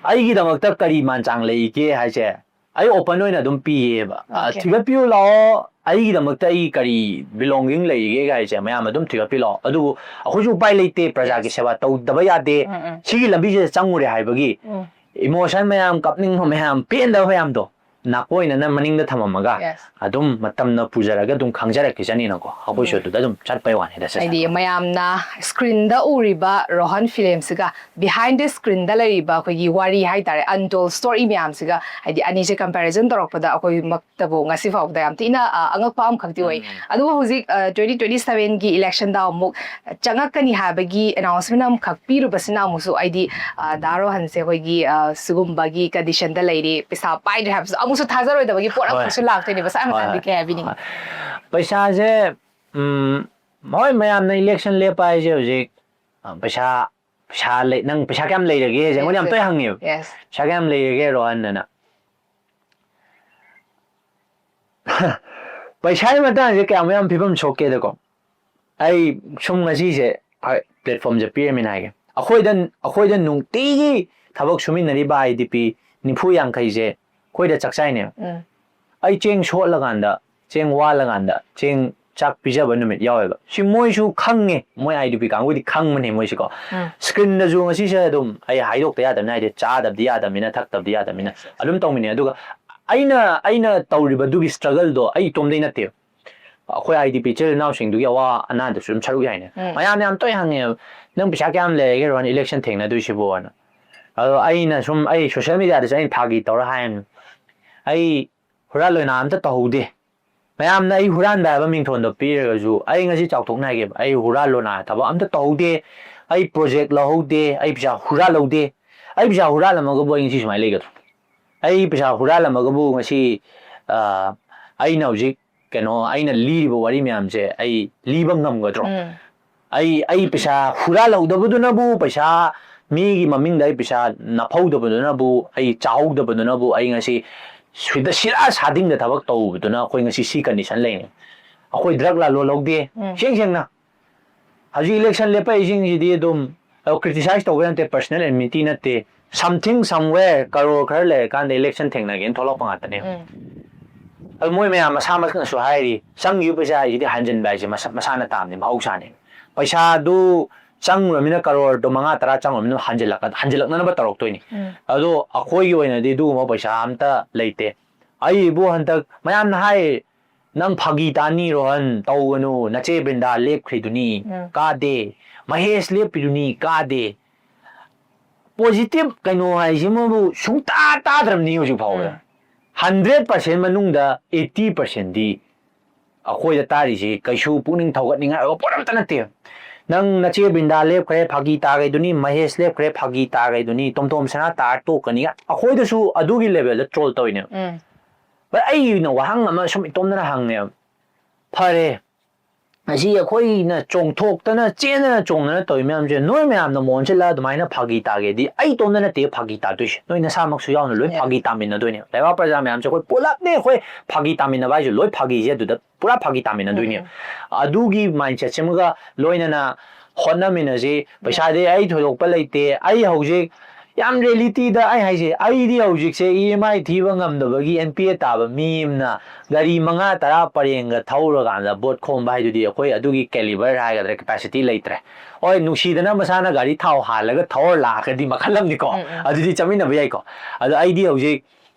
ꯑꯩꯒꯤꯗꯃꯛꯇ ꯀꯔꯤ ꯃꯥꯟꯆꯥꯡ ꯂꯩꯒꯦ ꯍꯥꯏꯁꯦ ꯑꯩ ꯑꯣꯄꯟ ꯑꯣꯏꯅ ꯑꯗꯨꯝ ꯄꯤꯌꯦꯕ꯫ ꯑ, Okay. ꯊꯤꯒꯠꯄꯤꯌꯨ ꯂꯥꯛꯑꯣ, ꯑꯩꯒꯤꯗꯃꯛꯇ ꯑꯩ ꯀꯔꯤ ꯕꯤꯂꯣꯡꯒꯤꯡ ꯂꯩꯔꯤꯒꯦ ꯀꯥꯏꯁꯦ ꯃꯌꯥꯝ ꯑꯗꯨꯝ ꯊꯤꯒꯠꯄꯤ ꯂꯥꯛꯑꯣ꯫ ꯑꯗꯨꯕꯨ ꯑꯩꯈꯣꯏꯁꯨ ꯎꯄꯥꯏ ꯂꯩꯇꯦ, ꯄ꯭ꯔꯖꯥꯒꯤ Yes. ꯁꯦꯕꯥ ꯇꯧꯗꯕ ꯌꯥꯗꯦ, ꯎꯝ, ꯎꯝ꯫ ꯁꯤꯒꯤ ꯂꯝꯕꯤꯁꯤꯗ ꯆꯪꯉꯨꯔꯦ ꯍꯥꯏꯕꯒꯤ ꯎꯝ꯫ ꯏꯃꯣꯁꯟ ꯃꯌꯥꯝ, ꯀꯞꯅꯤꯡꯕ ꯃꯌꯥꯝ, ꯄꯦꯟꯗꯕ ꯃꯌꯥꯝꯗꯣ, ꯅꯥꯀꯣꯏꯅꯅ ꯃꯅꯤꯡꯗ ꯊꯝꯃꯝꯃꯒ Yes. ꯑꯗꯨꯝ ꯃꯇꯝꯅ ꯄꯨꯖꯔꯒ ꯑꯗꯨꯝ ꯈꯪꯖꯔꯛꯈꯤꯁꯅꯤꯅꯀꯣ, ꯑꯩꯈꯣꯏꯁꯨ ꯑꯗꯨꯗ ꯑꯗꯨꯝ ꯆꯠꯄꯩ ꯋꯥꯅꯤꯗ, ꯁꯠ ꯁꯠ ꯍꯥꯏꯗꯤ ꯁꯠ꯫ ꯃꯌꯥꯝꯅ screenꯗ ꯎꯔꯤꯕ ꯔꯣꯍꯟ filmꯁꯤꯒ behind the screenꯗ ꯂꯩꯔꯤꯕ ꯑꯩꯈꯣꯏꯒꯤ ꯋꯥꯔꯤ ꯍꯥꯏꯇꯥꯔꯦ, untold story ꯃꯌꯥꯝꯁꯤꯒ ꯍꯥꯏꯗꯤ ꯑꯅꯤꯁꯦ comparison ꯇꯧꯔꯛꯄꯗ ꯑꯩꯈꯣꯏꯃꯛꯇꯕꯨ ꯉꯁꯤ ꯐꯥꯎꯕꯗ ꯌꯥꯝ ꯊꯤꯅ ꯑ, ꯑꯉꯛꯄ ꯑꯃꯈꯛꯇꯤ ꯑꯣꯏ꯫ ꯑꯗꯨꯕꯨ ꯍꯧꯖꯤꯛ twenty twenty sevenꯒꯤ electionꯗ ꯑꯃꯨꯛ ꯆꯪꯉꯛꯀꯅꯤ ꯍꯥꯏꯕꯒꯤ announcement ꯑꯃꯈꯛ ꯄꯤꯔꯨꯕꯁꯤꯅ ꯑꯃꯨꯛꯁꯨ ꯑꯩꯗꯤ ꯑ, ꯗꯥ ꯔꯣꯍꯟꯁꯦ ꯑꯩꯈꯣꯏꯒꯤ ꯑ, ꯁꯤꯒꯨꯝꯕꯒꯤ conditionꯗ ꯂꯩꯔꯤ, ꯄꯩꯁꯥ ꯄꯥꯏꯗ꯭ꯔꯦ ꯍꯥꯏꯕꯁꯨ ꯑꯃꯨꯛꯁꯨ ꯊꯥꯖꯔꯣꯏꯗꯕꯒꯤ ꯄꯣꯠ ꯍꯣꯏ꯫ ꯑꯃꯈꯛꯁꯨ ꯂꯥꯛꯇꯣꯏꯅꯦꯕ꯫ ꯁꯥꯏ ꯍꯣꯏ, ꯃꯇꯥꯡꯗꯤ ꯍꯣꯏ꯫ ꯀꯩ ꯍꯥꯏꯕꯤꯅꯤꯡꯉꯤ? ꯍꯣꯏ꯫ ꯄꯩꯁꯥꯁꯦ, ꯎꯝ, ꯍꯣꯏ, ꯃꯌꯥꯝꯅ election ꯂꯦꯞꯄ ꯍꯥꯏꯁꯦ ꯍꯧꯖꯤꯛ ꯑ, ꯄꯩꯁꯥ ꯄꯩꯁꯥ ꯂꯩ, ꯅꯪ ꯄꯩꯁꯥ ꯀꯌꯥꯝ ꯂꯩꯔꯒꯦ ꯍꯥꯏꯁꯦ ꯑꯩꯉꯣꯟꯗ ꯌꯥꯝ ꯇꯣꯏ ꯍꯪꯉꯦꯕ꯫ Yes. "ꯄꯩꯁꯥ ꯀꯌꯥꯝ ꯂꯩꯔꯒꯦ ꯔꯣꯍꯟ?" ꯑꯅ꯫ ꯄꯩꯁꯥꯒꯤ ꯃꯇꯥꯡꯁꯦ ꯀꯌꯥꯃꯨꯛ ꯌꯥꯝ ꯐꯤꯕꯝ ꯁꯣꯛꯀꯦꯗꯀꯣ, ꯑꯩ ꯁꯨꯝ ꯉꯁꯤꯁꯦ, ꯍꯣꯏ, platformꯁꯦ ꯄꯤꯔꯃꯤꯅ ꯍꯥꯏꯒꯦ꯫ ꯑꯩꯈꯣꯏꯗ, ꯑꯩꯈꯣꯏꯗ ꯅꯨꯡꯇꯤꯒꯤ ꯊꯕꯛ ꯁꯨꯃꯤꯟꯅꯔꯤꯕ IDP ꯅꯤꯐꯨ ꯌꯥꯡꯈꯩꯁꯦ ꯑꯩꯈꯣꯏꯗ ꯆꯥꯛ ꯆꯥꯏꯅꯦꯕ꯫ ꯎꯝ. ꯑꯩ ꯆꯦꯡ ꯁꯣꯠꯂꯀꯥꯟꯗ, ꯆꯦꯡ ꯋꯥꯜꯂꯀꯥꯟꯗ, ꯆꯦꯡ ꯆꯥꯛ ꯄꯤꯖꯕ ꯅꯨꯃꯤꯠ ꯌꯥꯎꯋꯦꯕ꯫ ꯁꯤ ꯃꯣꯏꯁꯨ ꯈꯪꯉꯦ, ꯃꯣꯏ IDP ꯀꯥꯡꯕꯨꯗꯤ ꯈꯪꯕꯅꯦ ꯃꯣꯏꯁꯤꯀꯣ꯫ ꯎꯝ. Screenꯗꯁꯨ ꯉꯁꯤꯁꯦ ꯑꯗꯨꯝ ꯑꯩ ꯍꯥꯏꯗꯣꯛꯇ ꯌꯥꯗꯕꯅꯤꯅ, ꯍꯥꯏꯗꯤ ꯆꯥꯗꯕꯗꯤ ꯌꯥꯗꯕꯅꯤꯅ, ꯊꯛꯇꯕꯗꯤ ꯌꯥꯗꯕꯅꯤꯅ ꯑꯗꯨꯝ ꯇꯧꯃꯤꯟꯅꯩ꯫ ꯑꯗꯨꯒ ꯑꯩꯅ, ꯑꯩꯅ ꯇꯧꯔꯤꯕꯗꯨꯒꯤ struggleꯗꯣ ꯑꯩ ꯏꯇꯣꯝꯗꯩ ꯅꯠꯇꯦꯕ꯫ ꯑꯩꯈꯣꯏ IDP ꯏꯆꯤꯜ ꯏꯅꯥꯎꯁꯤꯡꯗꯨꯒꯤ ꯑꯋꯥ ꯑꯅꯥꯗꯁꯨ ꯑꯗꯨꯝ ꯁꯔꯨꯛ ꯌꯥꯏꯅꯦ꯫ ꯎꯝ. ꯃꯌꯥꯝꯅ ꯌꯥꯝ ꯇꯣꯏ ꯍꯪꯉꯦꯕ, "ꯅꯪ ꯄꯩꯁꯥ ꯀꯌꯥꯝ ꯂꯩꯔꯒꯦ ꯔꯣꯍꯟ, election ꯊꯦꯡꯅꯗꯣꯏꯁꯤꯕꯣꯅ?" ꯑꯗꯣ ꯑꯩꯅ ꯁꯨꯝ, ꯑꯩ social mediaꯗꯁꯨ ꯑꯩꯅ ꯐꯥꯒꯤ ꯇꯧꯔ ꯍꯥꯏꯕꯅꯤ, "ꯑꯩ ꯍꯨꯔꯥꯟ ꯂꯣꯏꯅꯥ ꯑꯝꯇ ꯇꯧꯍꯧꯗꯦ꯫ ꯃꯌꯥꯝꯅ ꯑꯩ ꯍꯨꯔꯥꯟꯕ ꯍꯥꯏꯕ ꯃꯤꯡꯊꯣꯟꯗꯣ ꯄꯤꯔꯒꯁꯨ ꯑꯩ ꯉꯁꯤ ꯆꯥꯎꯊꯣꯛꯅ ꯍꯥꯏꯒꯦꯕ, ꯑꯩ ꯍꯨꯔꯥꯟ ꯂꯣꯅꯥ ꯊꯕꯛ ꯑꯝꯇ ꯇꯧꯍꯧꯗꯦ, ꯑꯩ project ꯂꯧꯍꯧꯗꯦ, ꯑꯩ ꯄꯩꯁꯥ ꯍꯨꯔꯥꯜꯍꯧꯗꯦ꯫ ꯑꯩ ꯄꯩꯁꯥ ꯍꯨꯔꯥꯜꯂꯝꯃꯒꯕꯨ ꯑꯩ ꯉꯁꯤ ꯁꯨꯃꯥꯏꯅ ꯂꯩꯒꯗ꯭ꯔꯣ? ꯑꯩ ꯄꯩꯁꯥ ꯍꯨꯔꯥꯜꯂꯝꯃꯒꯕꯨ ꯉꯁꯤ, ꯑ, ꯑꯩꯅ ꯍꯧꯖꯤꯛ ꯀꯩꯅꯣ, ꯑꯩꯅ ꯂꯤꯔꯤꯕ ꯋꯥꯔꯤ ꯃꯌꯥꯝꯁꯦ ꯑꯩ ꯂꯤꯕ ꯉꯝꯒꯗ꯭ꯔꯣ?" ꯎꯝ. ꯑꯩ, ꯑꯩ ꯄꯩꯁꯥ ꯍꯨꯔꯥꯜꯍꯧꯗꯕꯗꯨꯅꯕꯨ, ꯄꯩꯁꯥ ꯃꯤꯒꯤ ꯃꯃꯤꯡꯗ ꯑꯩ ꯄꯩꯁꯥ ꯅꯞꯍꯧꯗꯕꯗꯨꯅꯕꯨ, ꯑꯩ ꯆꯥꯍꯧꯗꯕꯗꯨꯅꯕꯨ ꯑꯩ ꯉꯁꯤ ꯁꯤꯗ ꯁꯤꯔꯥ ꯁꯥꯗꯤꯡꯗ ꯊꯕꯛ ꯇꯧꯕꯗꯨꯅ ꯑꯩꯈꯣꯏ ꯉꯁꯤ ꯁꯤ condition ꯂꯩꯅꯤ꯫ ꯑꯩꯈꯣꯏ drug ꯂꯥꯂꯣꯜꯍꯧꯗꯦ, ꯎꯝ. ꯁꯦꯡ ꯁꯦꯡꯅ꯫ ꯍꯧꯖꯤꯛ election ꯂꯦꯞꯄꯛꯏꯁꯤꯡꯁꯤꯗꯤ ꯑꯗꯨꯝ, ꯑ, criticize ꯇꯧꯕ ꯅꯠꯇꯦ, personal enmity ꯅꯠꯇꯦ꯫ Something somewhere ꯀꯔꯣꯔ ꯈꯔ ꯂꯩꯔꯀꯥꯟꯗ election ꯊꯦꯡꯅꯒꯦꯅ ꯊꯣꯛꯂꯛꯄ ꯉꯥꯛꯇꯅꯦ꯫ ꯎꯝ. ꯑꯗꯨ ꯃꯣꯏ ꯃꯌꯥꯝ ꯃꯁꯥꯃꯛꯅꯁꯨ ꯍꯥꯏꯔꯤ, ꯆꯪꯈꯤꯕ ꯄꯩꯁꯥ ꯍꯥꯏꯁꯤꯗꯤ ꯍꯟꯖꯤꯟꯕ ꯍꯥꯏꯁꯦ ꯃꯁꯥ-, ꯃꯁꯥꯅ ꯇꯥꯕꯅꯤ, ꯃꯍꯧꯁꯥꯅꯤ꯫ ꯄꯩꯁꯥꯗꯨ ꯆꯪꯉꯨꯔꯃꯤꯅ, ꯀꯔꯣꯔꯗꯣ ꯃꯉꯥ ꯇꯔꯥ ꯆꯪꯉꯨꯔꯃꯤꯅ ꯍꯟꯖꯤꯜꯂꯛꯀ-, ꯍꯟꯖꯤꯜꯂꯛꯅꯅꯕ ꯇꯧꯔꯛꯇꯣꯏꯅꯤ꯫ ꯎꯝ. ꯑꯗꯣ ꯑꯩꯈꯣꯏꯒꯤ ꯑꯣꯏꯅꯗꯤ ꯑꯗꯨꯒꯨꯝꯕ ꯄꯩꯁꯥ ꯑꯝꯇ ꯂꯩꯇꯦ꯫ ꯑꯩꯕꯨ ꯍꯟꯗꯛ ꯃꯌꯥꯝꯅ ꯍꯥꯏ, "ꯅꯪ ꯐꯥꯒꯤ ꯇꯥꯅꯤ ꯔꯣꯍꯟ, ꯇꯧꯒꯅꯨ, ꯅꯆꯦ ꯕ꯭ꯔꯤꯟꯗꯥ ꯂꯦꯞꯈ꯭ꯔꯤꯗꯨꯅꯤ, ꯎꯝ. ꯀꯥꯗꯦ, ꯃꯍꯦꯁ ꯂꯦꯞꯄꯤꯗꯨꯅꯤ, ꯀꯥꯗꯦ"꯫ ꯄꯣꯖꯤꯇꯤꯚ ꯀꯩꯅꯣ ꯍꯥꯏꯁꯤꯃꯕꯨ ꯁꯨꯡꯇꯥ ꯇꯥꯗ꯭ꯔꯕꯅꯤ ꯍꯧꯖꯤꯛ ꯐꯥꯎꯕꯗ꯫ ꯎꯝ. ꯍꯟꯗ꯭ꯔꯦꯠ ꯄꯥꯔꯁꯦꯟ ꯃꯅꯨꯡꯗ ꯑꯩꯠꯇꯤ ꯄꯥꯔꯁꯦꯟꯗꯤ ꯑꯩꯈꯣꯏꯗ ꯇꯥꯔꯤꯁꯤ ꯀꯩꯁꯨ ꯄꯨꯛꯅꯤꯡ ꯊꯧꯒꯠꯅꯤꯡꯉꯥꯏ ꯑꯣꯏꯕ ꯄꯣꯠ ꯑꯝꯇ ꯅꯠꯇꯦ꯫ "ꯅꯪ ꯅꯆꯦ ꯕ꯭ꯔꯤꯟꯗꯥ ꯂꯦꯞꯈ꯭ꯔꯦ, ꯐꯥꯒꯤ ꯇꯥꯒꯩꯗꯨꯅꯤ, ꯃꯍꯦꯁ ꯂꯦꯞꯈ꯭ꯔꯦ, ꯐꯥꯒꯤ ꯇꯥꯒꯩꯗꯨꯅꯤ, ꯇꯣꯝꯇꯣꯝ ꯁꯅꯥ ꯇꯥꯔ ꯇꯣꯛꯀꯅꯤ"꯫ ꯑꯩꯈꯣꯏꯗꯁꯨ ꯑꯗꯨꯒꯤ ꯂꯦꯚꯦꯜꯗ ꯇ꯭ꯔꯣꯜ ꯇꯧꯔꯤꯅꯦꯕ꯫ ꯎꯝ. But ꯑꯩꯅ ꯋꯥꯍꯪ ꯑꯃ ꯁꯨꯝ ꯏꯇꯣꯝꯗꯅ ꯍꯪꯉꯦꯕ, ꯐꯔꯦ, ꯉꯁꯤ ꯑꯩꯈꯣꯏꯅ ꯆꯣꯡꯊꯣꯛꯇꯅ ꯆꯦꯟꯗꯅ ꯆꯣꯡꯗꯅ ꯇꯧꯔꯤ ꯃꯌꯥꯝꯁꯦ ꯅꯣꯏ ꯃꯌꯥꯝꯅ ꯃꯣꯟꯁꯤꯜꯂ ꯑꯗꯨꯃꯥꯏꯅ ꯐꯥꯒꯤ ꯇꯥꯒꯦꯗꯤ ꯑꯩ ꯏꯇꯣꯝꯗ ꯅꯠꯇꯦ ꯐꯥꯒꯤ ꯇꯥꯗꯣꯏꯁꯦ, ꯅꯣꯏ ꯅꯁꯥꯃꯛꯁꯨ ꯌꯥꯎꯅ ꯂꯣꯏ Yeah. ꯐꯥꯒꯤ ꯇꯥꯃꯤꯟꯅꯗꯣꯏꯅꯦ꯫ ꯂꯩꯕꯥꯛ ꯄ꯭ꯔꯖꯥ ꯃꯌꯥꯝꯁꯦ ꯑꯩꯈꯣꯏ ꯄꯨꯂꯞꯅꯦ ꯑꯩꯈꯣꯏ ꯐꯥꯒꯤ ꯇꯥꯃꯤꯟꯅꯕ ꯍꯥꯏꯁꯦ, ꯂꯣꯏ ꯐꯥꯒꯤꯁꯦ ꯑꯗꯨꯗ ꯄꯨꯔꯥ ꯐꯥꯒꯤ ꯇꯥꯃꯤꯟꯅꯗꯣꯏꯅꯦ꯫ ꯎꯝ. ꯑꯗꯨꯒꯤ ꯃꯥꯏꯟꯁꯦꯠꯁꯤꯃꯒ ꯂꯣꯏꯅꯅ ꯍꯣꯠꯅꯃꯤꯟꯅꯁꯤ꯫ ꯄꯩꯁꯥꯗꯤ ꯑꯩ ꯊꯣꯏꯗꯣꯛꯄ ꯂꯩꯇꯦ꯫ ꯑꯩ ꯍꯧꯖꯤꯛ ꯌꯥꯝ ꯔꯤꯌꯦꯂꯤꯇꯤꯗ ꯑꯩ ꯍꯥꯏꯁꯦ, ꯑꯩꯗꯤ ꯍꯧꯖꯤꯛꯁꯦ ꯏ ꯑꯦꯝ ꯑꯥꯏ ꯊꯤꯕ ꯉꯝꯗꯕꯒꯤ ꯑꯦꯟ ꯄꯤ ꯑꯦ ꯇꯥꯕ ꯃꯤ ꯑꯃꯅ ꯒꯥꯔꯤ ꯃꯉꯥ ꯇꯔꯥ ꯄꯔꯦꯡꯒ ꯊꯧꯔꯀꯥꯟꯗ ꯚꯣꯠ ꯈꯣꯝꯕ ꯍꯥꯏꯗꯨꯗꯤ ꯑꯩꯈꯣꯏ ꯑꯗꯨꯒꯤ ꯀꯦꯂꯤꯕꯔ ꯍꯥꯏꯒꯗ꯭ꯔꯥ, ꯀꯦꯄꯥꯁꯤꯇꯤ ꯂꯩꯇ꯭ꯔꯦ꯫ ꯍꯣꯏ, ꯅꯨꯡꯁꯤꯗꯅ ꯃꯁꯥꯅ ꯒꯥꯔꯤ ꯊꯥꯎ ꯍꯥꯜꯂꯒ ꯊꯧꯔ ꯂꯥꯛꯑꯒꯗꯤ ꯃꯈꯜ ꯑꯃꯅꯤꯀꯣ꯫ ꯎꯝ, ꯎꯝ. ꯑꯗꯨꯗꯤ ꯆꯠꯃꯤꯟꯅꯕ ꯌꯥꯏꯀꯣ꯫ ꯑꯗꯣ ꯑꯩꯗꯤ ꯍꯧꯖꯤꯛ,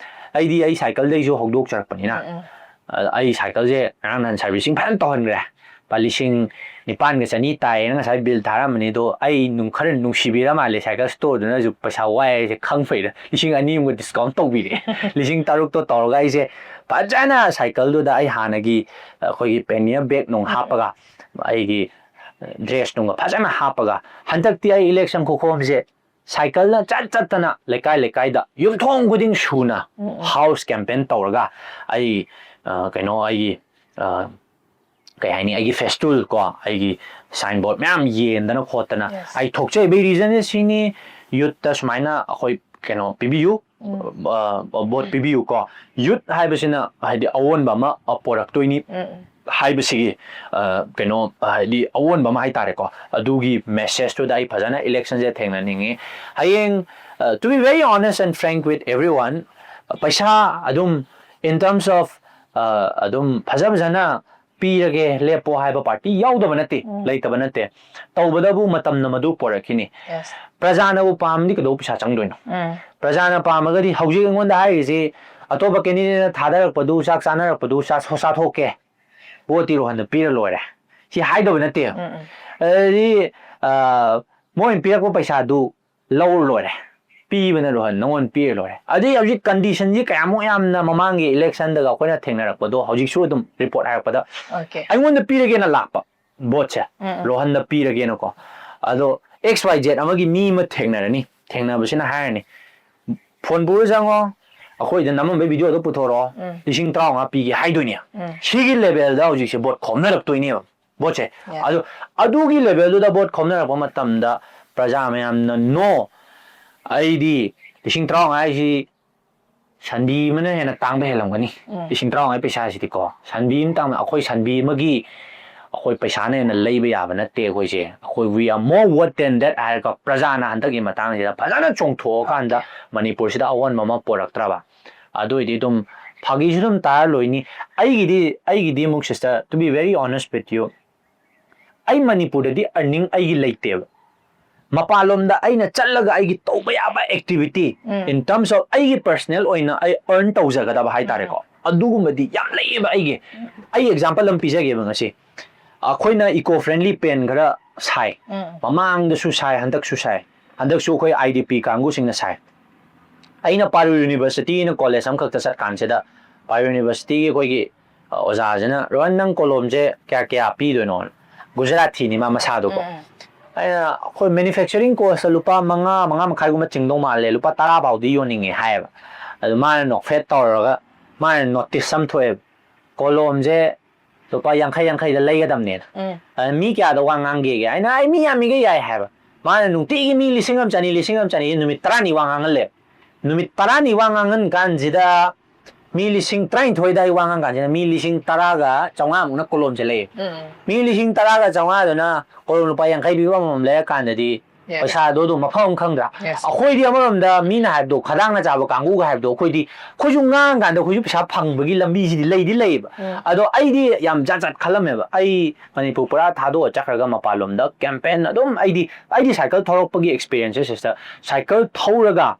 ꯑꯩꯗꯤ ꯑꯩ ꯁꯥꯏꯀꯜꯗꯩꯁꯨ ꯍꯧꯗꯣꯛꯆꯔꯛꯄꯅꯤꯅ, ꯎꯝ, ꯎꯝ. ꯑ, ꯑꯩ ꯁꯥꯏꯀꯜꯁꯦ ꯉꯔꯥꯡ ꯅꯍꯥꯟ ꯁꯥꯔꯚꯤꯁꯤꯡ ꯐꯖꯅ ꯇꯧꯍꯟꯈ꯭ꯔꯦ꯫ ꯂꯨꯄꯥ ꯂꯤꯁꯤꯡ ꯅꯤꯄꯥꯟꯒ ꯆꯅꯤ ꯇꯥꯏꯌꯦꯅ ꯉꯁꯥꯏ ꯕꯤꯜ ꯊꯥꯔꯝꯕꯅꯤ, ꯑꯗꯣ ꯑꯩ ꯅꯨꯡ-, ꯈꯔ ꯅꯨꯡꯁꯤꯕꯤꯔ ꯃꯥꯜꯂꯦ, ꯁꯥꯏꯀꯜ ꯁ꯭ꯇꯣꯔꯗꯨꯅꯁꯨ ꯄꯩꯁꯥ ꯋꯥꯏ ꯍꯥꯏꯁꯦ ꯈꯪ ꯐꯩꯗ, ꯂꯤꯁꯤꯡ ꯑꯅꯤ ꯑꯃꯒ ꯗꯤꯁꯀꯥꯎꯟ ꯇꯧꯕꯤꯔꯦ꯫ ꯂꯤꯁꯤꯡ ꯇꯔꯨꯛꯇꯣ ꯇꯧꯔꯒ ꯑꯩꯁꯦ ꯐꯖꯅ ꯁꯥꯏꯀꯜꯗꯨꯗ ꯑꯩ ꯍꯥꯟꯅꯒꯤ ꯑꯩꯈꯣꯏꯒꯤ ꯄꯦꯅꯤꯌꯔ ꯕꯦꯒ ꯅꯨꯡ ꯍꯥꯞꯄꯒ, ꯑꯩꯒꯤ ꯗ꯭ꯔꯦꯁ ꯅꯨꯡꯒ ꯐꯖꯅ ꯍꯥꯞꯄꯒ, ꯍꯟꯗꯛꯇꯤ ꯑꯩ ꯏꯂꯦꯛꯁꯟ ꯈꯨꯈꯣꯝꯁꯦ ꯁꯥꯏꯀꯜꯅ ꯆꯠ ꯆꯠꯇꯅ ꯂꯩꯀꯥꯏ ꯂꯩꯀꯥꯏꯗ ꯌꯨꯝꯊꯣꯡ ꯈꯨꯗꯤꯡ ꯁꯨꯅ ꯎꯝ, ꯎꯝ. ꯍꯥꯎꯁ ꯀꯦꯝꯄꯦꯟ ꯇꯧꯔꯒ ꯑꯩ, ꯑ, ꯀꯩꯅꯣ, ꯑꯩꯒꯤ, ꯑ, ꯀꯩ ꯍꯥꯏꯅꯤ, ꯑꯩꯒꯤ ꯐꯦꯁꯇꯨꯜ ꯀꯣ, ꯑꯩꯒꯤ ꯁꯥꯏꯟ ꯕꯣꯔꯗ ꯃꯌꯥꯝ ꯌꯦꯟꯗꯅ ꯈꯣꯠꯇꯅ Yes. ꯑꯩ ꯊꯣꯛꯆꯔꯤꯕꯒꯤ ꯔꯤꯖꯟꯁꯦ ꯁꯤꯅꯤ, ꯌꯨꯠꯇ ꯁꯨꯃꯥꯏꯅ ꯑꯩꯈꯣꯏ ꯀꯩꯅꯣ ꯄꯤꯕꯤꯌꯨ, ꯎꯝ. ꯑ, ꯚꯣꯠ ꯄꯤꯕꯤꯌꯨ ꯀꯣ꯫ ꯌꯨꯠ ꯍꯥꯏꯕꯁꯤꯅ ꯍꯥꯏꯗꯤ ꯑꯑꯣꯟꯕ ꯑꯃ, ꯑ, ꯄꯣꯔꯛꯇꯣꯏꯅꯤ ꯎꯝ, ꯎꯝ. ꯍꯥꯏꯕꯁꯤꯒꯤ, ꯑ, ꯀꯩꯅꯣ, ꯍꯥꯏꯗꯤ ꯑꯑꯣꯟꯕ ꯑꯃ ꯍꯥꯏꯇꯥꯔꯦꯀꯣ, ꯑꯗꯨꯒꯤ ꯃꯦꯁꯦꯖꯇꯨꯗ ꯑꯩ ꯐꯖꯅ ꯏꯂꯦꯛꯁꯟꯁꯦ ꯊꯦꯡꯅꯅꯤꯡꯉꯤ꯫ ꯍꯌꯦꯡ, ꯑ, to be very honest and frank with everyone, ꯄꯩꯁꯥ ꯑꯗꯨꯝ, in terms of, ꯑ, ꯑꯗꯨꯝ ꯐꯖ ꯐꯖꯅ ꯄꯤꯔꯒꯦ ꯂꯦꯞꯄꯣ ꯍꯥꯏꯕ ꯄꯥꯔꯇꯤ ꯌꯥꯎꯗꯕ ꯅꯠꯇꯦ, ꯎꯝ. ꯂꯩꯇꯕ ꯅꯠꯇꯦ꯫ ꯇꯧꯕꯗꯕꯨ ꯃꯇꯝꯅ ꯃꯗꯨ ꯄꯣꯔꯛꯈꯤꯅꯤ꯫ Yes. ꯄ꯭ꯔꯖꯥꯅꯕꯨ ꯄꯥꯝꯃꯗꯤ ꯀꯩꯗꯧꯕ ꯄꯩꯁꯥ ꯆꯪꯗꯣꯏꯅꯣ? ꯎꯝ. ꯄ꯭ꯔꯖꯥꯅ ꯄꯥꯝꯃꯒꯗꯤ ꯍꯧꯖꯤꯛ ꯑꯩꯉꯣꯟꯗ ꯍꯥꯏꯔꯤꯁꯤ, ꯑꯇꯣꯞꯄ ꯀꯦꯟꯗꯤꯗꯦꯠꯅ ꯊꯥꯗꯔꯛꯄꯗꯨ, ꯆꯥꯛ ꯆꯥꯅꯔꯛꯄꯗꯨ ꯆꯥ-, ꯆꯥꯊꯣꯛꯀꯦ, ꯚꯣꯠꯇꯤ ꯔꯣꯍꯟꯗ ꯄꯤꯔ ꯂꯣꯏꯔꯦ, ꯁꯤ ꯍꯥꯏꯗꯕ ꯅꯠꯇꯦ꯫ ꯎꯝ, ꯎꯝ. ꯑꯗꯨꯗꯤ ꯑ, ꯃꯣꯏꯅ ꯄꯤꯔꯛꯄ ꯄꯩꯁꯥꯗꯨ ꯂꯧꯔ ꯂꯣꯏꯔꯦ, ꯄꯤꯕꯅ ꯔꯣꯍꯟ ꯅꯉꯣꯟꯗ ꯄꯤꯔ ꯂꯣꯏꯔꯦ꯫ ꯑꯗꯩ ꯍꯧꯖꯤꯛ ꯀꯟꯗꯤꯁꯟꯁꯤ ꯀꯌꯥꯃꯨꯛ ꯌꯥꯝꯅ ꯃꯃꯥꯡꯒꯤ ꯏꯂꯦꯛꯁꯟꯗꯒ ꯑꯩꯈꯣꯏꯅ ꯊꯦꯡꯅꯔꯛꯄꯗꯣ ꯍꯧꯖꯤꯛꯁꯨ ꯑꯗꯨꯝ ꯔꯤꯄꯣꯔꯠ ꯍꯥꯏꯔꯛꯄꯗ Okay. ꯑꯩꯉꯣꯟꯗ ꯄꯤꯔꯒꯦꯅ ꯂꯥꯛꯄ ꯚꯣꯠꯁꯦ, ꯎꯝ, ꯎꯝ. ꯔꯣꯍꯟꯗ ꯄꯤꯔꯒꯦꯅꯀꯣ꯫ ꯑꯗꯣ ꯑꯦꯛꯁ ꯋꯥꯏ ꯖꯦꯠ ꯑꯃꯒꯤ ꯃꯤ ꯑꯃ ꯊꯦꯡꯅꯔꯅꯤ, ꯊꯦꯡꯅꯕꯁꯤꯅ ꯍꯥꯏꯔꯅꯤ, "ꯐꯣꯟ ꯄꯨꯔ ꯆꯪꯉꯣ, ꯑꯩꯈꯣꯏꯗ ꯅꯝꯃꯝꯕꯩ ꯚꯤꯗꯤꯑꯣꯗꯣ ꯄꯨꯊꯣꯔꯛꯑꯣ, ꯎꯝ. ꯂꯤꯁꯤꯡ ꯇꯔꯥꯃꯉꯥ ꯄꯤꯒꯦ" ꯍꯥꯏꯗꯣꯏꯅꯦ꯫ ꯎꯝ. ꯁꯤꯒꯤ ꯂꯦꯚꯦꯜꯗ ꯍꯧꯖꯤꯛꯁꯦ ꯚꯣꯠ ꯈꯣꯝꯅꯔꯛꯇꯣꯏꯅꯦꯕ ꯚꯣꯠꯁꯦ꯫ Yeah. ꯑꯗꯨ, ꯑꯗꯨꯒꯤ ꯂꯦꯚꯦꯜꯗꯨꯗ ꯚꯣꯠ ꯈꯣꯝꯅꯔꯛꯄ ꯃꯇꯝꯗ ꯄ꯭ꯔꯖꯥ ꯃꯌꯥꯝꯅ "No, ꯑꯩꯗꯤ ꯂꯤꯁꯤꯡ ꯇꯔꯥꯃꯉꯥ ꯍꯥꯏꯁꯤ ꯁꯟꯕꯤ ꯑꯃꯅ ꯍꯦꯟꯅ ꯇꯥꯡꯕ ꯍꯦꯜꯂꯝꯒꯅꯤ꯫ ꯎꯝ. ꯂꯤꯁꯤꯡ ꯇꯔꯥꯃꯉꯥ ꯄꯩꯁꯥꯁꯤꯗꯤꯀꯣ, ꯁꯟꯕꯤ ꯑꯃ ꯇꯥꯡꯕ, ꯑꯩꯈꯣꯏ ꯁꯟꯕꯤ ꯑꯃꯒꯤ ꯑꯩꯈꯣꯏ ꯄꯩꯁꯥꯅ ꯍꯦꯟꯅ ꯂꯩꯕ ꯌꯥꯕ ꯅꯠꯇꯦ ꯑꯩꯈꯣꯏꯁꯦ, ꯑꯩꯈꯣꯏ we are more worth than that" ꯍꯥꯏꯔꯒ ꯄ꯭ꯔꯖꯥꯅ ꯍꯟꯗꯛꯀꯤ ꯃꯇꯥꯡꯁꯤꯗ ꯐꯖꯅ ꯆꯣꯡꯊꯣꯛꯑꯀꯥꯟꯗ ꯃꯅꯤꯄꯨꯔꯁꯤꯗ ꯑꯑꯣꯟꯕ ꯑꯃ ꯄꯨꯔꯛꯇ꯭ꯔꯕ, ꯑꯗꯨ ꯑꯣꯏꯗꯤ ꯑꯗꯨꯝ ꯐꯥꯒꯤꯁꯨ ꯑꯗꯨꯝ ꯇꯥꯔ ꯂꯣꯏꯅꯤ꯫ ꯑꯩꯒꯤꯗꯤ, ꯑꯩꯒꯤꯗꯤ ꯑꯃꯨꯛ, sister, to be very honest with you, ꯑꯩ ꯃꯅꯤꯄꯨꯔꯗꯗꯤ earning ꯑꯩꯒꯤ ꯂꯩꯇꯦꯕ꯫ ꯃꯄꯥꯟꯂꯣꯝꯗ ꯑꯩꯅ ꯆꯠꯂꯒ ꯑꯩꯒꯤ ꯇꯧꯕ ꯌꯥꯕ activity, um. in terms of ꯑꯩꯒꯤ personal ꯑꯣꯏꯅ ꯑꯩ earn ꯇꯧꯖꯒꯗꯕ ꯍꯥꯏꯇꯥꯔꯦꯀꯣ, ꯑꯗꯨꯒꯨꯝꯕꯗꯤ ꯌꯥꯝ ꯂꯩꯌꯦꯕ ꯑꯩꯒꯤ꯫ ꯑꯩ example ꯑꯃ ꯄꯤꯖꯒꯦꯕ ꯉꯁꯤ꯫ ꯑꯩꯈꯣꯏꯅ eco friendly pen ꯈꯔ ꯁꯥꯏ, ꯎꯝ. ꯃꯃꯥꯡꯗꯁꯨ ꯁꯥꯏ, ꯍꯟꯗꯛꯁꯨ ꯁꯥꯏ, ꯍꯟꯗꯛꯁꯨ ꯑꯩꯈꯣꯏ I D P ꯀꯥꯡꯕꯨꯁꯤꯡꯅ ꯁꯥꯏ꯫ ꯑꯩꯅ ꯄꯥꯔꯨ University ꯑꯅ college ꯑꯃꯈꯛꯇ ꯆꯠꯀꯥꯟꯁꯤꯗ, ꯄꯥꯔꯨ Universityꯒꯤ ꯑꯩꯈꯣꯏꯒꯤ, ꯑ, ꯑꯣꯖꯥꯁꯤꯅ, "ꯔꯣꯍꯟ, ꯅꯪ ꯀꯣꯂꯣꯝꯁꯦ ꯀꯌꯥ ꯀꯌꯥ ꯄꯤꯗꯣꯏꯅꯣ?" ꯒꯨꯖꯔꯥꯊꯤꯅꯤ ꯃꯥ ꯃꯁꯥꯗꯣꯀꯣ꯫ ꯎꯝ. ꯑꯩꯅ, "ꯑꯩꯈꯣꯏ manufacturing costꯇ ꯂꯨꯄꯥ ꯃꯉꯥ, ꯃꯉꯥ ꯃꯈꯥꯏꯒꯨꯝꯕ ꯆꯤꯡꯗꯧ ꯃꯥꯜꯂꯦ, ꯂꯨꯄꯥ ꯇꯔꯥ ꯐꯥꯎꯗꯤ ꯌꯣꯟꯅꯤꯡꯉꯦ" ꯍꯥꯏꯌꯦꯕ꯫ ꯑꯗꯨ ꯃꯥꯅ ꯅꯣꯛꯐꯦꯠ ꯇꯧꯔꯒ ꯃꯥꯅ notice ꯑꯃ ꯊꯣꯛꯑꯦꯕ, "ꯀꯣꯂꯣꯝꯁꯦ ꯂꯨꯄꯥ ꯌꯥꯡꯈꯩ ꯌꯥꯡꯈꯩꯗ ꯂꯩꯒꯗꯕꯅꯦꯅ"꯫ ꯎꯝ. ꯑꯗ ꯃꯤ ꯀꯌꯥꯗ ꯋꯥ ꯉꯥꯡꯒꯦꯒꯦ? ꯑꯩꯅ, "ꯑꯩ ꯃꯤ ꯌꯥꯝꯃꯤꯒꯩ ꯌꯥꯏ" ꯍꯥꯏꯕ꯫ ꯃꯥꯅ ꯅꯨꯡꯇꯤꯒꯤ ꯃꯤ ꯂꯤꯁꯤꯡ ꯑꯃ ꯆꯅꯤ, ꯂꯤꯁꯤꯡ ꯑꯃ ꯆꯅꯤ ꯅꯨꯃꯤꯠ ꯇꯔꯥꯅꯤ ꯋꯥ ꯉꯥꯡꯍꯜꯂꯦ꯫ ꯅꯨꯃꯤꯠ ꯇꯔꯥꯅꯤ ꯋꯥ ꯉꯥꯡꯍꯟ ꯀꯥꯟꯁꯤꯗ ꯃꯤ ꯂꯤꯁꯤꯡ ꯇꯔꯥꯅꯤꯊꯣꯏ ꯑꯗꯥꯏ ꯋꯥ ꯉꯥꯡ ꯀꯥꯟꯁꯤꯗ ꯃꯤ ꯂꯤꯁꯤꯡ ꯇꯔꯥꯒ ꯆꯥꯝꯃꯉꯥꯃꯨꯛꯅ ꯀꯣꯂꯣꯝꯁꯦ ꯂꯩꯌꯦ꯫ ꯎꯝ. ꯃꯤ ꯂꯤꯁꯤꯡ ꯇꯔꯥꯒ ꯆꯥꯝꯃꯉꯥꯗꯨꯅ ꯀꯣꯂꯣꯝ ꯂꯨꯄꯥ ꯌꯥꯡꯈꯩ ꯄꯤꯕ ꯑꯃꯃꯝ ꯂꯩꯔꯀꯥꯟꯗꯗꯤ Yes. ꯄꯩꯁꯥꯗꯣ ꯑꯗꯨꯝ ꯃꯐꯝ ꯑꯃ ꯈꯪꯗ꯭ꯔꯥ? Yes. ꯑꯩꯈꯣꯏꯗꯤ ꯑꯃꯔꯣꯝꯗ ꯃꯤꯅ ꯍꯥꯏꯕꯗꯣ ꯈꯗꯥꯡꯅ ꯆꯥꯕ ꯀꯥꯡꯕꯨꯒ ꯍꯥꯏꯕꯗꯣ ꯑꯩꯈꯣꯏꯗꯤ, ꯑꯩꯈꯣꯏꯁꯨ ꯉꯥꯡꯉꯀꯥꯟꯗ ꯑꯩꯈꯣꯏꯁꯨ ꯄꯩꯁꯥ ꯐꯪꯕꯒꯤ ꯂꯝꯕꯤꯁꯤꯗꯤ ꯂꯩꯗꯤ ꯂꯩꯌꯦꯕ꯫ ꯎꯝ. ꯑꯗꯣ ꯑꯩꯗꯤ ꯌꯥꯝ ꯖꯥꯠ ꯖꯥꯠ ꯈꯜꯂꯝꯃꯦꯕ꯫ ꯑꯩ ꯃꯅꯤꯄꯨꯔ ꯄꯨꯔꯥ ꯊꯥꯗꯣꯛꯑ ꯆꯠꯈ꯭ꯔꯒ ꯃꯄꯥꯟꯂꯣꯝꯗ campaign ꯑꯗꯨꯝ, ꯑꯩꯗꯤ, ꯑꯩꯗꯤ cycle ꯊꯧꯔꯛꯄꯒꯤ experienceꯁꯦ, sister, cycle ꯊꯧꯔꯒ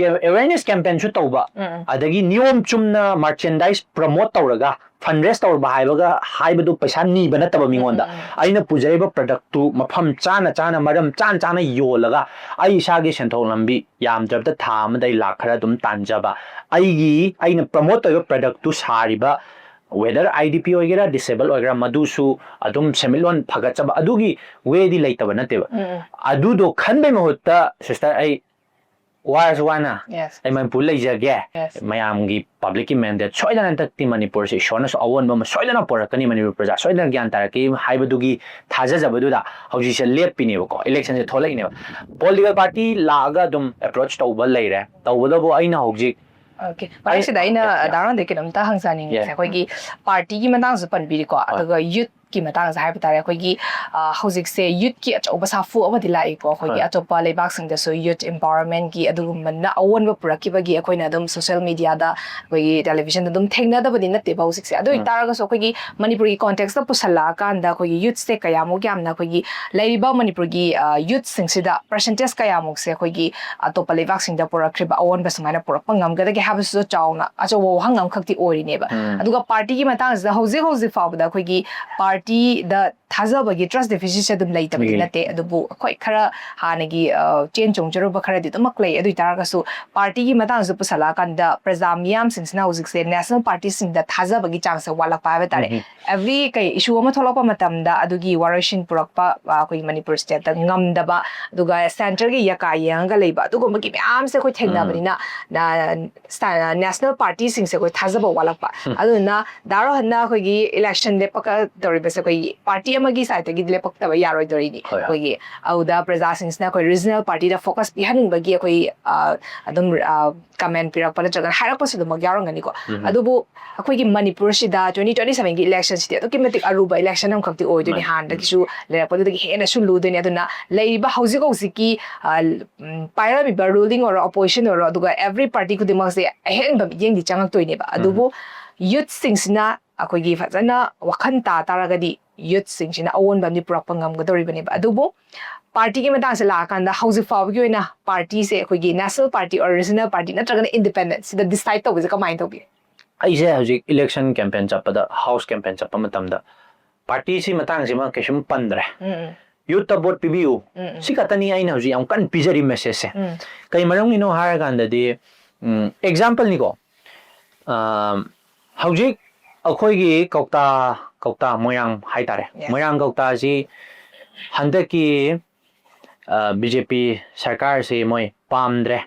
ꯑꯦꯋꯦꯔꯅꯦꯁ ꯀꯦꯝꯄꯦꯟꯁꯨ ꯇꯧꯕ, ꯎꯝ, ꯎꯝ. ꯑꯗꯒꯤ ꯅꯤꯌꯣꯝ ꯆꯨꯝꯅ ꯃꯥꯔꯆꯦꯟꯗꯥꯏꯁ ꯄ꯭ꯔꯃꯣꯠ ꯇꯧꯔꯒ ꯐꯟꯗ꯭ꯔꯦꯁ ꯇꯧꯔꯕ ꯍꯥꯏꯕꯒ ꯍꯥꯏꯕꯗꯨ ꯄꯩꯁꯥ ꯅꯤꯕ ꯅꯠꯇꯕ ꯃꯤꯉꯣꯟꯗ꯫ ꯎꯝ, ꯎꯝ. ꯑꯩꯅ ꯄꯨꯖꯔꯤꯕ ꯄ꯭ꯔꯗꯛꯇꯨ ꯃꯐꯝ ꯆꯥꯅ ꯆꯥꯅ ꯃꯔꯝ ꯆꯥꯅ ꯆꯥꯅ ꯌꯣꯜꯂꯒ ꯑꯩ ꯏꯁꯥꯒꯤ ꯁꯦꯟꯊꯣꯛ ꯂꯝꯕꯤ ꯌꯥꯝꯗ꯭ꯔꯕꯗ ꯊꯥ ꯑꯃꯗ ꯑꯩ ꯂꯥꯛ ꯈꯔ ꯑꯗꯨꯝ ꯇꯥꯟꯖꯕ, ꯑꯩꯒꯤ ꯑꯩꯅ ꯄ꯭ꯔꯃꯣꯠ ꯇꯧꯔꯤꯕ ꯄ꯭ꯔꯗꯛꯇꯨ ꯁꯥꯔꯤꯕ ꯋꯦꯗꯔ ꯑꯥꯏ ꯗꯤ ꯄꯤ ꯑꯣꯏꯒꯦꯔꯥ ꯗꯤꯁꯦꯕꯜ ꯑꯣꯏꯒꯦꯔꯥ ꯃꯗꯨꯁꯨ ꯑꯗꯨꯝ ꯁꯦꯟꯃꯤꯠꯂꯣꯟ ꯐꯒꯠꯆꯕ ꯑꯗꯨꯒꯤ ꯋꯦꯗꯤ ꯂꯩꯇꯕ ꯅꯠꯇꯦꯕ꯫ ꯎꯝ, ꯎꯝ. ꯑꯗꯨꯗꯣ ꯈꯟꯕꯩ ꯃꯍꯨꯠꯇ ꯁꯤꯁꯇꯔ ꯑꯩ ꯋꯥꯔꯁꯨ ꯋꯥꯅ Yes. ꯑꯩ ꯃꯅꯤꯄꯨꯔ ꯂꯩꯖꯒꯦ, Yes. ꯃꯌꯥꯝꯒꯤ ꯄꯕ꯭ꯂꯤꯛꯀꯤ ꯃꯦꯟꯗꯦꯠ ꯁꯣꯏꯗꯅ ꯍꯟꯗꯛꯇꯤ ꯃꯅꯤꯄꯨꯔꯁꯦ ꯏꯁꯣꯔꯅꯁꯨ ꯑꯑꯣꯟꯕ ꯑꯃ ꯁꯣꯏꯗꯅ ꯄꯨꯔꯛꯀꯅꯤ, ꯃꯅꯤꯄꯨꯔ ꯄ꯭ꯔꯖꯥ ꯁꯣꯏꯗꯅ ꯒ꯭ꯌꯥꯟ ꯇꯥꯔꯛꯀꯅꯤ ꯍꯥꯏꯕꯗꯨꯒꯤ ꯊꯥꯖꯖꯕꯗꯨꯗ ꯍꯧꯖꯤꯛꯁꯦ ꯂꯦꯞꯄꯤꯅꯦꯕꯀꯣ, ꯏꯂꯦꯛꯁꯟꯁꯦ ꯊꯣꯛꯂꯛꯏꯅꯦꯕ꯫ ꯄꯣꯂꯤꯇꯤꯀꯦꯜ ꯄꯥꯔꯇꯤ ꯂꯥꯛꯑꯒ ꯑꯗꯨꯝ ꯑꯦꯄ꯭ꯔꯣꯆ ꯇꯧꯕ ꯂꯩꯔꯦ, ꯇꯧꯕꯇꯕꯨ ꯑꯩꯅ ꯍꯧꯖꯤꯛ Okay. ꯃꯊꯪꯁꯤꯗ ꯑꯩꯅ Yeah. ꯗꯥ ꯔꯣꯟꯗꯩ ꯀꯩꯅꯣꯝꯇ ꯍꯪꯖꯅꯤꯡꯉꯤꯁꯦ, Yeah. ꯑꯩꯈꯣꯏꯒꯤ ꯄꯥꯔꯇꯤꯒꯤ ꯃꯇꯥꯡꯁꯨ ꯄꯟꯕꯤꯔꯤꯀꯣ, ꯍꯣꯏ. ꯑꯗꯨꯒ ꯌꯨꯠꯀꯤ ꯃꯇꯥꯡꯁꯦ ꯍꯥꯏꯕ ꯇꯥꯔꯦ, ꯑꯩꯈꯣꯏꯒꯤ, ꯑ, ꯍꯧꯖꯤꯛꯁꯦ ꯌꯨꯠꯀꯤ ꯑꯆꯧꯕ ꯁꯥꯐꯨ ꯑꯃꯗꯤ ꯂꯥꯛꯏꯀꯣ, ꯑꯩꯈꯣꯏꯒꯤ ꯍꯣꯏ. ꯑꯇꯣꯞꯄ ꯂꯩꯕꯥꯛꯁꯤꯡꯗꯁꯨ ꯌꯨꯠ ꯑꯦꯝꯄꯥꯋꯔꯃꯦꯟꯒꯤ ꯑꯗꯨꯒꯨꯝꯕꯅ ꯑꯑꯣꯟꯕ ꯄꯨꯔꯛꯈꯤꯕꯒꯤ ꯑꯩꯈꯣꯏꯅ ꯑꯗꯨꯝ ꯁꯣꯁꯤꯌꯦꯜ ꯃꯤꯗꯤꯌꯥꯗ, ꯑꯩꯈꯣꯏꯒꯤ ꯇꯦꯂꯤꯚꯤꯖꯟꯗ ꯑꯗꯨꯝ ꯊꯦꯡꯅꯗꯕꯗꯤ ꯅꯠꯇꯦꯕ ꯍꯧꯖꯤꯛꯁꯦ꯫ ꯑꯗꯨ ꯎꯝ. ꯑꯣꯏꯇꯥꯔꯒꯁꯨ ꯑꯩꯈꯣꯏꯒꯤ ꯃꯅꯤꯄꯨꯔꯒꯤ ꯀꯣꯟꯇꯦꯛꯁꯇ ꯄꯨꯁꯜꯂꯛꯑꯀꯥꯟꯗ ꯑꯩꯈꯣꯏꯒꯤ ꯌꯨꯠꯁꯦ ꯀꯌꯥꯃꯨꯛ ꯌꯥꯝꯅ ꯑꯩꯈꯣꯏꯒꯤ ꯂꯩꯔꯤꯕ ꯃꯅꯤꯄꯨꯔꯒꯤ, ꯑ, ꯌꯨꯠꯁꯤꯡꯁꯤꯗ ꯄꯔꯁꯦꯟꯇꯦꯖ ꯀꯌꯥꯃꯨꯛꯁꯦ ꯑꯩꯈꯣꯏꯒꯤ ꯑꯇꯣꯞꯄ ꯂꯩꯕꯥꯛꯁꯤꯡꯗ ꯄꯨꯔꯛꯈ꯭ꯔꯤꯕ ꯑꯑꯣꯟꯕ ꯁꯨꯃꯥꯏꯅ ꯄꯨꯔꯛꯄ ꯉꯝꯒꯗꯒꯦ ꯍꯥꯏꯕꯁꯤꯁꯨ ꯆꯥꯎꯅ ꯑꯆꯧꯕ ꯋꯥꯍꯪ ꯑꯃꯈꯛꯇꯤ ꯑꯣꯏꯔꯤꯅꯦꯕ꯫ ꯎꯝ. ꯑꯗꯨꯒ ꯄꯥꯔꯇꯤꯒꯤ ꯃꯇꯥꯡꯁꯤꯗ ꯍꯧꯖꯤꯛ ꯍꯧꯖꯤꯛ ꯐꯥꯎꯕꯗ ꯑꯩꯈꯣꯏꯒꯤ ꯄꯥꯔꯇꯤꯗ ꯊꯥꯖꯕꯒꯤ ꯇ꯭ꯔꯁ ꯗꯦꯐꯤꯁꯤꯠꯁꯦ ꯑꯗꯨꯝ ꯂꯩꯇꯕꯗꯤ ꯂꯩ. ꯅꯠꯇꯦ, ꯑꯗꯨꯕꯨ ꯑꯩꯈꯣꯏ ꯈꯔ ꯍꯥꯟꯅꯒꯤ, ꯑ, ꯆꯦꯟ ꯆꯣꯡꯖꯔꯨꯕ ꯈꯔꯗꯤ ꯑꯗꯨꯃꯛ ꯂꯩ꯫ ꯑꯗꯨ ꯑꯣꯏꯇꯥꯔꯒꯁꯨ ꯄꯥꯔꯇꯤꯒꯤ ꯃꯇꯥꯡꯁꯤꯗ ꯄꯨꯁꯜꯂꯛꯑꯀꯥꯟꯗ ꯄ꯭ꯔꯖꯥ ꯃꯤꯌꯥꯝꯁꯤꯡꯁꯤꯅ ꯍꯧꯖꯤꯛꯁꯦ ꯅꯦꯁꯅꯦꯜ ꯄꯥꯔꯇꯤꯁꯤꯡꯗ ꯊꯥꯖꯕꯒꯤ ꯆꯥꯡꯁꯦ ꯋꯥꯠꯂꯛꯄ ꯍꯥꯏꯕ ꯇꯥꯔꯦ꯫ ꯎꯝ. ꯑꯦꯚ꯭ꯔꯤ ꯀꯩ ꯏꯁꯨ ꯑꯃ ꯊꯣꯛꯂꯛꯄ ꯃꯇꯝꯗ ꯑꯗꯨꯒꯤ ꯋꯥꯔꯣꯏꯁꯤꯟ ꯄꯨꯔꯛꯄ, ꯑ, ꯑꯩꯈꯣꯏꯒꯤ ꯃꯅꯤꯄꯨꯔ ꯁ꯭ꯇꯦꯠꯇ ꯉꯝꯗꯕ, ꯑꯗꯨꯒ ꯁꯦꯟꯇꯔꯒꯤ ꯌꯥꯀꯥ ꯌꯦꯡꯉꯒ ꯂꯩꯕ, ꯑꯗꯨꯒꯨꯝꯕꯒꯤ ꯃꯌꯥꯝꯁꯦ ꯑꯩꯈꯣꯏ ꯊꯦꯡꯅꯕꯅꯤꯅ, ꯅ-, ꯁ-, ꯅꯦꯁꯅꯦꯜ ꯄꯥꯔꯇꯤꯁꯤꯡꯁꯦ ꯑꯩꯈꯣꯏ ꯊꯥꯖꯕ ꯋꯥꯠꯂꯛꯄ꯫ ꯑꯗꯨꯅ ꯗꯥ ꯔꯣꯍꯟꯅ ꯑꯩꯈꯣꯏꯒꯤ ꯏꯂꯦꯛꯁꯟ ꯂꯦꯞꯄꯛꯀꯗꯧꯔꯤꯕꯁꯦ ꯑꯩꯈꯣꯏꯒꯤ ꯄꯥꯔꯇꯤ ꯑꯃꯒꯤ ꯁꯥꯏꯠꯇꯒꯤ ꯂꯦꯞꯄꯛꯇꯕ ꯌꯥꯔꯣꯏꯗꯣꯔꯤꯅꯤ꯫ ꯍꯣꯏ, ꯍꯣꯏ. ꯑꯩꯈꯣꯏꯒꯤ ꯑꯗꯨꯗ ꯄ꯭ꯔꯖꯥꯁꯤꯡꯁꯤꯅ ꯑꯩꯈꯣꯏ ꯔꯤꯖꯅꯦꯜ ꯄꯥꯔꯇꯤꯗ ꯐꯣꯀꯁ ꯄꯤꯍꯟꯅꯤꯡꯕꯒꯤ ꯑꯩꯈꯣꯏ, ꯑ, ꯑꯗꯨꯝ, ꯑ, ꯀꯃꯦꯟ ꯄꯤꯔꯛꯄ ꯅꯠꯇ꯭ꯔꯒꯅ ꯍꯥꯏꯔꯛꯄꯁꯨ ꯑꯗꯨꯃꯛ ꯌꯥꯎꯔꯝꯒꯅꯤꯀꯣ꯫ ꯎꯝ. ꯑꯗꯨꯕꯨ ꯑꯩꯈꯣꯏꯒꯤ ꯃꯅꯤꯄꯨꯔꯁꯤꯗ twenty twenty sevenꯒꯤ ꯏꯂꯦꯛꯁꯟꯁꯤꯗꯤ ꯑꯗꯨꯛꯀꯤ ꯃꯇꯤꯛ ꯑꯔꯨꯕ ꯏꯂꯦꯛꯁꯟ ꯑꯃꯈꯛꯇꯤ ꯑꯣꯏꯗꯣꯏꯅꯤ, ꯃꯥꯅꯤ. ꯍꯥꯟꯅꯗꯒꯤꯁꯨ ꯂꯩꯔꯛꯄꯗꯨꯗꯒꯤ ꯍꯦꯟꯅꯁꯨ ꯂꯨꯗꯣꯏꯅꯤ꯫ ꯑꯗꯨꯅ ꯂꯩꯔꯤꯕ ꯍꯧꯖꯤꯛ ꯍꯧꯖꯤꯛꯀꯤ, ꯑ, ꯎꯝ, ꯄꯥꯏꯔꯝꯃꯤꯕ ꯔꯨꯂꯤꯡ ꯑꯣꯏꯔꯣ, ꯑꯣꯄꯣꯖꯤꯁꯟ ꯑꯣꯏꯔꯣ, ꯑꯗꯨꯒ ꯑꯦꯚ꯭ꯔꯤ ꯄꯥꯔꯇꯤ ꯈꯨꯗꯤꯡꯃꯛꯁꯦ ꯑꯍꯦꯟꯕ ꯃꯤꯠꯌꯦꯡꯗꯤ ꯆꯪꯉꯛꯇꯣꯏꯅꯦꯕ꯫ ꯑꯗꯨꯕꯨ ꯌꯨꯠꯁꯤꯡꯁꯤꯅ ꯑꯩꯈꯣꯏꯒꯤ ꯐꯖꯅ ꯋꯥꯈꯜ ꯇꯥ ꯇꯥꯔꯒꯗꯤ ꯌꯨꯠꯁꯤꯡꯁꯤꯅ ꯑꯑꯣꯟꯕ ꯑꯃꯗꯤ ꯄꯨꯔꯛꯄ ꯉꯝꯒꯗꯧꯔꯤꯕꯅꯦꯕ꯫ ꯑꯗꯨꯕꯨ ꯄꯥꯔꯇꯤꯒꯤ ꯃꯇꯥꯡꯁꯦ ꯂꯥꯛꯑꯀꯥꯟꯗ ꯍꯧꯖꯤꯛ ꯐꯥꯎꯕꯒꯤ ꯑꯣꯏꯅ ꯄꯥꯔꯇꯤꯁꯦ ꯑꯩꯈꯣꯏꯒꯤ national party or regional party ꯅꯠꯇ꯭ꯔꯒꯅ ꯏꯟꯗꯤꯄꯦꯟꯗꯦꯟ ꯁꯤꯗ ꯗꯤꯁꯥꯏꯠ ꯇꯧꯕꯁꯦ ꯀꯃꯥꯏꯅ ꯇꯧꯒꯦ? ꯑꯩꯁꯦ ꯍꯧꯖꯤꯛ ꯏꯂꯦꯛꯁꯟ ꯀꯦꯝꯄꯦꯟ ꯆꯠꯄꯗ, ꯍꯥꯎꯁ ꯀꯦꯝꯄꯦꯟ ꯆꯠꯄ ꯃꯇꯝꯗ ꯄꯥꯔꯇꯤꯁꯤ ꯃꯇꯥꯡꯁꯤꯃ ꯀꯩꯁꯨꯝ ꯄꯟꯗ꯭ꯔꯦ꯫ ꯎꯝ, ꯎꯝ, ꯌꯨꯠꯇ ꯚꯣꯠ ꯄꯤꯕꯤꯌꯨ, ꯎꯝ, ꯎꯝ. ꯁꯤ ꯈꯛꯇꯅꯤ ꯑꯩꯅ ꯍꯧꯖꯤꯛ ꯌꯥꯝ ꯀꯟꯅ ꯄꯤꯖꯔꯤ ꯃꯦꯁꯦꯖꯁꯦ꯫ ꯎꯝ. ꯀꯩ ꯃꯔꯝꯒꯤꯅꯣ ꯍꯥꯏꯔꯀꯥꯟꯗꯗꯤ, ꯑꯦꯛꯖꯥꯝꯄꯜꯅꯤꯀꯣ, ꯍꯧꯖꯤꯛ ꯑꯩꯈꯣꯏꯒꯤ ꯀꯧꯇꯥ, ꯀꯧꯇꯥ ꯃꯣꯏꯔꯥꯡ ꯍꯥꯏꯇꯥꯔꯦ, Yes. ꯃꯣꯏꯔꯥꯡ ꯀꯧꯇꯥꯁꯤ ꯍꯟꯗꯛꯀꯤ ꯕꯤ ꯖꯦ ꯄꯤ ꯁꯔꯀꯥꯔꯁꯤ ꯃꯣꯏ ꯄꯥꯝꯗ꯭ꯔꯦ꯫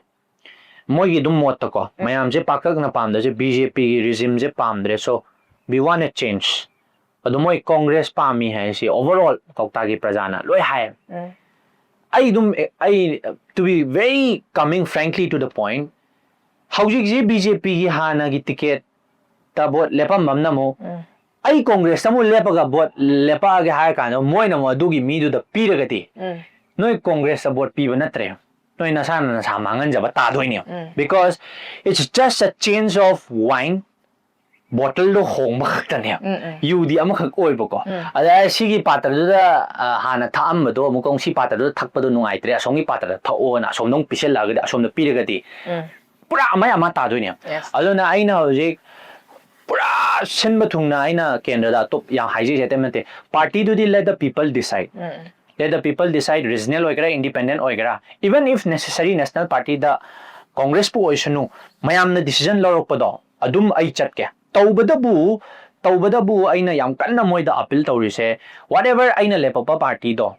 ꯃꯣꯏꯒꯤ ꯑꯗꯨꯝ ꯃꯣꯠꯇꯀꯣ, ꯎꯝ. ꯃꯌꯥꯝꯁꯦ ꯄꯥꯛꯇꯛꯅ ꯄꯥꯝꯗ꯭ꯔꯁꯦ, ꯕꯤ ꯖꯦ ꯄꯤꯒꯤ ꯔꯤꯖꯤꯝꯁꯦ ꯄꯥꯝꯗ꯭ꯔꯦ, so we want a change. ꯑꯗꯣ ꯃꯣꯏ ꯀꯣꯡꯒ꯭ꯔꯦꯁ ꯄꯥꯝꯃꯤ ꯍꯥꯏꯁꯤ ꯑꯣꯚꯔ ꯑꯣꯜ ꯀꯧꯇꯥꯒꯤ ꯄ꯭ꯔꯖꯥꯅ ꯂꯣꯏ ꯍꯥꯏ꯫ ꯎꯝ. ꯑꯩ ꯑꯗꯨꯝ, ꯑꯩ, to be very coming frankly to the point, ꯍꯧꯖꯤꯛꯁꯤ ꯕꯤ ꯖꯦ ꯄꯤꯒꯤ ꯍꯥꯟꯅꯒꯤ ꯇꯤꯀꯦꯠꯇ ꯚꯣꯠ ꯂꯦꯞꯄꯝꯕ ꯑꯃꯅ ꯑꯃꯨꯛ ꯎꯝ. ꯑꯩ ꯀꯣꯡꯒ꯭ꯔꯦꯁꯇ ꯑꯃꯨꯛ ꯂꯦꯞꯄꯒ ꯚꯣꯠ ꯂꯦꯞꯄꯛꯑꯒꯦ ꯍꯥꯏꯔ ꯀꯥꯟꯗ ꯃꯣꯏꯅ ꯑꯃꯨꯛ ꯑꯗꯨꯒꯤ ꯃꯤꯗꯨꯗ ꯄꯤꯔꯒꯗꯤ ꯎꯝ. ꯅꯣꯏ ꯀꯣꯡꯒ꯭ꯔꯦꯁꯇ ꯚꯣꯠ ꯄꯤꯕ ꯅꯠꯇ꯭ꯔꯦ, ꯅꯣꯏ ꯅꯁꯥꯅ ꯅꯁꯥ ꯃꯥꯡꯍꯟꯖꯕ ꯇꯥꯗꯣꯏꯅꯦ꯫ ꯎꯝ. Because it's just a change of wine, ꯕꯣꯇꯜꯗꯣ ꯍꯣꯡꯕ ꯈꯛꯇꯅꯦ꯫ ꯎꯝ, ꯎꯝ. ꯌꯨꯗꯤ ꯑꯃꯈꯛ ꯑꯣꯏꯕꯀꯣ꯫ ꯎꯝ. ꯑꯗ ꯁꯤꯒꯤ ꯄꯥꯇ꯭ꯔꯗꯨꯗ, ꯑ, ꯍꯥꯟꯅ ꯊꯛꯑꯝꯕꯗꯣ ꯑꯃꯨꯛꯀ ꯑꯃꯨꯛ ꯁꯤ ꯄꯥꯇ꯭ꯔꯗꯨꯗ ꯊꯛꯄꯗꯣ ꯅꯨꯡꯉꯥꯏꯇ꯭ꯔꯦ, ꯑꯁꯣꯝꯒꯤ ꯄꯥꯇ꯭ꯔꯗ ꯊꯛꯑꯣꯅ ꯑꯁꯣꯝꯗ ꯑꯃꯨꯛ ꯄꯤꯁꯤꯜꯂꯛꯑꯒꯗꯤ ꯑꯁꯣꯝꯗ ꯄꯤꯔꯒꯗꯤ ꯎꯝ. ꯄꯨꯔꯥ ꯑꯃ ꯑꯃ ꯇꯥꯗꯣꯏꯅꯦ꯫ Yes. ꯑꯗꯨꯅ ꯑꯩꯅ ꯍꯧꯖꯤꯛ ꯄꯨꯔꯥ ꯁꯤꯟꯕ ꯊꯨꯡꯅ ꯑꯩꯅ ꯀꯦꯟꯗ꯭ꯔꯗ ꯑꯇꯣꯞ ꯌꯥꯝ ꯍꯥꯏꯖꯩꯁꯦ ꯑꯇꯩ ꯅꯠꯇꯦ꯫ ꯄꯥꯔꯇꯤꯗꯨꯗꯤ let the people decide. Um. Let the people decide, regional ꯑꯣꯏꯒꯦꯔꯥ, independent ꯑꯣꯏꯒꯦꯔꯥ, even if necessary national partyꯗ ꯀꯣꯡꯒ꯭ꯔꯦꯁꯄꯨ ꯑꯣꯏꯁꯅꯨ, ꯃꯌꯥꯝꯅ decision ꯂꯧꯔꯛꯄꯗꯣ ꯑꯗꯨꯝ ꯑꯩ ꯆꯠꯀꯦ꯫ ꯇꯧꯕꯗꯕꯨ, ꯇꯧꯕꯗꯕꯨ ꯑꯩꯅ ꯌꯥꯝ ꯀꯟꯅ ꯃꯣꯏꯗ appeal ꯇꯧꯔꯤꯁꯦ, whatever ꯑꯩꯅ ꯂꯦꯞꯄꯛꯄ ꯄꯥꯔꯇꯤꯗꯣ,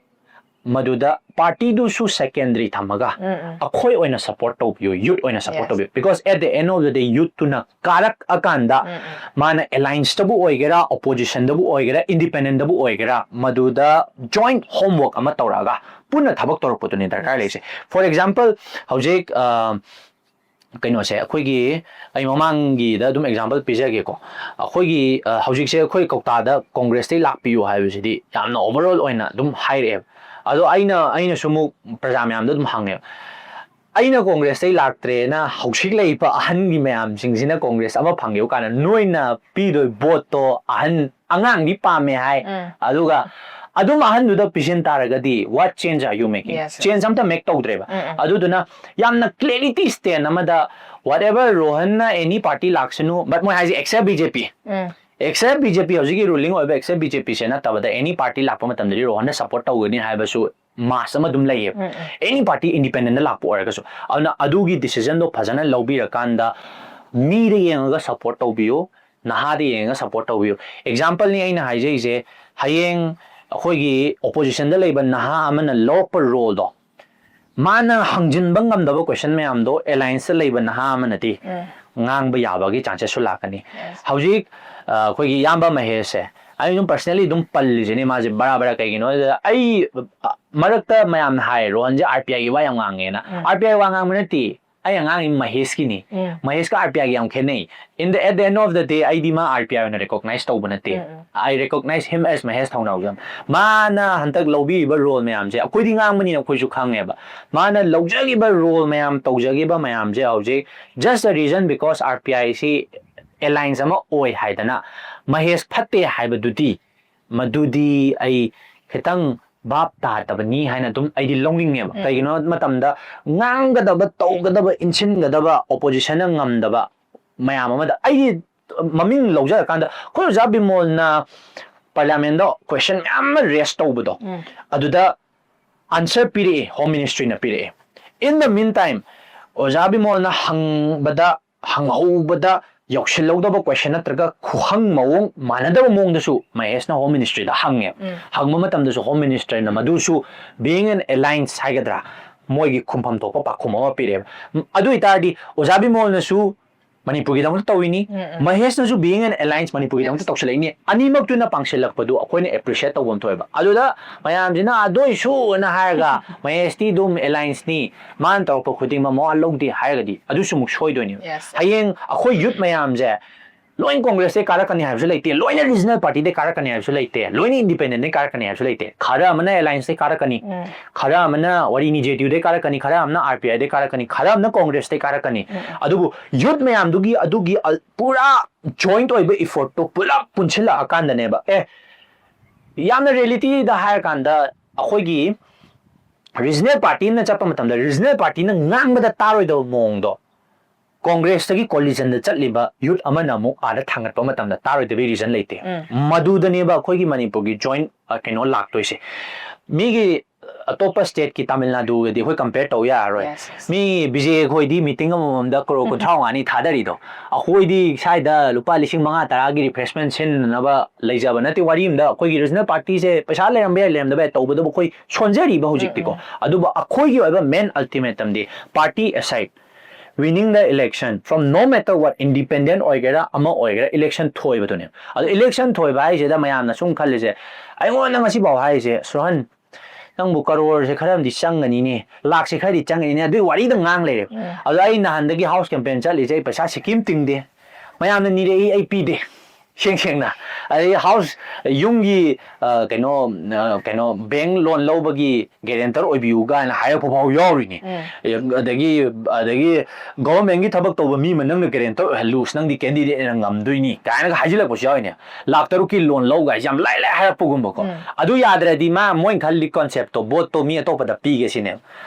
ꯃꯗꯨꯗ ꯄꯥꯔꯇꯤꯗꯨꯁꯨ secondary ꯊꯝꯃꯒ ꯎꯝ, ꯎꯝ. ꯑꯩꯈꯣꯏ ꯑꯣꯏꯅ support ꯇꯧꯕꯤꯌꯨ, youth ꯑꯣꯏꯅ support Yes. ꯇꯧꯕꯤꯌꯨ, because at the end of the day youthꯇꯨꯅ ꯀꯥꯔꯛꯑꯀꯥꯟꯗ ꯎꯝ, ꯎꯝ. ꯃꯥꯅ allianceꯇꯕꯨ ꯑꯣꯏꯒꯦꯔꯥ, oppositionꯗꯕꯨ ꯑꯣꯏꯒꯦꯔꯥ, independentꯗꯕꯨ ꯑꯣꯏꯒꯦꯔꯥ, ꯃꯗꯨꯗ joint homework ꯑꯃ ꯇꯧꯔꯛꯑꯒ ꯄꯨꯟꯅ ꯊꯕꯛ ꯇꯧꯔꯛꯄꯗꯨꯅꯤ ꯗꯔꯀꯥꯔ ꯂꯩꯔꯤꯁꯦ꯫ For example, ꯍꯧꯖꯤꯛ, ꯑ, ꯀꯩꯅꯣꯁꯦ, ꯑꯩꯈꯣꯏꯒꯤ, ꯑꯩ ꯃꯃꯥꯡꯒꯤꯗ ꯑꯗꯨꯝ example ꯄꯤꯖꯒꯦꯀꯣ꯫ ꯑꯩꯈꯣꯏꯒꯤ, ꯑ, ꯍꯧꯖꯤꯛꯁꯦ ꯑꯩꯈꯣꯏ ꯀꯧꯇꯥꯗ ꯀꯣꯡꯒ꯭ꯔꯦꯁꯇꯩ ꯂꯥꯛꯄꯤꯌꯨ ꯍꯥꯏꯕꯁꯤꯗꯤ ꯌꯥꯝꯅ overall ꯑꯣꯏꯅ ꯑꯗꯨꯝ ꯍꯥꯏꯔꯛꯑꯦꯕ꯫ ꯑꯗꯣ ꯑꯩꯅ, ꯑꯩꯅꯁꯨ ꯑꯃꯨꯛ ꯄ꯭ꯔꯖꯥ ꯃꯌꯥꯝꯗ ꯑꯗꯨꯝ ꯍꯪꯉꯦꯕ, ꯑꯩꯅ ꯀꯣꯡꯒ꯭ꯔꯦꯁꯇꯩ ꯂꯥꯛꯇ꯭ꯔꯦꯅ ꯍꯧꯖꯤꯛ ꯂꯩꯔꯤꯕ ꯑꯍꯟꯒꯤ ꯃꯌꯥꯝꯁꯤꯡꯁꯤꯅ ꯀꯣꯡꯒ꯭ꯔꯦꯁ ꯑꯃ ꯐꯪꯒꯦꯕ ꯀꯥꯟꯗ ꯅꯣꯏꯅ ꯄꯤꯗꯣꯏ ꯚꯣꯠꯇꯣ ꯑꯍꯟ ꯑꯉꯥꯡꯗꯤ ꯄꯥꯝꯃꯦ ꯍꯥꯏ꯫ ꯎꯝ. ꯑꯗꯨꯒ ꯑꯗꯨꯝ ꯑꯍꯟꯗꯨꯗ ꯄꯤꯁꯤꯟ ꯇꯥꯔꯒꯗꯤ what change are you making? Yes, yes. Change ꯑꯝꯇ make ꯇꯧꯗ꯭ꯔꯦꯕ꯫ ꯎꯝ, ꯎꯝ. ꯑꯗꯨꯗꯨꯅ ꯌꯥꯝꯅ clarity stand ꯑꯃꯗ whatever ꯔꯣꯍꯟꯅ any party ꯂꯥꯛꯁꯅꯨ, but ꯃꯣꯏ ꯍꯥꯏꯁꯦ except B J P꯫ ꯎꯝ. Except B J P, ꯍꯧꯖꯤꯛꯀꯤ ruling ꯑꯣꯏꯕ except B J P ꯁꯦ ꯅꯠꯇꯕꯗ any party ꯂꯥꯛꯄ ꯃꯇꯝꯗꯗꯤ ꯔꯣꯍꯟꯅ support ꯇꯧꯒꯅꯤ ꯍꯥꯏꯕꯁꯨ mass ꯑꯃ ꯑꯗꯨꯝ ꯂꯩꯌꯦꯕ꯫ ꯎꯝ, ꯎꯝ. Any party independent ꯗ ꯂꯥꯛꯄ ꯑꯣꯏꯔꯒꯁꯨ꯫ ꯑꯗꯨꯅ ꯑꯗꯨꯒꯤ decision ꯗꯣ ꯐꯖꯅ ꯂꯧꯕꯤꯔꯀꯥꯟꯗ ꯃꯤꯗ ꯌꯦꯡꯉꯒ support ꯇꯧꯕꯤꯌꯨ, ꯅꯍꯥꯗ ꯌꯦꯡꯉꯒ support ꯇꯧꯕꯤꯌꯨ꯫ Example ꯅꯤ ꯑꯩꯅ ꯍꯥꯏꯖꯔꯤꯁꯦ, ꯍꯌꯦꯡ ꯑꯩꯈꯣꯏꯒꯤ opposition ꯗ ꯂꯩꯕ ꯅꯍꯥ ꯑꯃꯅ ꯂꯧꯔꯛꯄ role ꯗꯣ, ꯃꯥꯅ ꯍꯪꯖꯤꯟꯕ ꯉꯝꯗꯕ question ꯃꯌꯥꯝꯗꯣ alliance ꯇ ꯂꯩꯕ ꯅꯍꯥ ꯑꯃꯅꯗꯤ ꯎꯝ. ꯉꯥꯡꯕ ꯌꯥꯕꯒꯤ chances ꯁꯨ ꯂꯥꯛꯀꯅꯤ꯫ Yes. ꯍꯧꯖꯤꯛ ꯑ, ꯑꯩꯈꯣꯏꯒꯤ ꯏꯌꯥꯝꯕ ꯃꯍꯦꯁꯁꯦ, ꯑꯩ ꯑꯗꯨꯝ personally ꯑꯗꯨꯝ ꯄꯜꯂꯤꯁꯤꯅꯦ ꯃꯥꯁꯦ ꯕꯔꯥ ꯕꯔꯥ꯫ ꯀꯩꯒꯤꯅꯣ ꯍꯥꯏꯕꯗ ꯑꯩ, ꯑ, ꯃꯔꯛꯇ ꯃꯌꯥꯝꯅ ꯍꯥꯏ ꯔꯣꯍꯟꯁꯦ R P I ꯒꯤ ꯋꯥ ꯌꯥꯝ ꯉꯥꯡꯉꯦꯅ꯫ ꯎꯝ. R P I ꯋꯥ ꯉꯥꯡꯕ ꯅꯠꯇꯦ, ꯑꯩꯅ ꯉꯥꯡꯉꯤ ꯃꯍꯦꯁꯀꯤꯅꯤ꯫ ꯎꯝ. ꯃꯍꯦꯁꯀ R P I ꯒ ꯌꯥꯝ ꯈꯦꯠꯅꯩ꯫ In the, at the end of the day, ꯑꯩꯗꯤ ꯃꯥ R P I ꯑꯣꯏꯅ recognize ꯇꯧꯕ ꯅꯠꯇꯦ꯫ ꯎꯝ, ꯎꯝ. I recognize him as Mahesh ꯊꯧꯅꯥꯎꯖꯝ꯫ ꯃꯥꯅ ꯍꯟꯗꯛ ꯂꯧꯕꯤꯔꯤꯕ role ꯃꯌꯥꯝꯁꯦ ꯑꯩꯈꯣꯏꯗꯤ ꯉꯥꯡꯕꯅꯤꯅ ꯑꯩꯈꯣꯏꯁꯨ ꯈꯪꯉꯦꯕ꯫ ꯃꯥꯅ ꯂꯧꯖꯈꯤꯕ role ꯃꯌꯥꯝ, ꯇꯧꯖꯈꯤꯕ ꯃꯌꯥꯝꯁꯦ ꯍꯧꯖꯤꯛ just the reason because R P I ꯁꯤ alliance ꯑꯃ ꯑꯣꯏ ꯍꯥꯏꯗꯅ ꯃꯍꯦꯁ ꯐꯠꯇꯦ ꯍꯥꯏꯕꯗꯨꯗꯤ, ꯃꯗꯨꯗꯤ ꯑꯩ ꯈꯤꯇꯪ ꯚꯥꯞ ꯇꯥꯗꯕꯅꯤ ꯍꯥꯏꯅ ꯑꯗꯨꯝ ꯑꯩꯗꯤ ꯂꯧꯅꯤꯡꯉꯦꯕ꯫ ꯎꯝ. ꯀꯩꯒꯤꯅꯣ ꯍꯥꯏꯕ ꯃꯇꯝꯗ ꯉꯥꯡꯒꯗꯕ, ꯇꯧꯒꯗꯕ, ꯏꯟꯁꯤꯟꯒꯗꯕ opposition ꯅ ꯉꯝꯗꯕ ꯃꯌꯥꯝ ꯑꯃꯗ ꯑꯩꯗꯤ ꯃꯃꯤꯡ ꯂꯧꯖꯔꯀꯥꯟꯗ ꯑꯩꯈꯣꯏ ꯑꯣꯖꯥ ꯕꯤꯃꯣꯜꯅ parliament ꯗ question ꯃꯌꯥꯝ ꯑꯃ raise ꯇꯧꯕꯗꯣ, ꯎꯝ. ꯑꯗꯨꯗ answer ꯄꯤꯔꯛꯑꯦ, Home Ministry ꯅ ꯄꯤꯔꯛꯑꯦ꯫ In the meantime, ꯑꯣꯖꯥ ꯕꯤꯃꯣꯜꯅ ꯍꯪꯕꯗ, ꯍꯪꯍꯧꯕꯗ ꯌꯧꯁꯤꯜꯍꯧꯗꯕ question ꯅꯠꯇ꯭ꯔꯒ ꯈꯨꯍꯪ ꯃꯑꯣꯡ ꯃꯥꯟꯅꯗꯕ ꯃꯑꯣꯡꯗꯁꯨ ꯃꯍꯦꯁꯅ Home Ministry ꯗ ꯍꯪꯉꯦ꯫ ꯎꯝ. ꯍꯪꯕ ꯃꯇꯝꯗꯁꯨ Home Minister ꯅ ꯃꯗꯨꯁꯨ being an alliance ꯍꯥꯏꯒꯗ꯭ꯔꯥ, ꯃꯣꯏꯒꯤ ꯈꯨꯝꯐꯝ ꯊꯣꯛꯄ ꯄꯥꯎꯈꯨꯝ ꯑꯃ ꯄꯤꯔꯛꯑꯦꯕ꯫ ꯎꯝ, ꯑꯗꯨ ꯑꯣꯏꯇꯥꯔꯗꯤ ꯑꯣꯖꯥ ꯕꯤꯃꯣꯜꯅꯁꯨ ꯃꯅꯤꯄꯨꯔꯒꯤꯗꯃꯛꯇ ꯇꯧꯔꯤꯅꯤ, ꯎꯝ, ꯎꯝ. ꯃꯍꯦꯁꯅꯁꯨ being an alliance ꯃꯅꯤꯄꯨꯔꯒꯤꯗꯃꯛꯇ ꯇꯧꯁꯤꯜꯂꯛꯏꯅꯤ꯫ ꯑꯅꯤꯃꯛꯇꯨꯅ ꯄꯥꯡꯁꯤꯜꯂꯛꯄꯗꯨ ꯑꯩꯈꯣꯏꯅ appreciate ꯇꯧꯕ ꯑꯃ ꯊꯣꯛꯑꯦꯕ꯫ ꯑꯗꯨꯗ ꯃꯌꯥꯝꯁꯤꯅ ꯑꯗꯨ ꯑꯣꯏꯁꯨꯅ ꯍꯥꯏꯔꯒ ꯃꯍꯦꯁꯇꯤ ꯑꯗꯨꯝ alliance ꯅꯤ, ꯃꯥꯅ ꯇꯧꯔꯛꯄ ꯈꯨꯗꯤꯡꯃꯛ ꯃꯋꯥ ꯂꯧꯗꯦ ꯍꯥꯏꯔꯒꯗꯤ ꯑꯗꯨꯁꯨ ꯑꯃꯨꯛ ꯁꯣꯏꯗꯣꯏꯅꯦꯕ꯫ Yes. ꯍꯌꯦꯡ ꯑꯩꯈꯣꯏ youth ꯃꯌꯥꯝꯁꯦ ꯂꯣꯏꯅ ꯀꯣꯡꯒ꯭ꯔꯦꯁꯇꯩ ꯀꯥꯔꯛꯀꯅꯤ ꯍꯥꯏꯕꯁꯨ ꯂꯩꯇꯦ, ꯂꯣꯏꯅ ꯔꯤꯖꯅꯦꯜ ꯄꯥꯔꯇꯤꯗꯩ ꯀꯥꯔꯛꯀꯅꯤ ꯍꯥꯏꯕꯁꯨ ꯂꯩꯇꯦ, ꯂꯣꯏꯅ ꯏꯟꯗꯤꯄꯦꯟꯗꯦꯟꯗꯩ ꯀꯥꯔꯛꯀꯅꯤ ꯍꯥꯏꯕꯁꯨ ꯂꯩꯇꯦ꯫ ꯈꯔ ꯑꯃꯅ ꯑꯦꯂꯥꯏꯟꯁꯇꯩ ꯀꯥꯔꯛꯀꯅꯤ, ꯎꯝ꯫ ꯈꯔ ꯑꯃꯅ ꯋꯥꯔꯤꯅꯤ ꯖꯦ ꯗꯤ ꯌꯨꯗꯩ ꯀꯥꯔꯛꯀꯅꯤ, ꯈꯔ ꯑꯃꯅ ꯑꯥꯔ ꯄꯤ ꯑꯥꯏꯗꯩ ꯀꯥꯔꯛꯀꯅꯤ, ꯈꯔ ꯑꯃꯅ ꯀꯣꯡꯒ꯭ꯔꯦꯁꯇꯩ ꯀꯥꯔꯛꯀꯅꯤ꯫ ꯎꯝ, ꯎꯝ꯫ ꯑꯗꯨꯕꯨ ꯌꯨꯠ ꯃꯌꯥꯝꯗꯨꯒꯤ ꯑꯗꯨꯒꯤ ꯑꯜ-, ꯄꯨꯔꯥ ꯖꯣꯏꯟꯠ ꯑꯣꯏꯕ ꯏꯐꯣꯔꯠꯇꯣ ꯄꯨꯂꯞ ꯄꯨꯟꯁꯤꯜꯂꯛꯑꯀꯥꯟꯗꯅꯦꯕ, ꯑꯦ, ꯌꯥꯝꯅ ꯔꯤꯌꯦꯂꯤꯇꯤꯗ ꯍꯥꯏꯔꯀꯥꯟꯗ ꯑꯩꯈꯣꯏꯒꯤ ꯔꯤꯖꯅꯦꯜ ꯄꯥꯔꯇꯤ ꯑꯃꯅ ꯆꯠꯄ ꯃꯇꯝꯗ ꯔꯤꯖꯅꯦꯜ ꯄꯥꯔꯇꯤꯅ ꯉꯥꯡꯕꯗ ꯇꯥꯔꯣꯏꯗꯕ ꯃꯑꯣꯡꯗꯣ ꯀꯣꯡꯒ꯭ꯔꯦꯁꯇꯒꯤ ꯀꯣꯂꯤꯖꯟꯗ ꯆꯠꯂꯤꯕ ꯌꯨꯠ ꯑꯃꯅ ꯑꯃꯨꯛ ꯑꯥꯗ ꯊꯥꯡꯒꯠꯄ ꯃꯇꯝꯗ ꯇꯥꯔꯣꯏꯗꯕꯒꯤ ꯔꯤꯖꯟ ꯂꯩꯇꯦ꯫ ꯎꯝ꯫ ꯃꯗꯨꯗꯅꯦꯕ ꯑꯩꯈꯣꯏꯒꯤ ꯃꯅꯤꯄꯨꯔꯒꯤ ꯖꯣꯏꯟ, ꯑ, ꯀꯩꯅꯣ ꯂꯥꯛꯇꯣꯏꯁꯦ꯫ ꯃꯤꯒꯤ ꯑꯇꯣꯞꯄ ꯁ꯭ꯇꯦꯠꯀꯤ ꯇꯥꯃꯤꯜ ꯅꯥꯗꯨꯒꯗꯤ ꯑꯩꯈꯣꯏ ꯀꯝꯄꯦꯌꯔ ꯇꯧ ꯌꯥꯔꯔꯣꯏ꯫ Yes, yes. ꯃꯤ ꯕꯤ ꯖꯦ ꯈꯣꯏꯗꯤ ꯃꯤꯇꯤꯡ ꯑꯃꯃꯝꯗ ꯀꯔꯣꯔ ꯀꯨꯟꯊ꯭ꯔꯥ ꯃꯉꯥꯅꯤ ꯊꯥꯗꯔꯤꯗꯣ, ꯑꯩꯈꯣꯏꯗꯤ ꯁ꯭ꯋꯥꯏꯗ ꯂꯨꯄꯥ ꯂꯤꯁꯤꯡ ꯃꯉꯥ ꯇꯔꯥꯒꯤ ꯔꯤꯐ꯭ꯔꯦꯁꯃꯦꯟ ꯁꯤꯟꯅꯅꯕ ꯂꯩꯖꯕ ꯅꯠꯇꯦ꯫ ꯋꯥꯔꯤ ꯑꯃꯗ ꯑꯩꯈꯣꯏꯒꯤ ꯔꯤꯖꯅꯦꯜ ꯄꯥꯔꯇꯤꯁꯦ ꯄꯩꯁꯥ ꯂꯩꯔꯝꯕ ꯌꯥꯏ, ꯂꯩꯔꯝꯗꯕ ꯌꯥꯏ, ꯇꯧꯕꯇꯕꯨ ꯑꯩꯈꯣꯏ ꯁꯣꯟꯖꯔꯤꯕ ꯍꯧꯖꯤꯛꯇꯤꯀꯣ꯫ ꯎꯝ, ꯎꯝ꯫ ꯑꯗꯨꯕꯨ ꯑꯩꯈꯣꯏꯒꯤ ꯑꯣꯏꯕ ꯃꯦꯟ ꯑꯜꯇꯤꯃꯦꯇꯝꯗꯤ party aside, winning the election from no matter what, independent ꯑꯣꯏꯒꯦꯔꯥ ꯑꯃ ꯑꯣꯏꯒꯦꯔꯥ, ꯏꯂꯦꯛꯁꯟ ꯊꯣꯏꯕꯗꯨꯅꯦ꯫ ꯑꯗꯣ ꯏꯂꯦꯛꯁꯟ ꯊꯣꯏꯕ ꯍꯥꯏꯁꯤꯗ ꯃꯌꯥꯝꯅ ꯁꯨꯝ ꯈꯜꯂꯤꯁꯦ, ꯑꯩꯉꯣꯟꯗ ꯉꯁꯤꯐꯥꯎ ꯍꯥꯏꯔꯤꯁꯦ, "ꯁꯣꯍꯟ, ꯅꯪꯕꯨ ꯀꯔꯣꯔꯁꯦ ꯈꯔ ꯑꯃꯗꯤ ꯆꯪꯒꯅꯤꯅꯦ, ꯂꯥꯛꯁꯦ ꯈꯔꯗꯤ ꯆꯪꯒꯅꯤꯅꯦ", ꯑꯗꯨꯒꯤ ꯋꯥꯔꯤꯗ ꯉꯥꯡ ꯂꯩꯔꯦꯕ꯫ ꯎꯝ꯫ ꯑꯗꯣ ꯑꯩ ꯅꯍꯥꯟꯗꯒꯤ ꯍꯥꯎꯁ ꯀꯦꯝꯄꯦꯟ ꯆꯠꯂꯤꯁꯦ, ꯑꯩ ꯄꯩꯁꯥ ꯁꯤꯀꯤꯝ ꯇꯤꯡꯗꯦ, ꯃꯌꯥꯝꯅ ꯅꯤꯔꯛꯏ, ꯑꯩ ꯄꯤꯗꯦ꯫ ꯁꯦꯡ ꯁꯦꯡꯅ꯫ ꯑꯗꯩ ꯍꯥꯎꯁ, ꯌꯨꯝꯒꯤ, ꯑ, ꯀꯩꯅꯣ, ꯑ, ꯀꯩꯅꯣ, ꯕꯦꯡ ꯂꯣꯟ ꯂꯧꯕꯒꯤ ꯒꯦꯔꯦꯟꯇꯔ ꯑꯣꯏꯕꯤꯌꯨ ꯀꯥꯏꯅ ꯍꯥꯏꯔꯛꯄ ꯐꯥꯎ ꯌꯥꯎꯔꯤꯅꯤ꯫ ꯎꯝ꯫ ꯑꯗꯒꯤ, ꯑꯗꯒꯤ ꯒꯚꯔꯟꯃꯦꯟꯒꯤ ꯊꯕꯛ ꯇꯧꯕ ꯃꯤ ꯑꯃ ꯅꯪꯅ ꯒꯦꯔꯦꯟꯇꯔ ꯑꯣꯏꯍꯜꯂꯨ, ꯅꯪꯗꯤ ꯀꯦꯟꯗꯤꯗꯦꯠꯅ ꯉꯝꯗꯣꯏꯅꯤ ꯀꯥꯏꯅꯒ ꯍꯥꯏꯖꯤꯜꯂꯛꯄꯁꯨ ꯌꯥꯎꯔꯤꯅꯦ꯫ ꯂꯥꯛ ꯇꯔꯨꯛꯀꯤ ꯂꯣꯟ ꯂꯧ ꯀꯥꯏꯁꯦ ꯌꯥꯝ ꯂꯥꯏ ꯂꯥꯏ ꯍꯥꯏꯔꯛꯄꯒꯨꯝꯕꯀꯣ꯫ ꯎꯝ꯫ ꯑꯗꯨ ꯌꯥꯗ꯭ꯔꯗꯤ ꯃꯥ, ꯃꯣꯏꯅ ꯈꯜꯂꯤ ꯀꯣꯟꯁꯦꯞꯇꯣ, ꯚꯣꯠꯇꯣ ꯃꯤ ꯑꯇꯣꯞꯄꯗ ꯄꯤꯒꯦ ꯁꯤꯅꯦꯕ꯫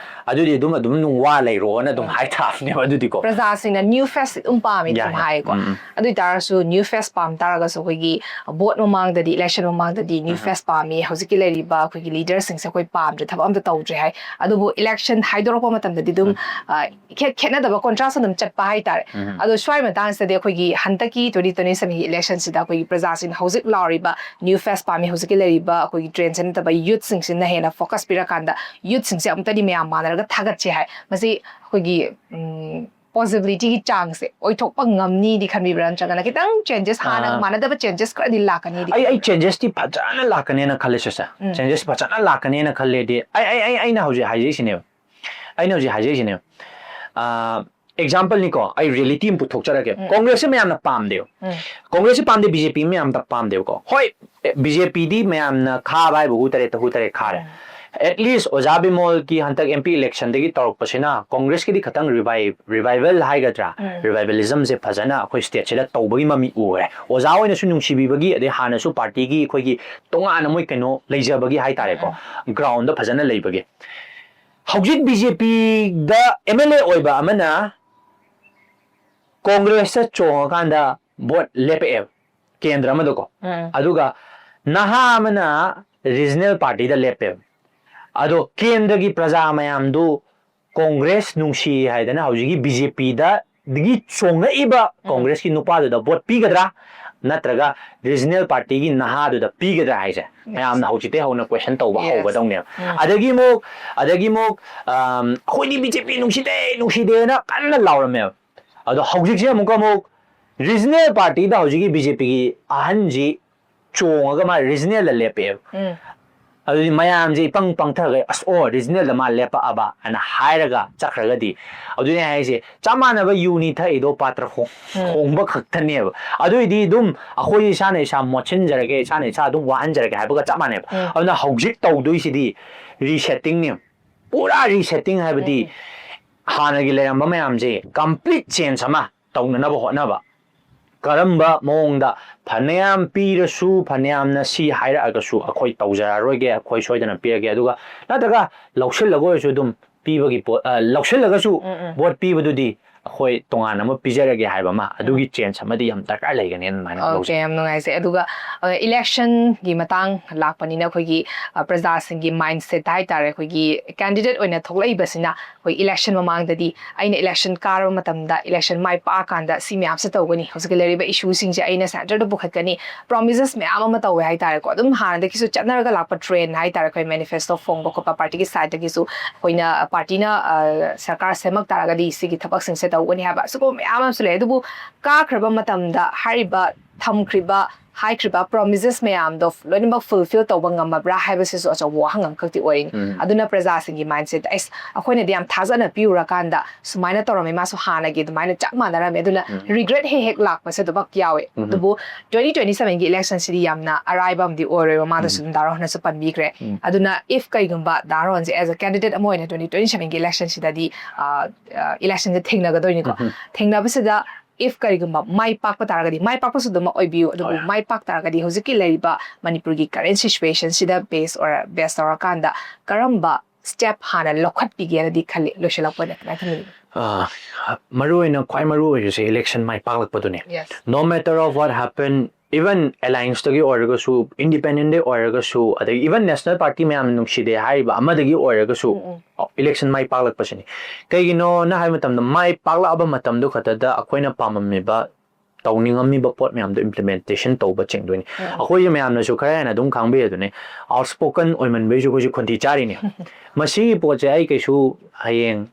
ꯑꯗꯨꯗꯤ ꯑꯗꯨꯝ, ꯑꯗꯨꯝ ꯅꯨꯡ ꯋꯥ ꯂꯩꯔꯣꯅ ꯑꯗꯨꯝ ꯎꯝ꯫ ꯍꯥꯏ ꯇꯥꯕꯅꯦꯕ ꯑꯗꯨꯗꯤꯀꯣ꯫ ꯄ꯭ꯔꯖꯥꯁꯤꯡꯅ ꯅ꯭ꯌꯨ ꯐꯦꯁ ꯑꯗꯨꯝ ꯄꯥꯝꯃꯦ ꯌꯥꯏ, ꯑꯗꯨꯝ ꯌꯥꯏ꯫ ꯍꯥꯏꯌꯦꯀꯣ꯫ ꯎꯝ, ꯎꯝ꯫ ꯑꯗꯨ ꯑꯣꯏꯇꯥꯔꯁꯨ ꯅ꯭ꯌꯨ ꯐꯦꯁ ꯄꯥꯝ ꯇꯥꯔꯒꯁꯨ ꯑꯩꯈꯣꯏꯒꯤ ꯚꯣꯠ ꯃꯃꯥꯡꯗꯗꯤ, ꯏꯂꯦꯛꯁꯟ ꯃꯃꯥꯡꯗꯗꯤ ꯅ꯭ꯌꯨ ꯎꯝ꯫ ꯐꯦꯁ ꯄꯥꯝꯃꯤ, ꯍꯧꯖꯤꯛꯀꯤ ꯂꯩꯔꯤꯕ ꯑꯩꯈꯣꯏꯒꯤ ꯂꯤꯗꯔꯁꯤꯡꯁꯦ ꯑꯩꯈꯣꯏ ꯄꯥꯝꯗ꯭ꯔꯦ, ꯊꯕꯛ ꯑꯝꯇ ꯇꯧꯗ꯭ꯔꯦ ꯍꯥꯏ꯫ ꯑꯗꯨꯕꯨ ꯏꯂꯦꯛꯁꯟ ꯍꯥꯏꯗꯣꯔꯛꯄ ꯃꯇꯝꯗꯗꯤ ꯑꯗꯨꯝ, ꯎꯝ꯫ ꯑ, ꯏꯈꯦꯠ ꯈꯦꯠꯅꯗꯕ ꯀꯣꯟꯇ꯭ꯔꯥꯁ ꯑꯗꯨꯝ ꯆꯠꯄ ꯍꯥꯏꯇꯥꯔꯦ꯫ ꯎꯝ꯫ ꯑꯗꯣ ꯁ꯭ꯋꯥꯏ ꯃꯇꯥꯡꯁꯤꯗꯗꯤ ꯑꯩꯈꯣꯏꯒꯤ ꯍꯟꯗꯛꯀꯤ twenty twenty sevenꯒꯤ ꯏꯂꯦꯛꯁꯟꯁꯤꯗ ꯑꯩꯈꯣꯏꯒꯤ ꯄ꯭ꯔꯖꯥꯁꯤꯡꯅ ꯍꯧꯖꯤꯛ ꯂꯥꯎꯔꯤꯕ ꯅ꯭ꯌꯨ ꯐꯦꯁ ꯄꯥꯝꯃꯤ, ꯍꯧꯖꯤꯛꯀꯤ ꯂꯩꯔꯤꯕ ꯑꯩꯈꯣꯏꯒꯤ ꯇ꯭ꯔꯦꯟꯁꯦ ꯅꯠꯇꯕ ꯌꯨꯠꯁꯤꯡꯁꯤꯅ ꯍꯦꯟꯅ ꯐꯣꯀꯁ ꯄꯤꯔꯀꯥꯟꯗ ꯌꯨꯠꯁꯤꯡꯁꯦ ꯑꯃꯨꯛꯇꯗꯤ ꯃꯌꯥꯝ ꯃꯥꯟꯅꯔꯒ ꯊꯥꯒꯠꯁꯦ ꯍꯥꯏ꯫ ꯃꯁꯤ ꯑꯩꯈꯣꯏꯒꯤ, ꯎꯝ, ꯄꯣꯁꯤꯕꯤꯂꯤꯇꯤꯒꯤ ꯆꯥꯡꯁꯦ ꯑꯣꯏꯊꯣꯛꯄ ꯉꯝꯅꯤꯗꯤ ꯈꯟꯕꯤꯕ꯭ꯔꯥ? ꯅꯠꯇ꯭ꯔꯒꯅ ꯈꯤꯇꯪ ꯆꯦꯟꯖꯦꯁ ꯍꯥꯟꯅꯒ ꯑꯥ꯫ ꯃꯥꯟꯅꯗꯕ ꯆꯦꯟꯖꯦꯁ ꯈꯔꯗꯤ ꯂꯥꯛꯀꯅꯤꯗꯤ ꯑꯩ, ꯑꯩ ꯈꯟꯕꯤꯕ꯭ꯔꯥ? ꯆꯦꯟꯖꯦꯁꯇꯤ ꯐꯖꯅ ꯂꯥꯛꯀꯅꯦꯅ ꯈꯜꯂꯦ, ꯁꯤꯁꯇꯔ꯫ ꯎꯝ꯫ ꯆꯦꯟꯖꯦꯁ ꯐꯖꯅ ꯂꯥꯛꯀꯅꯦꯅ ꯈꯜꯂꯦꯗꯤ, ꯑꯩ, ꯑꯩ, ꯑꯩ, ꯑꯩꯅ ꯍꯧꯖꯤꯛ ꯍꯥꯏꯖꯩꯁꯤꯅꯦꯕ꯫ ꯑꯩꯅ ꯍꯧꯖꯤꯛ ꯍꯥꯏꯖꯩꯁꯤꯅꯦꯕ꯫ ꯑꯥ, ꯑꯦꯛꯖꯥꯝꯄꯜꯅꯤꯀꯣ, ꯑꯩ ꯔꯤꯌꯦꯂꯤꯇꯤ ꯑꯃ ꯄꯨꯊꯣꯛꯆꯔꯒꯦ꯫ ꯀꯣꯡꯒ꯭ꯔꯦꯁꯁꯦ ꯃꯌꯥꯝꯅ ꯄꯥꯝꯗꯦꯕ꯫ ꯀꯣꯡꯒ꯭ꯔꯦꯁꯁꯦ ꯄꯥꯝꯗꯦ, ꯕꯤ ꯖꯦ ꯄꯤ ꯃꯌꯥꯝꯅ ꯄꯥꯝꯗꯦꯕꯀꯣ꯫ ꯍꯣꯏ, ꯕꯤ ꯖꯦ ꯄꯤꯗꯤ ꯃꯌꯥꯝꯅ ꯈꯥꯕ ꯍꯥꯏꯕ ꯍꯨ ꯇꯔꯦꯠꯇ ꯍꯨ ꯇꯔꯦꯠ ꯈꯥꯔꯦ꯫ ꯑꯦꯠ ꯂꯤꯁ ꯑꯣꯖꯥ ꯕꯤꯃꯣꯜꯒꯤ ꯍꯟꯗꯛ ꯑꯦꯝ ꯄꯤ ꯏꯂꯦꯛꯁꯟꯗꯒꯤ ꯇꯧꯔꯛꯄꯁꯤꯅ ꯀꯣꯡꯒ꯭ꯔꯦꯁꯀꯤꯗꯤ ꯈꯇꯪ ꯔꯤꯚꯥꯏ-, ꯔꯤꯚꯥꯏꯚꯦꯜ ꯍꯥꯏꯒꯗ꯭ꯔꯥ, ꯔꯤꯚꯥꯏꯚꯦꯂꯤꯖꯝꯁꯦ ꯐꯖꯅ ꯑꯩꯈꯣꯏ ꯁ꯭ꯇꯦꯠꯁꯤꯗ ꯇꯧꯕꯒꯤ ꯃꯃꯤ ꯎꯔꯦ꯫ ꯑꯣꯖꯥ ꯑꯣꯏꯅꯁꯨ ꯅꯨꯡꯁꯤꯕꯤꯕꯒꯤ, ꯑꯗꯩ ꯍꯥꯟꯅꯁꯨ ꯄꯥꯔꯇꯤꯒꯤ ꯑꯩꯈꯣꯏꯒꯤ ꯇꯣꯉꯥꯟꯅ ꯃꯣꯏ ꯀꯩꯅꯣ ꯂꯩꯖꯕꯒꯤ ꯍꯥꯏꯇꯥꯔꯦꯀꯣ, ꯒ꯭ꯔꯥꯎꯟꯗ ꯐꯖꯅ ꯂꯩꯕꯒꯤ꯫ ꯍꯧꯖꯤꯛ ꯕꯤ ꯖꯦ ꯄꯤꯗ ꯑꯦꯝ ꯑꯦꯜ ꯑꯦ ꯑꯣꯏꯕ ꯑꯃꯅ ꯀꯣꯡꯒ꯭ꯔꯦꯁꯇ ꯆꯣꯡꯉꯀꯥꯟꯗ ꯚꯣꯠ ꯂꯦꯞꯄꯛꯑꯦꯕ, ꯀꯦꯟꯗ꯭ꯔ ꯑꯃꯗꯀꯣ꯫ ꯑꯗꯨꯒ ꯅꯍꯥ ꯑꯃꯅ ꯔꯤꯖꯅꯦꯜ ꯄꯥꯔꯇꯤꯗ ꯂꯦꯞꯄꯦꯕ꯫ ꯑꯗꯣ ꯀꯦꯟꯗ꯭ꯔꯒꯤ ꯄ꯭ꯔꯖꯥ ꯃꯌꯥꯝꯗꯨ ꯀꯣꯡꯒ꯭ꯔꯦꯁ ꯅꯨꯡꯁꯤ ꯍꯥꯏꯗꯅ ꯍꯧꯖꯤꯛꯀꯤ ꯕꯤ ꯖꯦ ꯄꯤꯗꯒꯤ ꯆꯣꯡꯉꯛꯏꯕ ꯀꯣꯡꯒ꯭ꯔꯦꯁꯀꯤ ꯅꯨꯄꯥꯗꯨꯗ ꯚꯣꯠ ꯄꯤꯒꯗ꯭ꯔꯥ, ꯅꯠꯇ꯭ꯔꯒ ꯔꯤꯖꯅꯦꯜ ꯄꯥꯔꯇꯤꯒꯤ ꯅꯍꯥꯗꯨꯗ ꯄꯤꯒꯗ꯭ꯔꯥ ꯍꯥꯏꯁꯦ ꯃꯌꯥꯝꯅ ꯍꯧꯖꯤꯛꯇꯩ ꯍꯧꯅ ꯀꯣꯏꯁꯟ ꯇꯧꯕ ꯍꯧꯒꯗꯧꯅꯦꯕ꯫ ꯑꯗꯒꯤ ꯑꯃꯨꯛ, ꯑꯗꯒꯤ ꯑꯃꯨꯛ, ꯑꯝ, "ꯑꯩꯈꯣꯏꯗꯤ ꯕꯤ ꯖꯦ ꯄꯤ ꯅꯨꯡꯁꯤꯗꯦ, ꯅꯨꯡꯁꯤꯗꯦꯅ" ꯀꯟꯅ ꯂꯥꯎꯔꯝꯃꯦꯕ꯫ ꯑꯗꯣ ꯍꯧꯖꯤꯛꯁꯦ ꯑꯃꯨꯛꯀ ꯑꯃꯨꯛ ꯔꯤꯖꯅꯦꯜ ꯄꯥꯔꯇꯤꯗ ꯍꯧꯖꯤꯛꯀꯤ ꯕꯤ ꯖꯦ ꯄꯤꯒꯤ ꯑꯍꯟꯁꯤ ꯆꯣꯡꯉꯒ ꯃꯥ ꯔꯤꯖꯅꯦꯜꯗ ꯂꯦꯞꯄꯛꯑꯦꯕ꯫ ꯑꯗꯨꯗꯤ ꯃꯌꯥꯝꯁꯦ ꯏꯄꯪ ꯄꯪꯊꯈꯩ, "ꯑꯁ, ꯑꯣ, ꯔꯤꯖꯅꯦꯜꯗ ꯃꯥ ꯂꯦꯞꯄꯛꯑꯕ" ꯍꯥꯏꯅ ꯍꯥꯏꯔꯒ ꯆꯠꯈ꯭ꯔꯒꯗꯤ, ꯑꯗꯨꯅꯦ ꯍꯥꯏꯁꯦ, ꯆꯞ ꯃꯥꯟꯅꯕ ꯌꯨꯅꯤ ꯊꯛꯏꯗꯣ ꯄꯥꯇ꯭ꯔ ꯍꯣ-, ꯍꯣꯡꯕ ꯈꯛꯇꯅꯦꯕ꯫ ꯑꯗꯨꯏꯗꯤ ꯑꯗꯨꯝ ꯑꯩꯈꯣꯏ ꯏꯁꯥꯅ ꯏꯁꯥ ꯃꯣꯠꯁꯤꯟꯖꯔꯒꯦ, ꯏꯁꯥꯅ ꯏꯁꯥ ꯑꯗꯨꯝ ꯋꯥꯍꯟꯖꯔꯒꯦ ꯍꯥꯏꯕꯒ ꯆꯞ ꯃꯥꯟꯅꯩꯕ꯫ ꯑꯗꯨꯅ ꯍꯧꯖꯤꯛ ꯇꯧꯗꯣꯏꯁꯤꯗꯤ ꯔꯤꯁꯦꯠꯇꯤꯡꯅꯦ, ꯄꯨꯔꯥ ꯔꯤꯁꯦꯠꯇꯤꯡ ꯍꯥꯏꯕꯗꯤ ꯍꯥꯟꯅꯒꯤ ꯂꯩꯔꯝꯕ ꯃꯌꯥꯝꯁꯦ ꯀꯝꯄ꯭ꯂꯤꯠ ꯆꯦꯟꯖ ꯑꯃ ꯇꯧꯅꯅꯕ ꯍꯣꯠꯅꯕ꯫ ꯀꯔꯝꯕ ꯃꯑꯣꯡꯗ, ꯐꯅꯌꯥꯝ ꯄꯤꯔꯁꯨ, ꯐꯅꯌꯥꯝꯅ ꯁꯤ ꯍꯥꯏꯔꯛꯑꯒꯁꯨ, ꯑꯩꯈꯣꯏ ꯇꯧꯖꯔꯔꯣꯏꯒꯦ, ꯑꯩꯈꯣꯏ ꯁꯣꯏꯗꯅ ꯄꯤꯔꯒꯦ, ꯑꯗꯨꯒ ꯅꯠꯇ꯭ꯔꯒ ꯂꯧꯁꯤꯜꯂꯒ ꯑꯣꯏꯔꯁꯨ ꯑꯗꯨꯝ ꯄꯤꯕꯒꯤ ꯄꯣꯠ, ꯑ, ꯂꯧꯁꯤꯜꯂꯒꯁꯨ ꯎꯝ, ꯎꯝ꯫ ꯚꯣꯠ ꯄꯤꯕꯗꯨꯗꯤ ꯑꯩꯈꯣꯏ ꯇꯣꯉꯥꯟꯅ ꯑꯃ ꯄꯤꯖꯔꯒꯦ ꯍꯥꯏꯕ ꯑꯃ, ꯑꯗꯨꯒꯤ ꯆꯦꯟꯖ ꯑꯃꯗꯤ ꯌꯥꯝ ꯗꯔꯀꯥꯔ ꯂꯩꯒꯅꯤ ꯑꯗꯨꯃꯥꯏꯅ ꯑꯣꯀꯦ, ꯂꯧꯖꯩ꯫ ꯌꯥꯝ ꯅꯨꯡꯉꯥꯏꯖꯩ꯫ ꯑꯗꯨꯒ, ꯑ, ꯏꯂꯦꯛꯁꯟꯒꯤ ꯃꯇꯥꯡ ꯂꯥꯛꯄꯅꯤꯅ ꯑꯩꯈꯣꯏꯒꯤ, ꯑ, ꯄ꯭ꯔꯖꯥꯁꯤꯡꯒꯤ ꯃꯥꯏꯟꯁꯦꯠ ꯍꯥꯏꯇꯥꯔꯦ, ꯑꯩꯈꯣꯏꯒꯤ ꯀꯦꯟꯗꯤꯗꯦꯠ ꯑꯣꯏꯅ ꯊꯣꯛꯂꯛꯏꯕꯁꯤꯅ ꯑꯩꯈꯣꯏ ꯏꯂꯦꯛꯁꯟ ꯃꯃꯥꯡꯗꯗꯤ ꯑꯩꯅ ꯏꯂꯦꯛꯁꯟ ꯀꯥꯔꯕ ꯃꯇꯝꯗ, ꯏꯂꯦꯛꯁꯟ ꯃꯥꯏ ꯄꯥꯛꯑꯀꯥꯟꯗ ꯁꯤ ꯃꯌꯥꯝꯁꯦ ꯇꯧꯒꯅꯤ, ꯍꯧꯖꯤꯛꯀꯤ ꯂꯩꯔꯤꯕ ꯏꯁꯨꯁꯤꯡꯁꯦ ꯑꯩꯅ ꯁꯦꯟꯇꯔꯗ ꯄꯨꯈꯠꯀꯅꯤ, ꯄ꯭ꯔꯣꯃꯤꯁꯦꯁ ꯃꯌꯥꯝ ꯑꯃ ꯇꯧꯋꯦ ꯍꯥꯏꯇꯥꯔꯦꯀꯣ꯫ ꯑꯗꯨꯝ ꯍꯥꯟꯅꯗꯒꯤꯁꯨ ꯆꯠꯅꯔꯒ ꯂꯥꯛꯄ ꯇ꯭ꯔꯦꯟ ꯍꯥꯏꯇꯥꯔꯦ, ꯑꯩꯈꯣꯏ ꯃꯦꯅꯤꯐꯦꯁꯇꯣ ꯐꯣꯡꯕ ꯈꯣꯠꯄ, ꯄꯥꯔꯇꯤꯒꯤ ꯁꯥꯏꯠꯇꯒꯤꯁꯨ ꯑꯩꯈꯣꯏꯅ, ꯄꯥꯔꯇꯤꯅ, ꯑ, ꯁꯔꯀꯥꯔ ꯁꯦꯝꯃꯛ ꯇꯥꯔꯒꯗꯤ ꯁꯤꯒꯤ ꯊꯕꯛꯁꯤꯡꯁꯦ ꯇꯧꯒꯅꯤ ꯍꯥꯏꯕ, ꯁꯤꯒꯨꯝꯕ ꯃꯌꯥꯝ ꯑꯃꯁꯨ ꯂꯩ꯫ ꯑꯗꯨꯕꯨ ꯀꯥꯈ꯭ꯔꯕ ꯃꯇꯝꯗ ꯍꯥꯏꯔꯤꯕ ꯊꯝꯈ꯭ꯔꯤꯕ, ꯍꯥꯏꯈ꯭ꯔꯤꯕ ꯄ꯭ꯔꯣꯃꯤꯁꯦꯁ ꯃꯌꯥꯝꯗꯣ ꯂꯣꯏꯅꯃꯛ ꯐꯨꯜꯐꯤꯜ ꯇꯧꯕ ꯉꯝꯃꯕ꯭ꯔꯥ ꯍꯥꯏꯕꯁꯤꯁꯨ ꯑꯆꯧꯕ ꯋꯥꯍꯪ ꯑꯃꯈꯛꯇꯤ ꯑꯣꯏꯔꯤꯅꯤ꯫ ꯎꯝ꯫ ꯑꯗꯨꯅ ꯄ꯭ꯔꯖꯥꯁꯤꯡꯒꯤ ꯃꯥꯏꯟꯁꯦꯠꯇ ꯑꯩꯁ, ꯑꯩꯈꯣꯏꯅꯗꯤ ꯌꯥꯝ ꯊꯥꯖꯅ ꯄꯤꯔꯨꯔꯀꯥꯟꯗ ꯁꯨꯃꯥꯏꯅ ꯇꯧꯔꯝꯃꯦ, ꯃꯥꯁꯨ ꯍꯥꯟꯅꯒꯤ ꯑꯗꯨꯃꯥꯏꯅ ꯆꯞ ꯃꯥꯟꯅꯔꯝꯃꯦ, ꯑꯗꯨꯅ ꯎꯝ꯫ ꯔꯤꯒ꯭ꯔꯦꯠ ꯍꯦꯛ ꯍꯦꯛ ꯂꯥꯛꯄꯁꯦ ꯑꯗꯨꯃꯛ ꯌꯥꯎꯋꯦ꯫ ꯎꯝ꯫ ꯑꯗꯨꯕꯨ twenty twenty sevenꯒꯤ ꯏꯂꯦꯛꯁꯟꯁꯤꯗꯤ ꯌꯥꯝꯅ ꯑꯔꯥꯏꯕ ꯑꯃꯗꯤ ꯑꯣꯏꯔꯣꯏꯕ, ꯃꯥꯗꯁꯨ ꯎꯝ꯫ ꯑꯗꯨꯝ ꯗꯥ ꯔꯣꯍꯟꯅꯁꯨ ꯄꯟꯕꯤꯈ꯭ꯔꯦ꯫ ꯎꯝ꯫ ꯑꯗꯨꯅ if ꯀꯩꯒꯨꯝꯕ ꯗꯥ ꯔꯣꯍꯟꯁꯦ as a candidate ꯑꯃ ꯑꯣꯏꯅ twenty twenty sevenꯒꯤ ꯏꯂꯦꯛꯁꯟꯁꯤꯗꯗꯤ, ꯑ, ꯑ, ꯏꯂꯦꯛꯁꯟꯁꯦ ꯊꯦꯡꯅꯒꯗꯣꯏꯅꯤꯀꯣ꯫ ꯎꯝ꯫ ꯊꯦꯡꯅꯕꯁꯤꯗ if ꯀꯔꯤꯒꯨꯝꯕ ꯃꯥꯏ ꯄꯥꯛꯄ ꯇꯥꯔꯒꯗꯤ, ꯃꯥꯏ ꯄꯥꯛꯄꯁꯨ ꯑꯗꯨꯃꯛ ꯑꯣꯏꯕꯤꯌꯨ, ꯑꯗꯨꯕꯨ ꯍꯣꯏ꯫ ꯃꯥꯏ ꯄꯥꯛ ꯇꯥꯔꯒꯗꯤ ꯍꯧꯖꯤꯛꯀꯤ ꯂꯩꯔꯤꯕ ꯃꯅꯤꯄꯨꯔꯒꯤ ꯀꯔꯦꯟ ꯁꯤꯆꯨꯋꯦꯁꯟꯁꯤꯗ ꯕꯦꯁ ꯑꯣꯏꯔ, ꯕꯦꯁ ꯇꯧꯔꯀꯥꯟꯗ ꯀꯔꯝꯕ ꯁ꯭ꯇꯦꯞ ꯍꯥꯟꯅ ꯂꯧꯈꯠꯄꯤꯒꯦꯅꯗꯤ ꯈꯜꯂꯤ? ꯂꯣꯏꯁꯤꯜꯂꯛꯄ ꯑꯣꯏꯅ ꯀꯃꯥꯏꯅ ꯊꯝꯕꯤꯅꯤꯡꯉꯤ? ꯑ, ꯃꯔꯨ ꯑꯣꯏꯅ, ꯈ꯭ꯋꯥꯏ ꯃꯔꯨ ꯑꯣꯏꯔꯤꯁꯦ ꯏꯂꯦꯛꯁꯟ ꯃꯥꯏ ꯄꯥꯛꯂꯛꯄꯗꯨꯅꯤ꯫ Yes. No matter of what happen, even allianceꯇꯒꯤ ꯑꯣꯏꯔꯒꯁꯨ, independentꯗꯒꯤ ꯑꯣꯏꯔꯒꯁꯨ, ꯑꯗꯒꯤ even national party ꯃꯌꯥꯝꯅ ꯅꯨꯡꯁꯤꯗꯦ ꯍꯥꯏꯔꯤꯕ ꯑꯃꯗꯒꯤ ꯑꯣꯏꯔꯒꯁꯨ, ꯎꯝ, ꯎꯝ꯫ ꯏꯂꯦꯛꯁꯟ ꯃꯥꯏ ꯄꯥꯛꯂꯛꯄꯁꯤꯅꯤ꯫ ꯀꯩꯒꯤꯅꯣꯅ ꯍꯥꯏꯕ ꯃꯇꯝꯗ, ꯃꯥꯏ ꯄꯥꯛꯂꯛꯑꯕ ꯃꯇꯝꯗꯨ ꯈꯛꯇꯗ ꯑꯩꯈꯣꯏꯅ ꯄꯥꯝꯃꯝꯃꯤꯕ, ꯇꯧꯅꯤꯡꯉꯝꯃꯤꯕ ꯄꯣꯠ ꯃꯌꯥꯝꯗꯣ implementation ꯇꯧꯕ ꯆꯤꯡꯗꯣꯏꯅꯤ꯫ ꯎꯝ꯫ ꯑꯩꯈꯣꯏꯁꯦ ꯃꯌꯥꯝꯅꯁꯨ ꯈꯔ ꯍꯦꯟꯅ ꯑꯗꯨꯝ ꯈꯪꯕꯤꯔꯦ ꯑꯗꯨꯅꯤ, outspoken ꯑꯣꯏꯃꯟꯕꯩꯁꯨ ꯑꯩꯈꯣꯏꯁꯨ ꯈꯣꯟꯊꯤ ꯆꯥꯔꯤꯅꯦ꯫ ꯃꯁꯤꯒꯤ ꯄꯣꯠꯁꯦ ꯑꯩ ꯀꯩꯁꯨ ꯍꯌꯦꯡ,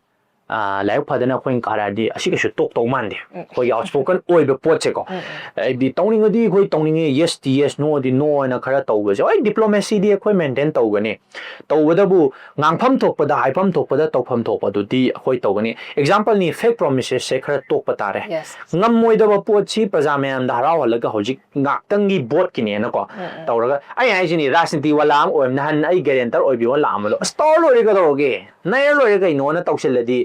ꯑ, ꯂꯥꯏꯕꯛ ꯐꯗꯅ ꯑꯩꯈꯣꯏꯅ ꯀꯥꯔꯛꯑꯗꯤ ꯑꯁꯤ ꯀꯩꯁꯨ ꯇꯣꯛ ꯇꯧ ꯃꯥꯟꯗꯦ꯫ ꯎꯝ꯫ ꯑꯩꯈꯣꯏꯒꯤ outspoken ꯑꯣꯏꯕ ꯄꯣꯠꯁꯦꯀꯣ꯫ ꯎꯝ, ꯎꯝ꯫ ꯍꯥꯏꯗꯤ ꯇꯧꯅꯤꯡꯉꯗꯤ ꯑꯩꯈꯣꯏ ꯇꯧꯅꯤꯡꯉꯦ, yes ꯇꯤ yes, no ꯗꯤ no ꯍꯥꯏꯅ ꯈꯔ ꯇꯧꯕꯁꯦ꯫ ꯍꯣꯏ, diplomacyꯗꯤ ꯑꯩꯈꯣꯏ maintain ꯇꯧꯒꯅꯤ꯫ ꯇꯧꯕꯗꯕꯨ ꯉꯥꯡꯐꯝ ꯊꯣꯛꯄꯗ, ꯍꯥꯏꯐꯝ ꯊꯣꯛꯄꯗ, ꯇꯧꯐꯝ ꯊꯣꯛꯄꯗꯨꯗꯤ ꯑꯩꯈꯣꯏ ꯇꯧꯒꯅꯤ꯫ Exampleꯅꯤ, fake promisesꯁꯦ ꯈꯔ ꯇꯣꯛꯄ ꯇꯥꯔꯦ꯫ Yes. ꯉꯝꯃꯣꯏꯗꯕ ꯄꯣꯠꯁꯤ ꯄ꯭ꯔꯖꯥ ꯃꯌꯥꯝꯗ ꯍꯔꯥꯎꯍꯜꯂꯒ ꯍꯧꯖꯤꯛ ꯉꯥꯛꯇꯪꯒꯤ ꯚꯣꯠꯀꯤꯅꯦꯅꯀꯣ ꯎꯝ, ꯎꯝ꯫ ꯇꯧꯔꯒ, ꯑꯩ ꯍꯥꯏꯁꯤꯅꯤ, ꯔꯥꯖꯅꯤꯇꯤ ꯋꯥꯂꯥ ꯑꯃ ꯑꯣꯏꯔꯝꯅ ꯍꯟ ꯑꯩ guarantor ꯑꯣꯏꯕꯤꯌꯣ ꯂꯥꯛꯑꯝꯕꯗꯣ, ꯑꯁ, ꯇꯧꯔ ꯂꯣꯏꯔꯦ ꯀꯩꯗꯧꯔꯒꯦ, ꯅꯩꯔ ꯂꯣꯏꯔꯦ ꯀꯩꯅꯣꯅ ꯇꯧꯁꯤꯜꯂꯗꯤ,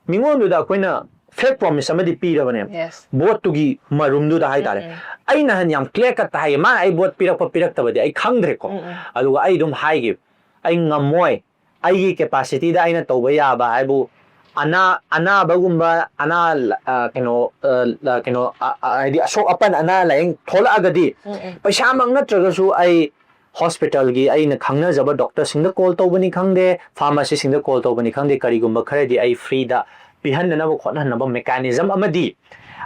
ꯃꯤꯉꯣꯟꯗꯨꯗ ꯑꯩꯈꯣꯏꯅ fake promise ꯑꯃꯗꯤ ꯄꯤꯔꯕꯅꯦꯕ꯫ Yes. ꯚꯣꯠꯇꯨꯒꯤ ꯃꯔꯨꯝꯗꯨꯗ ꯍꯥꯏꯇꯥꯔꯦ꯫ ꯎꯝ, ꯎꯝ꯫ ꯑꯩꯅ ꯍꯟ ꯌꯥꯝ clear cutꯇ ꯍꯥꯏꯒꯦ, ꯃꯥꯅ ꯑꯩ ꯚꯣꯠ ꯄꯤꯔꯛꯄ ꯄꯤꯔꯛꯇꯕꯗꯤ ꯑꯩ ꯈꯪꯗ꯭ꯔꯦꯀꯣ꯫ ꯎꯝ, ꯎꯝ꯫ ꯑꯗꯨꯒ ꯑꯩ ꯑꯗꯨꯝ ꯍꯥꯏꯈꯤꯕ, "ꯑꯩ ꯉꯝꯃꯣꯏ, ꯑꯩꯒꯤ capacityꯗ ꯑꯩꯅ ꯇꯧꯕ ꯌꯥꯕ ꯍꯥꯏꯕꯨ ꯑꯅꯥ-, ꯑꯅꯥꯕꯒꯨꯝꯕ, ꯑꯅꯥ, ꯑ, ꯀꯩꯅꯣ, ꯑ, ꯀꯩꯅꯣ, ꯑ, ꯑ, ꯍꯥꯏꯗꯤ ꯑꯁꯣꯛ ꯑꯄꯟ, ꯑꯅꯥ ꯂꯥꯏꯌꯦꯡ ꯊꯣꯛꯂꯛꯑꯒꯗꯤ, ꯎꯝ, ꯎꯝ꯫ ꯄꯩꯁꯥꯃꯛ ꯅꯠꯇ꯭ꯔꯒꯁꯨ ꯑꯩ hospitalꯒꯤ ꯑꯩꯅ ꯈꯪꯅꯖꯕ doctorꯁꯤꯡꯗ call ꯇꯧꯕꯅꯤ ꯈꯪꯗꯦ, pharmacistꯁꯤꯡꯗ call ꯇꯧꯕꯅꯤ ꯈꯪꯗꯦ, ꯀꯔꯤꯒꯨꯝꯕ ꯈꯔꯗꯤ ꯑꯩ freeꯗ ꯄꯤꯍꯟꯅꯅꯕ ꯈꯣꯠꯅꯅꯕ mechanism ꯑꯃꯗꯤ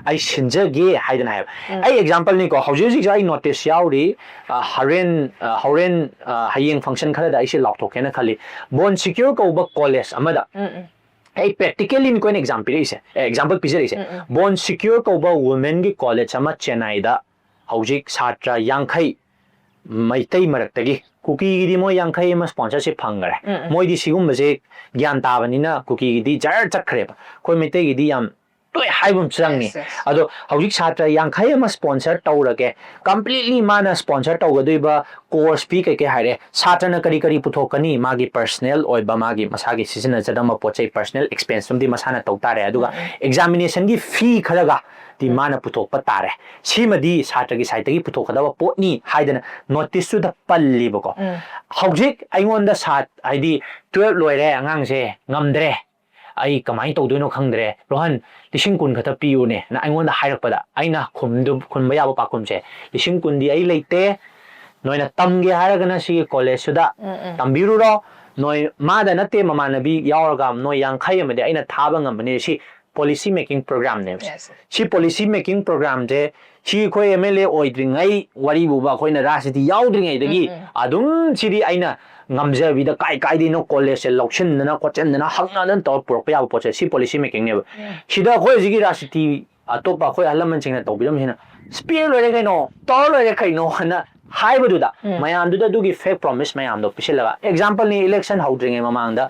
ꯑꯩ ꯁꯤꯟꯖꯒꯦ" ꯍꯥꯏꯗꯅ ꯍꯥꯏꯕ꯫ ꯎꯝ꯫ ꯑꯩ exampleꯅꯤꯀꯣ, ꯍꯧꯖꯤꯛ ꯍꯧꯖꯤꯛꯁꯨ ꯑꯩ notice ꯌꯥꯎꯔꯤ, ꯑ, ꯍꯣꯔꯦꯟ, ꯑ, ꯍꯣꯔꯦꯟ, ꯑ, ꯍꯌꯦꯡ function ꯈꯔꯗ ꯑꯩꯁꯦ ꯂꯥꯎꯊꯣꯛꯀꯦꯅ ꯈꯜꯂꯤ꯫ Bon Secours ꯀꯧꯕ college ꯑꯃꯗ, ꯎꯝ, ꯎꯝ꯫ ꯑꯩ practicallyꯅꯤꯀꯣ ꯑꯩꯅ example ꯄꯤꯔꯛꯏꯁꯦ, ꯑꯦ, example ꯄꯤꯖꯔꯛꯏꯁꯦ꯫ ꯎꯝ, ꯎꯝ꯫ Bon Secours ꯀꯧꯕ womenꯒꯤ college ꯑꯃ ꯆꯦꯟꯅꯥꯏꯗ ꯍꯧꯖꯤꯛ ꯁꯥꯇ꯭ꯔ ꯌꯥꯡꯈꯩ ꯃꯩꯇꯩ ꯃꯔꯛꯇꯒꯤ, ꯀꯨꯀꯤꯒꯤꯗꯤ ꯃꯣꯏ ꯌꯥꯡꯈꯩ ꯑꯃ sponsorship ꯐꯪꯈꯔꯦ꯫ ꯎꯝ, ꯎꯝ꯫ ꯃꯣꯏꯗꯤ ꯁꯤꯒꯨꯝꯕꯁꯦ ꯒ꯭ꯌꯥꯟ ꯇꯥꯕꯅꯤꯅ ꯀꯨꯀꯤꯒꯤꯗꯤ ꯖꯔ ꯆꯠꯈ꯭ꯔꯦꯕ꯫ ꯑꯩꯈꯣꯏ ꯃꯩꯇꯩꯒꯤꯗꯤ ꯌꯥꯝ ꯇꯣꯏ ꯍꯥꯏꯕ ꯑꯃ ꯆꯪꯉꯤ꯫ Yes, yes. ꯑꯗꯣ ꯍꯧꯖꯤꯛ ꯁꯥꯇ꯭ꯔ ꯌꯥꯡꯈꯩ ꯑꯃ sponsor ꯇꯧꯔꯒꯦ, completely ꯃꯥꯅ sponsor ꯇꯧꯒꯗꯣꯏꯕ course fee ꯀꯩꯀꯩ ꯍꯥꯏꯔꯦ, ꯁꯥꯇ꯭ꯔꯅ ꯀꯔꯤ ꯀꯔꯤ ꯄꯨꯊꯣꯛꯀꯅꯤ, ꯃꯥꯒꯤ personal ꯑꯣꯏꯕ ꯃꯥꯒꯤ ꯃꯁꯥꯒꯤ ꯁꯤꯖꯤꯟꯅꯖꯗꯕ ꯄꯣꯠ ꯆꯩ, personal expense ꯑꯃꯗꯤ ꯃꯁꯥꯅ ꯇꯧ ꯇꯥꯔꯦ꯫ ꯑꯗꯨꯒ ꯎꯝ, ꯎꯝ꯫ Examination ꯒꯤ fee ꯈꯔꯒ ꯗꯤ ꯃꯥꯅ ꯄꯨꯊꯣꯛꯄ ꯇꯥꯔꯦ꯫ ꯁꯤꯃꯗꯤ ꯁꯥꯇ꯭ꯔꯒꯤ side ꯇꯒꯤ ꯄꯨꯊꯣꯛꯀꯗꯕ ꯄꯣꯠꯅꯤ ꯍꯥꯏꯗꯅ notice ꯇꯨꯗ ꯄꯜꯂꯤꯕꯀꯣ꯫ ꯎꯝ꯫ ꯍꯧꯖꯤꯛ ꯑꯩꯉꯣꯟꯗ ꯁꯥꯠ-, ꯍꯥꯏꯗꯤ twelve ꯂꯣꯏꯔꯦ ꯑꯉꯥꯡꯁꯦ, ꯉꯝꯗ꯭ꯔꯦ, ꯑꯩ ꯀꯃꯥꯏꯅ ꯇꯧꯗꯣꯏꯅꯣ ꯈꯪꯗ꯭ꯔꯦ, ꯔꯣꯍꯟ, ꯂꯤꯁꯤꯡ ꯀꯨꯟ ꯈꯛꯇ ꯄꯤꯌꯨꯅꯦ ꯅ ꯑꯩꯉꯣꯟꯗ ꯍꯥꯏꯔꯛꯄꯗ, ꯑꯩꯅ ꯈꯨꯝꯗꯨ-, ꯈꯨꯝꯕ ꯌꯥꯕ ꯄꯥꯈꯨꯝꯁꯦ, "ꯂꯤꯁꯤꯡ ꯀꯨꯟꯗꯤ ꯑꯩ ꯂꯩꯇꯦ, ꯅꯣꯏꯅ ꯇꯝꯒꯦ ꯍꯥꯏꯔꯒꯅ ꯁꯤꯒꯤ college ꯁꯤꯗ ꯎꯝ, ꯎꯝ꯫ ꯇꯝꯕꯤꯔꯨꯔꯣ, ꯅꯣꯏ ꯃꯥꯗ ꯅꯠꯇꯦ, ꯃꯃꯥꯟꯅꯕꯤ ꯌꯥꯎꯔꯒ ꯅꯣꯏ ꯌꯥꯡꯈꯩ ꯑꯃꯗꯤ ꯑꯩꯅ ꯊꯥꯕ ꯉꯝꯕꯅꯤ"꯫ ꯁꯤ policy making program ꯅꯦꯕ꯫ Yes. ꯁꯤ policy making program ꯁꯦ, ꯁꯤ ꯑꯩꯈꯣꯏ M L A ꯑꯣꯏꯗ꯭ꯔꯤꯉꯩ ꯋꯥꯔꯤꯕꯨꯕ, ꯑꯩꯈꯣꯏꯅ ꯔꯥꯖꯅꯤꯇꯤ ꯌꯥꯎꯗ꯭ꯔꯤꯉꯩꯗꯒꯤ ꯎꯝ, ꯎꯝ꯫ ꯑꯗꯨꯝ ꯁꯤꯗꯤ ꯑꯩꯅ ꯉꯝꯖꯕꯤꯗ ꯀꯥꯏ ꯀꯥꯏꯗꯩꯅꯣ college ꯁꯦ ꯂꯧꯁꯤꯟꯗꯅ ꯈꯣꯠꯆꯤꯟꯗꯅ ꯍꯪꯅꯗꯅ ꯇꯧꯔ ꯄꯨꯔꯛꯄ ꯌꯥꯕ ꯄꯣꯠꯁꯦ, ꯁꯤ policy making ꯅꯦꯕ꯫ ꯎꯝ꯫ ꯁꯤꯗ ꯑꯩꯈꯣꯏ ꯍꯧꯖꯤꯛꯀꯤ ꯔꯥꯖꯅꯤꯇꯤ ꯑꯇꯣꯞꯄ ꯑꯩꯈꯣꯏ ꯑꯍꯜ ꯂꯃꯟꯁꯤꯡꯅ ꯇꯧꯕꯤꯔꯝꯃꯤꯁꯤꯅ, "ꯁꯤ ꯄꯤꯔ ꯂꯣꯏꯔꯦ ꯀꯩꯅꯣ, ꯇꯧꯔ ꯂꯣꯏꯔꯦ ꯀꯩꯅꯣ" ꯍꯥꯏꯅ ꯍꯥꯏꯕꯗꯨꯗ, ꯎꯝ꯫ ꯃꯌꯥꯝꯗꯨꯗ ꯑꯗꯨꯒꯤ fake promise ꯃꯌꯥꯝꯗꯣ ꯄꯤꯁꯤꯜꯂꯒ, example ꯅꯤ, election ꯍꯧꯗ꯭ꯔꯤꯉꯩ ꯃꯃꯥꯡꯗ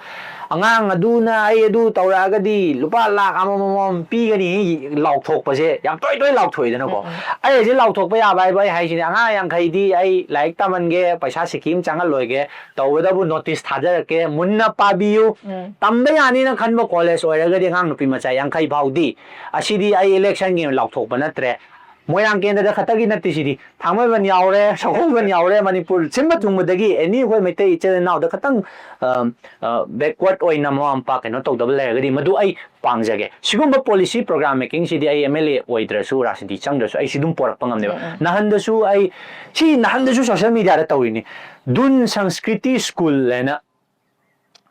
ꯑꯉꯥꯡ ꯑꯗꯨꯅ ꯑꯩ ꯑꯗꯨ ꯇꯧꯔꯛꯑꯒꯗꯤ ꯂꯨꯄꯥ ꯂꯥꯈ ꯑꯃꯃꯝ ꯄꯤꯒꯅꯤ ꯂꯥꯎꯊꯣꯛꯄꯁꯦ ꯌꯥꯝ ꯇꯣꯏ ꯇꯣꯏ ꯂꯥꯎꯊꯣꯛꯏꯗꯅꯀꯣ꯫ ꯎꯝ, ꯎꯝ꯫ ꯑꯩ ꯍꯧꯖꯤꯛ ꯂꯥꯎꯊꯣꯛꯄ ꯌꯥꯕ ꯍꯥꯏꯕ ꯑꯩ ꯍꯥꯏꯁꯤꯅꯦ, ꯑꯉꯥꯡ ꯌꯥꯡꯈꯩꯗꯤ ꯑꯩ ꯂꯥꯏꯔꯤꯛ ꯇꯝꯍꯟꯒꯦ, ꯄꯩꯁꯥ scheme ꯆꯪꯍꯜꯂꯣꯏꯒꯦ, ꯇꯧꯕꯇꯕꯨ notice ꯊꯥꯖꯔꯛꯀꯦ, ꯃꯨꯟꯅ ꯄꯥꯕꯤꯌꯨ꯫ ꯎꯝ꯫ ꯇꯝꯕ ꯌꯥꯅꯤꯅ ꯈꯟꯕ college ꯑꯣꯏꯔꯒꯗꯤ ꯑꯉꯥꯡ ꯅꯨꯄꯤ ꯃꯆꯥ ꯌꯥꯡꯈꯩ ꯐꯥꯎꯗꯤ, ꯑꯁꯤꯗꯤ ꯑꯩ election ꯒꯤ ꯑꯣꯏꯅ ꯂꯥꯎꯊꯣꯛꯄ ꯅꯠꯇ꯭ꯔꯦ꯫ ꯃꯣꯏꯔꯥꯡ ꯀꯦꯟꯗ꯭ꯔꯗ ꯈꯛꯇꯒꯤ ꯅꯠꯇꯦ ꯁꯤꯗꯤ, ꯊꯥꯡꯃꯩꯕꯟ ꯌꯥꯎꯔꯦ, ꯁꯒꯣꯜꯕꯟ ꯌꯥꯎꯔꯦ, ꯃꯅꯤꯄꯨꯔ ꯁꯤꯟꯕ ꯊꯨꯡꯕꯗꯒꯤ ꯑꯦꯅꯤ ꯑꯩꯈꯣꯏ ꯃꯩꯇꯩ ꯏꯆꯤꯜ ꯏꯅꯥꯎꯗ ꯈꯇꯪ, ꯑ, ꯑ, backward ꯑꯣꯏꯅ ꯃꯃꯥ ꯃꯄꯥ ꯀꯩꯅꯣ ꯇꯧꯗꯕ ꯂꯩꯔꯒꯗꯤ ꯃꯗꯨ ꯑꯩ ꯄꯥꯡꯖꯒꯦ꯫ ꯁꯤꯒꯨꯝꯕ policy program making ꯁꯤꯗꯤ ꯑꯩ M L A ꯑꯣꯏꯗ꯭ꯔꯁꯨ, ꯔꯥꯖꯅꯤꯇꯤ ꯆꯪꯗ꯭ꯔꯁꯨ ꯑꯩ ꯁꯤ ꯑꯗꯨꯝ ꯄꯣꯔꯛꯄ ꯉꯝꯅꯦꯕ꯫ ꯎꯝ, ꯎꯝ꯫ ꯅꯍꯥꯟꯗꯁꯨ ꯑꯩ, ꯁꯤ ꯅꯍꯥꯟꯗꯁꯨ social media ꯗ ꯇꯧꯔꯤꯅꯤ꯫ ꯗꯨꯟ ꯁꯪꯁꯀ꯭ꯔꯤꯇꯤ ꯁ꯭ꯀꯨꯜ ꯍꯥꯏꯅ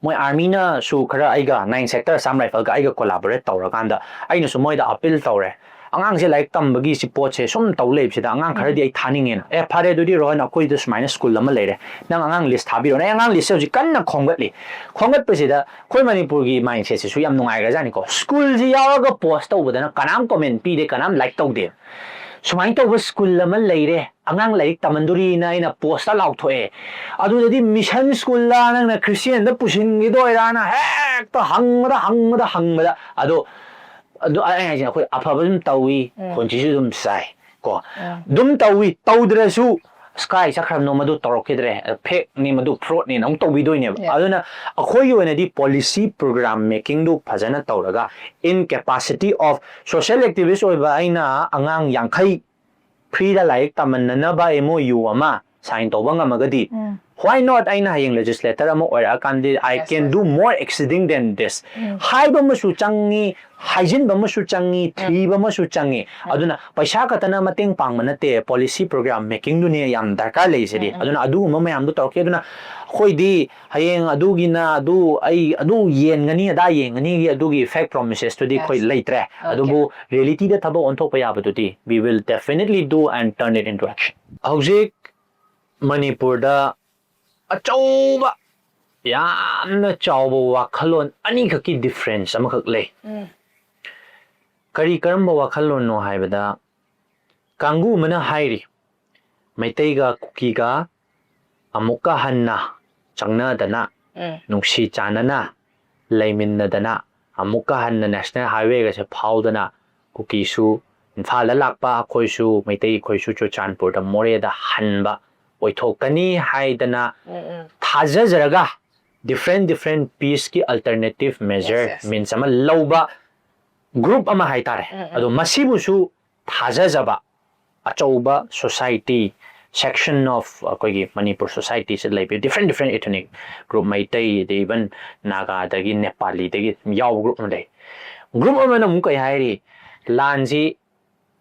ꯃꯣꯏ army ꯅꯁꯨ ꯈꯔ ꯑꯩꯒ, Nine Sector Assam Rifle ꯒ ꯑꯩꯒ collaborate ꯇꯧꯔꯀꯥꯟꯗ ꯑꯩꯅꯁꯨ ꯃꯣꯏꯗ appeal ꯇꯧꯔꯦ꯫ ꯑꯉꯥꯡꯁꯦ ꯂꯥꯏꯔꯤꯛ ꯇꯝꯕꯒꯤ ꯁꯤ ꯄꯣꯠꯁꯦ ꯁꯨꯝ ꯇꯧ ꯂꯩꯕꯁꯤꯗ ꯑꯉꯥꯡ ꯈꯔꯗꯤ ꯑꯩ ꯊꯥꯅꯤꯡꯉꯦꯅ꯫ "ꯑꯦ, ꯐꯔꯦ, ꯑꯗꯨꯗꯤ ꯔꯣꯍꯟ, ꯑꯩꯈꯣꯏꯗ ꯁꯨꯃꯥꯏꯅ ꯁ꯭ꯀꯨꯜ ꯑꯃ ꯂꯩꯔꯦ, ꯅꯪ ꯑꯉꯥꯡ list ꯊꯥꯕꯤꯔꯣꯅꯦ"꯫ ꯑꯩ ꯑꯉꯥꯡ list ꯁꯦ ꯍꯧꯖꯤꯛ ꯀꯟꯅ ꯈꯣꯝꯒꯠꯂꯤ꯫ ꯈꯣꯝꯒꯠꯄꯁꯤꯗ ꯑꯩꯈꯣꯏ ꯃꯅꯤꯄꯨꯔꯒꯤ mindset ꯁꯤꯁꯨ ꯌꯥꯝ ꯅꯨꯡꯉꯥꯏꯈ꯭ꯔꯖꯥꯠꯅꯤꯀꯣ꯫ ꯁ꯭ꯀꯨꯜꯁꯤ ꯌꯥꯎꯔꯒ post ꯇꯧꯕꯗꯅ ꯀꯅꯥꯝ comment ꯄꯤꯗꯦ, ꯀꯅꯥꯝ like ꯇꯧꯗꯦ꯫ ꯁꯨꯃꯥꯏꯅ ꯇꯧꯕ ꯁ꯭ꯀꯨꯜ ꯑꯃ ꯂꯩꯔꯦ, ꯑꯉꯥꯡ ꯂꯥꯏꯔꯤꯛ ꯇꯝꯍꯟꯗꯣꯔꯤꯅ ꯑꯩꯅ ꯄꯣꯁꯇ ꯂꯥꯎꯊꯣꯛꯑꯦ꯫ ꯑꯗꯨꯗꯗꯤ ꯃꯤꯁꯟ ꯁ꯭ꯀꯨꯜꯂ, ꯅꯪꯅ ꯈ꯭ꯔꯤꯁꯇꯤꯌꯥꯟꯗ ꯄꯨꯁꯤꯟꯈꯤꯗꯣꯏꯔꯥꯅ ꯍꯦꯛꯇ ꯍꯪꯕꯗ, ꯍꯪꯕꯗ, ꯍꯪꯕꯗ꯫ ꯑꯗꯣ, ꯑꯗꯨ ꯑꯩ ꯍꯥꯏꯁꯦ, ꯑꯩꯈꯣꯏ ꯑꯐꯕ ꯑꯗꯨꯝ ꯇꯧꯏ, ꯎꯝ꯫ ꯈꯣꯟꯊꯤꯁꯨ ꯑꯗꯨꯝ ꯆꯥꯏ ꯀꯣ꯫ ꯎꯝ꯫ ꯑꯗꯨꯝ ꯇꯧꯏ, ꯇꯧꯗ꯭ꯔꯁꯨ ꯑꯁ ꯀꯥꯏ ꯆꯠꯈ꯭ꯔꯕꯅꯣ ꯃꯗꯨ ꯇꯧꯔꯛꯈꯤꯗ꯭ꯔꯦ, ꯐꯦꯛꯅꯤ ꯃꯗꯨ, ꯐ꯭ꯔꯣꯗꯅꯦꯅ ꯑꯃꯨꯛ ꯇꯧꯕꯤꯗꯣꯏꯅꯦꯕ꯫ Yeah. ꯑꯗꯨꯅ ꯑꯩꯈꯣꯏꯒꯤ ꯑꯣꯏꯅꯗꯤ ꯄꯣꯂꯤꯁꯤ ꯄ꯭ꯔꯣꯒ꯭ꯔꯥꯝ ꯃꯦꯀꯤꯡꯗꯨ ꯐꯖꯅ ꯇꯧꯔꯒ, in capacity of social activist ꯑꯣꯏꯕ ꯑꯩꯅ ꯑꯉꯥꯡ ꯌꯥꯡꯈꯩ ꯐ꯭ꯔꯤꯗ ꯂꯥꯏꯔꯤꯛ ꯇꯝꯍꯟꯅꯅꯕ M O U ꯑꯃ ꯁꯥꯏꯟ ꯇꯧꯕ ꯉꯝꯃꯒꯗꯤ, ꯎꯝ꯫ why not ꯑꯩꯅ ꯍꯌꯦꯡ ꯂꯦꯖꯤꯁꯂꯦꯇꯔ ꯑꯃ ꯑꯣꯏꯔꯛꯑꯀꯥꯟꯗ I Yes, can yes. do more exceeding than this ꯎꯝ꯫ ꯍꯥꯏꯕ ꯑꯃꯁꯨ ꯆꯪꯉꯤ, ꯍꯥꯏꯖꯤꯟꯕ ꯑꯃꯁꯨ ꯆꯪꯉꯤ, ꯊꯤꯕ ꯑꯃꯁꯨ ꯆꯪꯉꯤ꯫ ꯑꯗꯨꯅ ꯄꯩꯁꯥ ꯈꯛꯇꯅ ꯃꯇꯦꯡ ꯄꯥꯡꯕ ꯅꯠꯇꯦ, ꯄꯣꯂꯤꯁꯤ ꯄ꯭ꯔꯣꯒ꯭ꯔꯥꯝ ꯃꯦꯀꯤꯡꯗꯨꯅꯦ ꯌꯥꯝ ꯗꯔꯀꯥꯔ ꯂꯩꯔꯤꯁꯤꯗꯤ꯫ ꯎꯝ, ꯎꯝ꯫ ꯑꯗꯨꯅ ꯑꯗꯨꯒꯨꯝꯕ ꯃꯌꯥꯝꯗꯣ ꯇꯧꯔꯛꯀꯦ꯫ ꯑꯗꯨꯅ ꯑꯩꯈꯣꯏꯗꯤ ꯍꯌꯦꯡ ꯑꯗꯨꯒꯤꯅ ꯑꯗꯨ, ꯑꯩ ꯑꯗꯨ ꯌꯦꯟꯒꯅꯤ, ꯑꯗꯥ ꯌꯦꯟꯒꯅꯤꯒꯤ ꯑꯗꯨꯒꯤ ꯐꯦꯛ ꯄ꯭ꯔꯣꯃꯤꯁꯦꯁꯇꯨꯗꯤ ꯑꯩꯈꯣꯏ Yes. ꯂꯩꯇ꯭ꯔꯦ꯫ Okay. ꯑꯗꯨꯕꯨ ꯔꯤꯌꯦꯂꯤꯇꯤꯗ ꯊꯕꯛ ꯑꯣꯟꯊꯣꯛꯄ ꯌꯥꯕꯗꯨꯗꯤ we will definitely do and turn it into action. ꯍꯧꯖꯤꯛ ꯃꯅꯤꯄꯨꯔꯗ ꯑꯆꯧꯕ, ꯌꯥꯝꯅ ꯆꯥꯎꯕ ꯋꯥꯈꯜꯂꯣꯟ ꯑꯅꯤꯈꯛꯀꯤ ꯗꯤꯐ꯭ꯔꯦꯟꯁ ꯑꯃꯈꯛ ꯂꯩ꯫ ꯎꯝ꯫ ꯀꯔꯤ, ꯀꯔꯝꯕ ꯋꯥꯈꯜꯂꯣꯟꯅꯣ ꯍꯥꯏꯕꯗ, ꯀꯥꯡꯕꯨ ꯑꯃꯅ ꯍꯥꯏꯔꯤ, ꯃꯩꯇꯩꯒ ꯀꯨꯀꯤꯒ ꯑꯃꯨꯛꯀ ꯍꯟꯅ ꯆꯪꯅꯗꯅ, ꯎꯝ꯫ ꯅꯨꯡꯁꯤ ꯆꯥꯟꯅꯅ ꯂꯩꯃꯤꯟꯅꯗꯅ, ꯑꯃꯨꯛꯀ ꯍꯟꯅ ꯅꯦꯁꯅꯦꯜ ꯍꯥꯏꯋꯦꯒꯁꯦ ꯐꯥꯎꯗꯅ, ꯀꯨꯀꯤꯁꯨ ꯏꯝꯐꯥꯜꯗ ꯂꯥꯛꯄ, ꯑꯩꯈꯣꯏꯁꯨ, ꯃꯩꯇꯩ ꯑꯩꯈꯣꯏꯁꯨ ꯆꯨꯔꯆꯥꯟꯄꯨꯔꯗ, ꯃꯣꯔꯦꯗ ꯍꯟꯕ ꯑꯣꯏꯊꯣꯛꯀꯅꯤ ꯍꯥꯏꯗꯅ ꯎꯝ, ꯎꯝ꯫ ꯊꯥꯖꯖꯔꯒ, ꯗꯤꯐ꯭ꯔꯦꯟ ꯗꯤꯐ꯭ꯔꯦꯟ ꯄꯤꯁꯀꯤ ꯑꯜꯇꯔꯅꯦꯇꯤꯞ ꯃꯦꯖꯔ, Yes, yes. ꯃꯤꯟꯁ ꯑꯃ ꯂꯧꯕ ꯒ꯭ꯔꯨꯞ ꯑꯃ ꯍꯥꯏꯇꯥꯔꯦ꯫ ꯎꯝ, ꯎꯝ꯫ ꯑꯗꯣ ꯃꯁꯤꯕꯨꯁꯨ ꯊꯥꯖꯖꯕ ꯑꯆꯧꯕ ꯁꯣꯁꯥꯏꯇꯤ, ꯁꯦꯛꯁꯟ ꯑꯣꯐ ꯑꯩꯈꯣꯏꯒꯤ ꯃꯅꯤꯄꯨꯔ ꯁꯣꯁꯥꯏꯇꯤꯁꯤꯗ ꯂꯩꯕ different different ethnic group, Meitei, ꯑꯗꯩ ꯏꯚꯟ ꯅꯥꯒꯥꯗꯒꯤ, ꯅꯦꯄꯥꯂꯤꯗꯒꯤ ꯌꯥꯎꯕ ꯒ꯭ꯔꯨꯞ ꯑꯃ ꯂꯩ꯫ ꯒ꯭ꯔꯨꯞ ꯑꯃꯅ ꯑꯃꯨꯛ ꯀꯩ ꯍꯥꯏꯔꯤ, ꯂꯥꯟꯁꯤ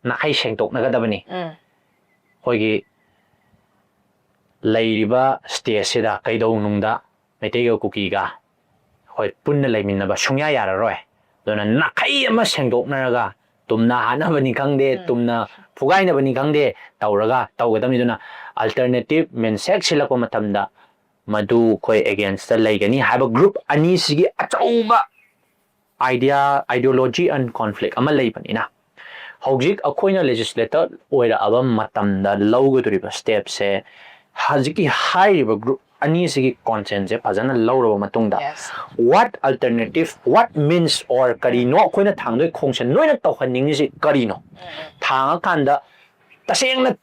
ꯅꯥꯈꯩ ꯁꯦꯡꯗꯣꯛꯅꯒꯗꯕꯅꯤ꯫ ꯎꯝ꯫ ꯑꯩꯈꯣꯏꯒꯤ ꯂꯩꯔꯤꯕ ꯁ꯭ꯇꯦꯖꯁꯤꯗ ꯀꯩꯗꯧꯅꯨꯡꯗ ꯃꯩꯇꯩꯒ ꯀꯨꯀꯤꯒ ꯑꯩꯈꯣꯏ ꯄꯨꯟꯅ ꯂꯩꯃꯤꯟꯅꯕ ꯁꯨꯡꯌꯥ ꯌꯥꯔꯔꯣꯏ꯫ ꯑꯗꯨꯅ ꯅꯥꯈꯩ ꯑꯃ ꯁꯦꯡꯗꯣꯛꯅꯔꯒ, ꯇꯨꯝꯅ ꯍꯥꯠꯅꯕꯅꯤ ꯈꯪꯗꯦ, ꯎꯝ꯫ ꯇꯨꯝꯅ ꯐꯨꯒꯥꯏꯅꯕꯅꯤ ꯈꯪꯗꯦ, ꯇꯧꯔꯒ ꯇꯧꯒꯗꯕꯅꯤ꯫ ꯑꯗꯨꯅ ꯑꯜꯇꯔꯅꯦꯇꯤꯞ ꯃꯤꯟꯁ ꯍꯦꯛ ꯁꯤꯜꯂꯛꯄ ꯃꯇꯝꯗ ꯃꯗꯨ ꯑꯩꯈꯣꯏ ꯑꯦꯒꯦꯟꯁꯇ ꯂꯩꯒꯅꯤ ꯍꯥꯏꯕ ꯒ꯭ꯔꯨꯞ ꯑꯅꯤꯁꯤꯒꯤ ꯑꯆꯧꯕ idea, ideology and conflict ꯑꯃ ꯂꯩꯕꯅꯤꯅ, ꯍꯧꯖꯤꯛ ꯑꯩꯈꯣꯏꯅ ꯂꯦꯖꯤꯁꯂꯦꯇꯔ ꯑꯣꯏꯔꯛꯑꯕ ꯃꯇꯝꯗ ꯂꯧꯒꯗꯧꯔꯤꯕ ꯁ꯭ꯇꯦꯞꯁꯦ ꯍꯧꯖꯤꯛꯀꯤ ꯍꯥꯏꯔꯤꯕ ꯒ꯭ꯔꯨꯞ ꯑꯅꯤꯁꯤꯒꯤ ꯀꯣꯟꯁꯦꯟꯁꯦ ꯐꯖꯅ ꯂꯧꯔꯕ ꯃꯇꯨꯡꯗ Yes. what alternative, what means or ꯀꯔꯤꯅꯣ ꯑꯩꯈꯣꯏꯅ ꯊꯥꯡꯗꯣꯏ ꯈꯣꯡꯁꯦ ꯅꯣꯏꯅ ꯇꯧꯍꯟꯅꯤꯡꯉꯤꯁꯤ ꯀꯔꯤꯅꯣ? ꯊꯥꯡꯉꯀꯥꯟꯗ ꯇꯁꯦꯡꯅ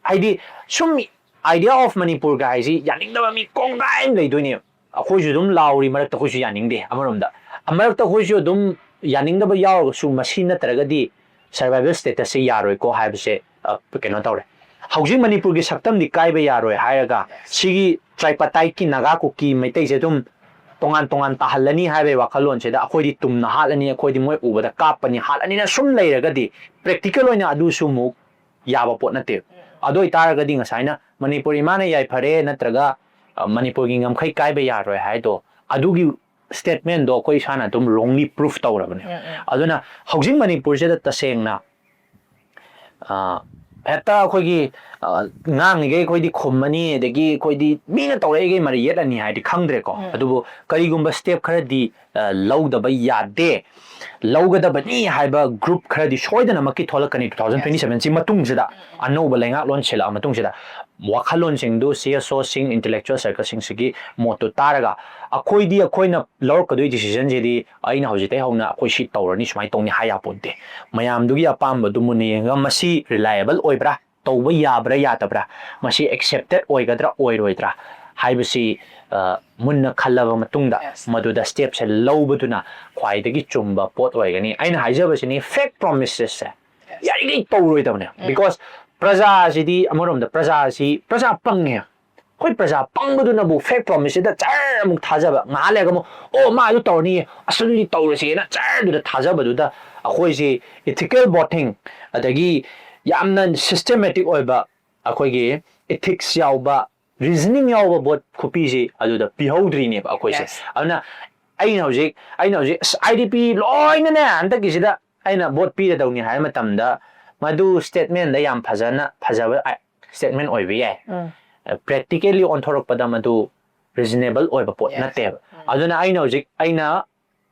ꯍꯥꯏꯗꯤ ꯁꯨꯝ idea of ꯃꯅꯤꯄꯨꯔꯒ ꯍꯥꯏꯁꯤ ꯌꯥꯅꯤꯡꯗꯕ ꯃꯤ ꯀꯣꯡꯒꯥꯏ ꯑꯃ ꯂꯩꯗꯣꯏꯅꯦꯕ꯫ ꯑꯩꯈꯣꯏꯁꯨ ꯑꯗꯨꯝ ꯂꯥꯎꯔꯤ, ꯃꯔꯛꯇ ꯑꯩꯈꯣꯏꯁꯨ ꯌꯥꯅꯤꯡꯗꯦ꯫ ꯑꯃꯔꯣꯝꯗ ꯃꯔꯛꯇ ꯑꯩꯈꯣꯏꯁꯨ ꯑꯗꯨꯝ ꯌꯥꯅꯤꯡꯗꯕ ꯌꯥꯎꯔꯒꯁꯨ ꯃꯁꯤ ꯅꯠꯇ꯭ꯔꯒꯗꯤ ꯁꯔꯚꯥꯏꯚꯦꯜ ꯁ꯭ꯇꯦꯇꯁꯁꯦ ꯌꯥꯔꯣꯏꯀꯣ ꯍꯥꯏꯕꯁꯦ ꯑ, ꯀꯩꯅꯣ ꯇꯧꯔꯦ꯫ ꯍꯧꯖꯤꯛ ꯃꯅꯤꯄꯨꯔꯒꯤ ꯁꯛꯇꯝꯗꯤ ꯀꯥꯏꯕ ꯌꯥꯔꯣꯏ ꯍꯥꯏꯔꯒ ꯁꯤꯒꯤ ꯇ꯭ꯔꯥꯏꯄꯇꯥꯏꯠꯀꯤ ꯅꯥꯒꯥ ꯀꯨꯀꯤ ꯃꯩꯇꯩꯁꯦ ꯑꯗꯨꯝ ꯇꯣꯉꯥꯟ ꯇꯣꯉꯥꯟ ꯇꯥꯍꯜꯂꯅꯤ ꯍꯥꯏꯕꯒꯤ ꯋꯥꯈꯜꯂꯣꯟꯁꯤꯗ ꯑꯩꯈꯣꯏꯗꯤ ꯇꯨꯝꯅ ꯍꯥꯠꯂꯅꯤ, ꯑꯩꯈꯣꯏꯗꯤ ꯃꯣꯏ ꯎꯕꯗ ꯀꯥꯞꯄꯅꯤ, ꯍꯥꯠꯂꯅꯤꯅ ꯁꯨꯝ ꯂꯩꯔꯒꯗꯤ ꯄ꯭ꯔꯦꯛꯇꯤꯀꯦꯜ ꯑꯣꯏꯅ ꯑꯗꯨꯁꯨ ꯑꯃꯨꯛ ꯌꯥꯕ ꯄꯣꯠ ꯅꯠꯇꯦꯕ꯫ ꯑꯗꯨ ꯑꯣꯏꯇꯥꯔꯒꯗꯤ ꯉꯁꯥꯏꯅ ꯃꯅꯤꯄꯨꯔ ꯏꯃꯥꯅ ꯌꯥꯏꯐꯔꯦ ꯅꯠꯇ꯭ꯔꯒ ꯑ, ꯃꯅꯤꯄꯨꯔꯒꯤ ꯉꯝꯈꯩ ꯀꯥꯏꯕ ꯌꯥꯔꯣꯏ ꯍꯥꯏꯗꯣ ꯑꯗꯨꯒꯤ ꯁ꯭ꯇꯦꯠꯃꯦꯟꯗꯣ ꯑꯩꯈꯣꯏ ꯏꯁꯥꯅ ꯑꯗꯨꯝ ꯔꯣꯡꯂꯤ ꯄ꯭ꯔꯨꯐ ꯇꯧꯔꯕꯅꯦ꯫ ꯑꯗꯨꯅ ꯍꯧꯖꯤꯛ ꯃꯅꯤꯄꯨꯔꯁꯤꯗ ꯇꯁꯦꯡꯅ ꯑ, ꯍꯦꯛꯇ ꯑꯩꯈꯣꯏꯒꯤ ꯑ, ꯉꯥꯡꯉꯤꯈꯩ ꯑꯩꯈꯣꯏꯗꯤ ꯈꯨꯝꯃꯅꯤ, ꯑꯗꯒꯤ ꯑꯩꯈꯣꯏꯗꯤ ꯃꯤꯅ ꯇꯧꯔꯛꯏꯈꯩ ꯃꯔꯩ ꯌꯦꯠꯂꯅꯤ ꯍꯥꯏꯗꯤ ꯈꯪꯗ꯭ꯔꯦꯀꯣ꯫ ꯑꯗꯨꯕꯨ ꯀꯔꯤꯒꯨꯝꯕ ꯁ꯭ꯇꯦꯞ ꯈꯔꯗꯤ ꯑ, ꯂꯧꯗꯕ ꯌꯥꯗꯦ, ꯂꯧꯒꯗꯕꯅꯤ ꯍꯥꯏꯕ ꯒ꯭ꯔꯨꯞ ꯈꯔꯗꯤ ꯁꯣꯏꯗꯅꯃꯛꯀꯤ ꯊꯣꯛꯂꯛꯀꯅꯤ two thousand twenty seven ꯁꯤ ꯃꯇꯨꯡꯁꯤꯗ, ꯑꯅꯧꯕ ꯂꯩꯉꯥꯛꯂꯣꯟ ꯁꯤꯜꯂꯛꯑ ꯃꯇꯨꯡꯁꯤꯗ꯫ ꯋꯥꯈꯜꯂꯣꯟꯁꯤꯡꯗꯨ ꯁꯤ ꯑꯦꯁ ꯑꯣꯁꯤꯡ, ꯏꯟꯇꯦꯂꯦꯛꯆꯨꯋꯦꯜ ꯁꯔꯀꯜꯁꯤꯡꯁꯤꯒꯤ ꯃꯣꯠꯇꯨ ꯇꯥꯔꯒ ꯑꯩꯈꯣꯏꯗꯤ ꯑꯩꯈꯣꯏꯅ ꯂꯧꯔꯛꯀꯗꯣꯏ ꯗꯤꯁꯤꯖꯟꯁꯤꯗꯤ ꯑꯩꯅ ꯍꯧꯖꯤꯛꯇꯩ ꯍꯧꯅ ꯑꯩꯈꯣꯏ ꯁꯤ ꯇꯧꯔꯅꯤ, ꯁꯨꯃꯥꯏꯅ ꯇꯧꯅꯤ ꯍꯥꯏ ꯌꯥꯄꯣꯟꯇꯦ꯫ ꯃꯌꯥꯝꯗꯨꯒꯤ ꯑꯄꯥꯝꯕꯗꯨ ꯃꯨꯟꯅ ꯌꯦꯡꯉꯒ ꯃꯁꯤ ꯔꯤꯂꯥꯏꯑꯦꯕꯜ ꯑꯣꯏꯕ꯭ꯔꯥ, ꯇꯧꯕ ꯌꯥꯕ꯭ꯔꯥ ꯌꯥꯗꯕ꯭ꯔꯥ, ꯃꯁꯤ ꯑꯦꯛꯁꯦꯞꯇꯦꯠ ꯑꯣꯏꯒꯗ꯭ꯔꯥ ꯑꯣꯏꯔꯣꯏꯗ꯭ꯔꯥ ꯍꯥꯏꯕꯁꯤ ꯑ, ꯃꯨꯟꯅ ꯈꯜꯂꯕ ꯃꯇꯨꯡꯗ Yes. ꯃꯗꯨꯗ ꯁ꯭ꯇꯦꯞꯁꯦ ꯂꯧꯕꯗꯨꯅ ꯈ꯭ꯋꯥꯏꯗꯒꯤ ꯆꯨꯝꯕ ꯄꯣꯠ ꯑꯣꯏꯒꯅꯤ꯫ ꯑꯩꯅ ꯍꯥꯏꯖꯕꯁꯤꯅꯤ, ꯐꯦꯛ ꯄ꯭ꯔꯣꯃꯤꯁꯦꯁꯁꯦ ꯌꯥꯔꯤꯈꯩ ꯇꯧꯔꯣꯏꯗꯕꯅꯦ꯫ ꯕꯤꯀꯣꯁ ꯄ꯭ꯔꯖꯥꯁꯤꯗꯤ ꯑꯃꯔꯣꯝꯗ ꯄ꯭ꯔꯖꯥꯁꯤ ꯄ꯭ꯔꯖꯥ ꯄꯪꯉꯦ꯫ ꯑꯩꯈꯣꯏ ꯄ꯭ꯔꯖꯥ ꯄꯪꯕꯗꯨꯅꯕꯨ ꯐꯦꯛ ꯄ꯭ꯔꯣꯃꯤꯁꯁꯤꯗ ꯖꯔ ꯑꯃꯨꯛ ꯊꯥꯖꯕ, ꯉꯥꯏꯍꯥꯛ ꯂꯩꯔꯒ ꯑꯃꯨꯛ ꯑꯣ ꯃꯥ ꯑꯗꯨ ꯇꯧꯔꯅꯤꯌꯦ, ꯑꯁ ꯑꯗꯨꯗꯤ ꯇꯧꯔꯁꯦꯅ ꯖꯔꯗꯨꯗ ꯊꯥꯖꯕꯗꯨꯗ ꯑꯩꯈꯣꯏꯁꯤ ꯏꯊꯤꯀꯦꯜ ꯚꯣꯇꯤꯡ, ꯑꯗꯒꯤ ꯌꯥꯝꯅ ꯁꯤꯁꯇꯦꯃꯦꯇꯤꯛ ꯑꯣꯏꯕ ꯑꯩꯈꯣꯏꯒꯤ ꯏꯊꯤꯛꯁ ꯌꯥꯎꯕ, ꯔꯤꯖꯅꯤꯡ ꯌꯥꯎꯕ ꯚꯣꯠ ꯈꯨꯄꯤꯁꯤ ꯑꯗꯨꯗ ꯄꯤꯍꯧꯗ꯭ꯔꯤꯅꯦꯕ ꯑꯩꯈꯣꯏꯁꯦ꯫ Yes. ꯑꯗꯨꯅ ꯑꯩꯅ ꯍꯧꯖꯤꯛ ꯑꯩꯅ ꯍꯧꯖꯤꯛ ꯑꯁ ꯑꯥꯏ ꯗꯤ ꯄꯤ ꯂꯣꯏꯅꯅꯦ ꯍꯟꯗꯛꯀꯤꯁꯤꯗ ꯑꯩꯅ ꯚꯣꯠ ꯄꯤꯔꯗꯧꯅꯤ ꯍꯥꯏꯕ ꯃꯇꯝꯗ ꯃꯗꯨ ꯁ꯭ꯇꯦꯠꯃꯦꯟꯗ ꯌꯥꯝ ꯐꯖꯅ ꯐꯖꯕ ꯁ꯭ꯇꯦꯠꯃꯦꯟ ꯑꯣꯏꯕ ꯌꯥꯏ꯫ ꯄ꯭ꯔꯦꯛꯇꯤꯀꯦꯜꯂꯤ ꯑꯣꯟꯊꯣꯔꯛꯄꯗ ꯃꯗꯨ ꯔꯤꯖꯅꯦꯕꯜ ꯑꯣꯏꯕ ꯄꯣꯠ Yes. ꯅꯠꯇꯦꯕ꯫ ꯑꯗꯨꯅ ꯑꯩꯅ ꯍꯧꯖꯤꯛ ꯑꯩꯅ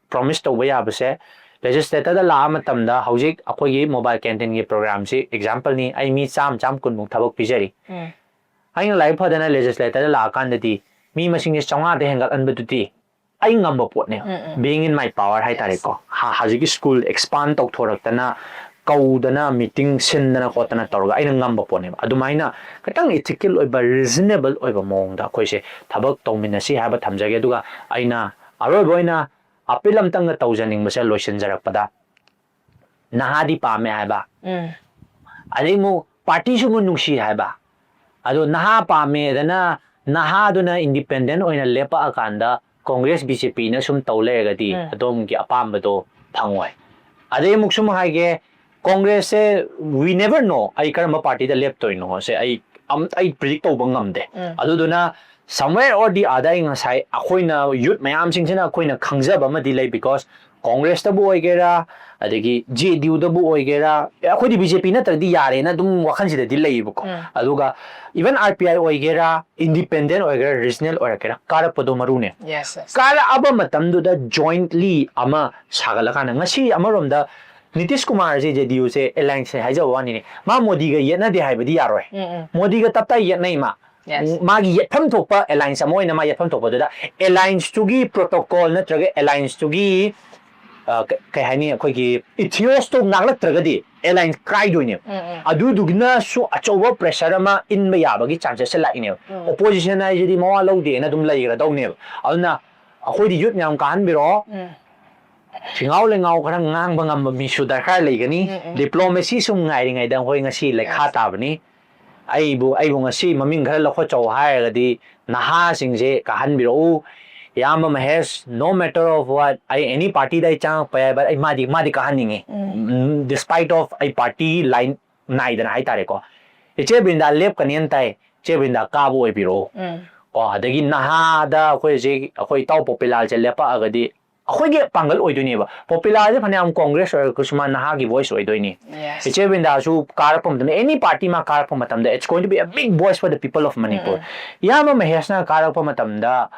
ꯄ꯭ꯔꯣꯃꯤꯁ ꯇꯧꯕ ꯌꯥꯕꯁꯦ ꯂꯦꯖꯤꯁꯂꯦꯇꯔꯗ ꯂꯥꯛꯑ ꯃꯇꯝꯗ ꯍꯧꯖꯤꯛ ꯑꯩꯈꯣꯏꯒꯤ ꯃꯣꯕꯥꯏꯜ ꯀꯦꯟꯇꯤꯟꯒꯤ ꯄ꯭ꯔꯣꯒ꯭ꯔꯥꯝꯁꯤ ꯑꯦꯛꯖꯥꯝꯄꯜꯅꯤ, ꯑꯩ ꯃꯤ ꯆꯥꯝꯃ ꯆꯥꯝꯃ ꯀꯨꯟꯃꯨꯛ ꯊꯕꯛ ꯄꯤꯖꯔꯤ꯫ ꯎꯝ. ꯑꯩꯅ ꯂꯥꯏꯔꯤꯛ ꯐꯗꯅ ꯂꯦꯖꯤꯁꯂꯦꯇꯔꯗ ꯂꯥꯛꯑꯀꯥꯟꯗꯗꯤ ꯃꯤ ꯃꯁꯤꯡꯁꯦ ꯆꯥꯝꯃꯉꯥꯗ ꯍꯦꯟꯒꯠꯍꯟꯕꯗꯨꯗꯤ ꯑꯩ ꯉꯝꯕ ꯄꯣꯠꯅꯦꯕ꯫ ꯎꯝ, ꯎꯝ. Being in my power ꯍꯥꯏꯇꯥꯔꯦꯀꯣ꯫ ꯍꯥ- ꯍꯧꯖꯤꯛꯀꯤ ꯁ꯭ꯀꯨꯜ ꯑꯦꯛꯁꯄꯥꯟ ꯇꯧꯊꯣꯔꯛꯇꯅ, ꯀꯧꯗꯅ, ꯃꯤꯇꯤꯡ ꯁꯤꯟꯗꯅ ꯈꯣꯠꯇꯅ ꯇꯧꯔꯒ ꯑꯩꯅ ꯉꯝꯕ ꯄꯣꯠꯅꯦꯕ꯫ ꯑꯗꯨꯃꯥꯏꯅ ꯈꯤꯇꯪ ꯏꯊꯤꯀꯦꯜ ꯑꯣꯏꯕ, ꯔꯤꯖꯅꯦꯕꯜ ꯑꯣꯏꯕ ꯃꯑꯣꯡꯗ ꯑꯩꯈꯣꯏꯁꯦ ꯊꯕꯛ ꯇꯧꯃꯤꯟꯅꯁꯤ ꯍꯥꯏꯕ ꯊꯝꯖꯒꯦ꯫ ꯑꯗꯨꯒ ꯑꯩꯅ ꯑꯔꯣꯏꯕ ꯑꯣꯏꯅ ꯑꯄꯤꯜ ꯑꯝꯇꯪꯒ ꯇꯧꯖꯅꯤꯡꯕꯁꯦ ꯂꯣꯏꯁꯤꯟꯖꯔꯛꯄꯗ, ꯅꯍꯥꯗꯤ ꯄꯥꯝꯃꯦ ꯍꯥꯏꯕ, ꯎꯝ. ꯑꯗꯩ ꯑꯃꯨꯛ ꯄꯥꯔꯇꯤꯁꯨ ꯑꯃꯨꯛ ꯅꯨꯡꯁꯤ ꯍꯥꯏꯕ꯫ ꯑꯗꯣ ꯅꯍꯥ ꯄꯥꯝꯃꯦꯗꯅ ꯅꯍꯥꯗꯨꯅ ꯏꯟꯗꯤꯄꯦꯟꯗꯦꯟ ꯑꯣꯏꯅ ꯂꯦꯞꯄꯛꯑꯀꯥꯟꯗ ꯀꯣꯡꯒ꯭ꯔꯦꯁ, ꯕꯤ ꯖꯦ ꯄꯤꯅ ꯁꯨꯝ ꯇꯧ ꯂꯩꯔꯒꯗꯤ ꯎꯝ. ꯑꯗꯣꯝꯒꯤ ꯑꯄꯥꯝꯕꯗꯣ ꯐꯪꯉꯣꯏ꯫ ꯑꯗꯩ ꯑꯃꯨꯛ ꯁꯨꯝ ꯍꯥꯏꯒꯦ, ꯀꯣꯡꯒ꯭ꯔꯦꯁꯁꯦ, we never know ꯑꯩ ꯀꯔꯝꯕ ꯄꯥꯔꯇꯤꯗ ꯂꯦꯞꯇꯣꯏꯅꯣ ꯁꯦ ꯑꯩ ꯑꯝ- ꯑꯩ ꯄ꯭ꯔꯤꯗꯤꯛ ꯇꯧꯕ ꯉꯝꯗꯦ꯫ ꯎꯝ. ꯑꯗꯨꯗꯨꯅ somewhere or the other ꯑꯩ ꯉꯁꯥꯏ ꯑꯩꯈꯣꯏꯅ ꯌꯨꯠ ꯃꯌꯥꯝꯁꯤꯡꯁꯤꯅ ꯑꯩꯈꯣꯏꯅ ꯈꯪꯖꯕ ꯑꯃꯗꯤ ꯂꯩ, because ꯀꯣꯡꯒ꯭ꯔꯦꯁꯇꯕꯨ ꯑꯣꯏꯒꯦꯔꯥ, ꯑꯗꯒꯤ ꯖꯦ ꯗꯤ ꯌꯨꯗꯕꯨ ꯑꯣꯏꯒꯦꯔꯥ, ꯑꯦ, ꯑꯩꯈꯣꯏꯗꯤ ꯕꯤ ꯖꯦ ꯄꯤ ꯅꯠꯇ꯭ꯔꯗꯤ ꯌꯥꯔꯦꯅ ꯑꯗꯨꯝ ꯋꯥꯈꯜꯁꯤꯗꯗꯤ ꯂꯩꯌꯦꯕꯀꯣ꯫ ꯎꯝ. ꯑꯗꯨꯒ even ꯑꯥꯔ ꯄꯤ ꯑꯥꯏ ꯑꯣꯏꯒꯦꯔꯥ, ꯏꯟꯗꯤꯄꯦꯟꯗꯦꯟ ꯑꯣꯏꯒꯦꯔꯥ, ꯔꯤꯖꯅꯦꯜ ꯑꯣꯏꯔꯛꯀꯦꯔꯥ, ꯀꯥꯔꯛꯄꯗꯣ ꯃꯔꯨꯅꯦ꯫ Yes, yes. ꯀꯥꯔꯛꯑꯕ ꯃꯇꯝꯗꯨꯗ jointly ꯑꯃ ꯁꯥꯒꯠꯂꯀꯥꯟꯗ, ꯉꯁꯤ ꯑꯃꯔꯣꯝꯗ ꯅꯤꯇꯤꯁ ꯀꯨꯃꯥꯔꯁꯦ ꯖꯦ ꯗꯤ ꯌꯨꯁꯦ ꯑꯦꯂꯥꯏꯟꯁꯅꯦ ꯍꯥꯏꯖꯕ ꯋꯥꯅꯤꯅꯦ, ꯃꯥ ꯃꯣꯗꯤꯒ ꯌꯦꯠꯅꯗꯦ ꯍꯥꯏꯕꯗꯤ ꯌꯥꯔꯣꯏ꯫ ꯎꯝ, ꯎꯝ. ꯃꯣꯗꯤꯒ ꯇꯞꯇꯥꯏ ꯌꯦꯠꯅꯩ ꯃꯥ꯫ Yes. ꯃꯥꯒꯤ ꯌꯦꯠꯐꯝ ꯊꯣꯛꯄ ꯑꯦꯂꯥꯏꯟꯁ ꯑꯃ ꯑꯣꯏꯅ ꯃꯥ ꯌꯦꯠꯐꯝ ꯊꯣꯛꯄꯗꯨꯗ, ꯑꯦꯂꯥꯏꯟꯁꯇꯨꯒꯤ ꯄ꯭ꯔꯣꯇꯣꯀꯣꯜ ꯅꯠꯇ꯭ꯔꯒ ꯑꯦꯂꯥꯏꯟꯁꯇꯨꯒꯤ, ꯑ, ꯀ- ꯀꯩ ꯍꯥꯏꯅꯤ, ꯑꯩꯈꯣꯏꯒꯤ ꯏꯊꯤꯑꯣꯁꯇꯣ ꯉꯥꯛꯂꯛꯇ꯭ꯔꯒꯗꯤ ꯑꯦꯂꯥꯏꯟꯁ ꯀꯥꯏꯗꯣꯏꯅꯦꯕ꯫ ꯎꯝ, ꯎꯝ. ꯑꯗꯨꯗꯨꯒꯤꯅꯁꯨ ꯑꯆꯧꯕ ꯄ꯭ꯔꯦꯁꯔ ꯑꯃ ꯏꯟꯕ ꯌꯥꯕꯒꯤ ꯆꯥꯟꯁꯦꯁꯁꯦ ꯂꯥꯛꯏꯅꯦꯕ꯫ ꯎꯝ. ꯑꯣꯄꯣꯖꯤꯁꯟ ꯍꯥꯏꯁꯤꯗꯤ ꯃꯋꯥ ꯂꯧꯗꯦꯅ ꯑꯗꯨꯝ ꯂꯩꯒꯗꯧꯅꯦꯕ꯫ ꯑꯗꯨꯅ ꯑꯩꯈꯣꯏꯗꯤ ꯌꯨꯠ ꯃꯌꯥꯝ ꯀꯥꯍꯟꯕꯤꯔꯛꯑꯣ꯫ ꯎꯝ. ꯊꯤꯉꯥꯎ ꯂꯩꯉꯥꯎ ꯈꯔ ꯉꯥꯡꯕ ꯉꯝꯕ ꯃꯤꯁꯨ ꯗꯔꯀꯥꯔ ꯂꯩꯒꯅꯤ꯫ ꯎꯝ, ꯎꯝ. ꯗꯤꯄ꯭ꯂꯣꯃꯦꯁꯤ ꯁꯨꯝ ꯉꯥꯏꯔꯤꯉꯩꯗ ꯑꯩꯈꯣꯏ ꯉꯁꯤ ꯂꯩꯈꯥ Yes. ꯇꯥꯕꯅꯤ꯫ ꯑꯩꯕꯨ ꯑꯩꯕꯨ ꯉꯁꯤ ꯃꯃꯤꯡ ꯈꯔ ꯂꯧꯈꯠꯆꯧ ꯍꯥꯏꯔꯒꯗꯤ ꯅꯍꯥꯁꯤꯡꯁꯦ ꯀꯥꯍꯟꯕꯤꯔꯛꯎ꯫ ꯏꯌꯥꯝꯕ Mahesh, no matter of what, ꯑꯩ ꯑꯦꯅꯤ ꯄꯥꯔꯇꯤꯗ ꯑꯩ ꯆꯪꯉꯛꯄ ꯌꯥꯏ, but ꯑꯩ ꯃꯥꯗꯤ ꯃꯥꯗꯤ ꯀꯥꯍꯟꯅꯤꯡꯉꯤ꯫ ꯎꯝ. Despite of ꯑꯩ ꯄꯥꯔꯇꯤ ꯂꯥꯏꯟ ꯅꯥꯏꯗꯅ ꯍꯥꯏꯇꯥꯔꯦꯀꯣ꯫ ꯏꯆꯦ ꯕ꯭ꯔꯤꯟꯗꯥ ꯂꯦꯞꯀꯅꯦꯅ ꯇꯥꯏ, ꯏꯆꯦ ꯕ꯭ꯔꯤꯟꯗꯥ ꯀꯥꯕ ꯑꯣꯏꯕꯤꯔꯛꯑꯣ꯫ ꯎꯝ. ꯀꯣ, ꯑꯗꯒꯤ ꯅꯍꯥꯗ ꯑꯩꯈꯣꯏ ꯍꯧꯖꯤꯛ ꯑꯩꯈꯣꯏ ꯏꯇꯥꯎ ꯄꯣꯄꯤꯂꯥꯜꯁꯦ ꯂꯦꯞꯄꯛꯑꯒꯗꯤ ꯑꯩꯈꯣꯏꯒꯤ ꯄꯥꯡꯒꯜ ꯑꯣꯏꯗꯣꯏꯅꯦꯕ꯫ ꯄꯣꯄꯤꯂꯥꯜꯁꯦ ꯐꯅꯌꯥꯝ ꯀꯣꯡꯒ꯭ꯔꯦꯁ ꯑꯣꯏꯔꯒꯁꯨ ꯃꯥ ꯅꯍꯥꯒꯤ ꯚꯣꯏꯁ ꯑꯣꯏꯗꯣꯏꯅꯤ꯫ Yes. ꯏꯆꯦ ꯕ꯭ꯔꯤꯟꯗꯥꯁꯨ ꯀꯥꯔꯛꯄ ꯃꯇꯝꯗ, ꯑꯦꯅꯤ ꯄꯥꯔꯇꯤ ꯃꯥ ꯀꯥꯔꯛꯄ ꯃꯇꯝꯗ, it's going to be a big voice for the people of Manipur. ꯎꯝ. ꯏꯌꯥꯝꯕ ꯃꯍꯦꯁꯅ ꯀꯥꯔꯛꯄ ꯃꯇꯝꯗ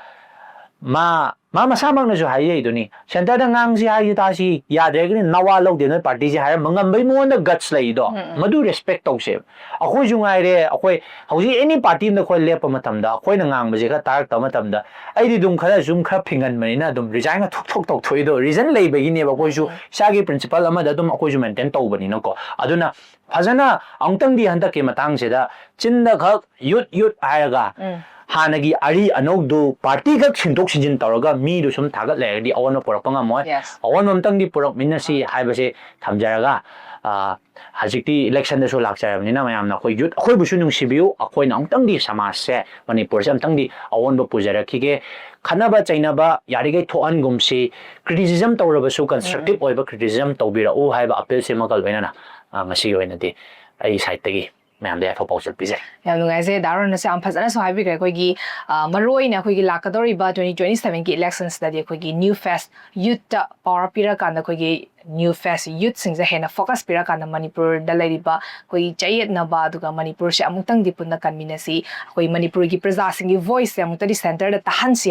ꯃꯥ ꯃꯥ ꯃꯁꯥꯃꯛꯅꯁꯨ ꯍꯥꯏꯖꯩꯗꯨꯅꯤ, ꯁꯦꯟꯇꯔꯗ ꯉꯥꯡꯁꯤ ꯍꯥꯏꯁꯤ ꯇꯥꯁꯤ, ꯌꯥꯗ꯭ꯔꯒꯗꯤ ꯅꯋꯥ ꯂꯧꯗꯦ ꯅꯣꯏ ꯄꯥꯔꯇꯤꯁꯦ ꯍꯥꯏꯔꯝꯕ ꯉꯝꯕꯩ ꯃꯉꯣꯟꯗ ꯒꯠꯁ ꯂꯩꯗꯣ꯫ ꯎꯝ, ꯎꯝ꯫ ꯃꯗꯨ ꯔꯦꯁꯄꯦꯛ ꯇꯧꯁꯦꯕ꯫ ꯑꯩꯈꯣꯏꯁꯨ ꯉꯥꯏꯔꯦ, ꯑꯩꯈꯣꯏ ꯍꯧꯖꯤꯛ ꯑꯦꯅꯤ ꯄꯥꯔꯇꯤ ꯑꯃꯗ ꯑꯩꯈꯣꯏ ꯂꯦꯞꯄ ꯃꯇꯝꯗ ꯑꯩꯈꯣꯏꯅ ꯉꯥꯡꯕꯁꯦ ꯈꯔ ꯇꯥꯔꯛꯇꯕ ꯃꯇꯝꯗ, ꯑꯩꯗꯤ ꯑꯗꯨꯝ ꯈꯔ ꯁꯨꯝ ꯈꯔ ꯐꯤꯡꯒꯟꯕꯅꯤꯅ ꯑꯗꯨꯝ ꯔꯤꯖꯥꯏꯟꯒ ꯊꯣꯛ ꯊꯣꯛ ꯇꯧꯊꯣꯛꯏꯗꯣ, ꯔꯤꯖꯟ ꯂꯩꯕꯒꯤꯅꯦꯕ꯫ ꯑꯩꯈꯣꯏꯁꯨ ꯎꯝ, ꯎꯝ꯫ ꯏꯁꯥꯒꯤ ꯄ꯭ꯔꯤꯟꯁꯤꯄꯜ ꯑꯃꯗ ꯑꯗꯨꯝ ꯑꯩꯈꯣꯏꯁꯨ ꯃꯦꯟꯇꯦꯟ ꯇꯧꯕꯅꯤꯅꯀꯣ꯫ ꯑꯗꯨꯅ ꯐꯖꯅ ꯑꯃꯨꯛꯇꯪꯗꯤ ꯍꯟꯗꯛꯀꯤ ꯃꯇꯥꯡꯁꯤꯗ ꯆꯤꯟꯗ ꯈꯛ ꯌꯨꯠ ꯌꯨꯠ ꯍꯥꯏꯔꯒ ꯎꯝ꯫ ꯍꯥꯟꯅꯒꯤ ꯑꯔꯤ ꯑꯅꯧꯗꯨ ꯄꯥꯔꯇꯤ ꯈꯛ ꯁꯤꯟꯗꯣꯛ ꯁꯤꯟꯖꯤꯟ ꯇꯧꯔꯒ ꯃꯤꯗꯨ ꯁꯨꯝ ꯊꯥꯒꯠ ꯂꯩꯔꯗꯤ ꯑꯑꯣꯟꯕ ꯄꯨꯔꯛꯄ ꯉꯝꯃꯣꯏ꯫ Yes. ꯑꯑꯣꯟꯕ ꯑꯃꯇꯪꯗꯤ ꯄꯨꯔꯛꯃꯤꯟꯅꯁꯤ ꯍꯥꯏꯕꯁꯦ ꯊꯝꯖꯔꯒ, ꯑ, ꯍꯧꯖꯤꯛꯇꯤ ꯏꯂꯦꯛꯁꯟꯗꯁꯨ ꯂꯥꯛꯆꯔꯕꯅꯤꯅ ꯃꯌꯥꯝꯅ ꯑꯩꯈꯣꯏ ꯌꯨꯠ ꯑꯩꯈꯣꯏꯕꯨꯁꯨ ꯅꯨꯡꯁꯤꯕꯤꯌꯨ, ꯑꯩꯈꯣꯏꯅ ꯑꯃꯨꯛꯇꯪꯗꯤ ꯁꯃꯥꯖꯁꯦ, ꯃꯅꯤꯄꯨꯔꯁꯦ ꯑꯃꯨꯛꯇꯪꯗꯤ ꯑꯑꯣꯟꯕ ꯄꯨꯖꯔꯛꯈꯤꯒꯦ꯫ ꯈꯠꯅꯕ ꯆꯩꯅꯕ ꯌꯥꯔꯤꯈꯩ ꯊꯣꯛꯍꯟꯒꯨꯝꯁꯤ꯫ ꯀ꯭ꯔꯤꯇꯤꯁꯤꯖꯝ ꯇꯧꯔꯕꯁꯨ ꯀꯟꯁꯇ꯭ꯔꯛꯇꯤꯞ ꯑꯣꯏꯕ ꯀ꯭ꯔꯤꯇꯤꯁꯤꯖꯝ ꯇꯧꯕꯤꯔꯛꯎ ꯍꯥꯏꯕ ꯑꯄꯤꯜꯁꯤꯃꯒ ꯂꯣꯏꯅꯅ, ꯑ, ꯉꯁꯤꯒꯤ ꯑꯣꯏꯅꯗꯤ ꯑꯩ ꯁꯥꯏꯠꯇꯒꯤ ꯃꯌꯥꯝꯗ ꯌꯥꯏꯐ ꯄꯥꯎꯖꯦꯜ ꯄꯤꯖꯩ꯫ ꯌꯥꯝ ꯅꯨꯡꯉꯥꯏꯖꯩ, ꯗꯥ ꯔꯣꯍꯟꯅꯁꯨ ꯌꯥꯝ ꯐꯖꯅꯁꯨ ꯍꯥꯏꯕꯤꯈ꯭ꯔꯦ꯫ ꯑꯩꯈꯣꯏꯒꯤ, ꯑ, ꯃꯔꯨ ꯑꯣꯏꯅ ꯑꯩꯈꯣꯏꯒꯤ ꯂꯥꯛꯀꯗꯧꯔꯤꯕ twenty twenty sevenꯒꯤ ꯏꯂꯦꯛꯁꯟꯁꯤꯗꯗꯤ ꯑꯩꯈꯣꯏꯒꯤ ꯅ꯭ꯌꯨ ꯐꯦꯁ ꯌꯨꯠꯇ ꯄꯥꯋꯔ ꯄꯤꯔꯀꯥꯟꯗ, ꯑꯩꯈꯣꯏꯒꯤ ꯅ꯭ꯌꯨ ꯐꯦꯁ ꯌꯨꯠꯁꯤꯡꯁꯦ ꯍꯦꯟꯅ ꯐꯣꯀꯁ ꯄꯤꯔꯀꯥꯟꯗ ꯃꯅꯤꯄꯨꯔꯗ ꯂꯩꯔꯤꯕ ꯑꯩꯈꯣꯏꯒꯤ ꯆꯌꯦꯠꯅꯕ, ꯑꯗꯨꯒ ꯃꯅꯤꯄꯨꯔꯁꯦ ꯑꯃꯨꯛꯇꯪꯗꯤ ꯄꯨꯟꯅ ꯀꯟꯃꯤꯟꯅꯁꯤ, ꯑꯩꯈꯣꯏ ꯃꯅꯤꯄꯨꯔꯒꯤ ꯄ꯭ꯔꯖꯥꯁꯤꯡꯒꯤ ꯚꯣꯏꯁꯁꯦ ꯑꯃꯨꯛꯇꯗꯤ ꯁꯦꯟꯇꯔꯗ ꯇꯥꯍꯟꯁꯤ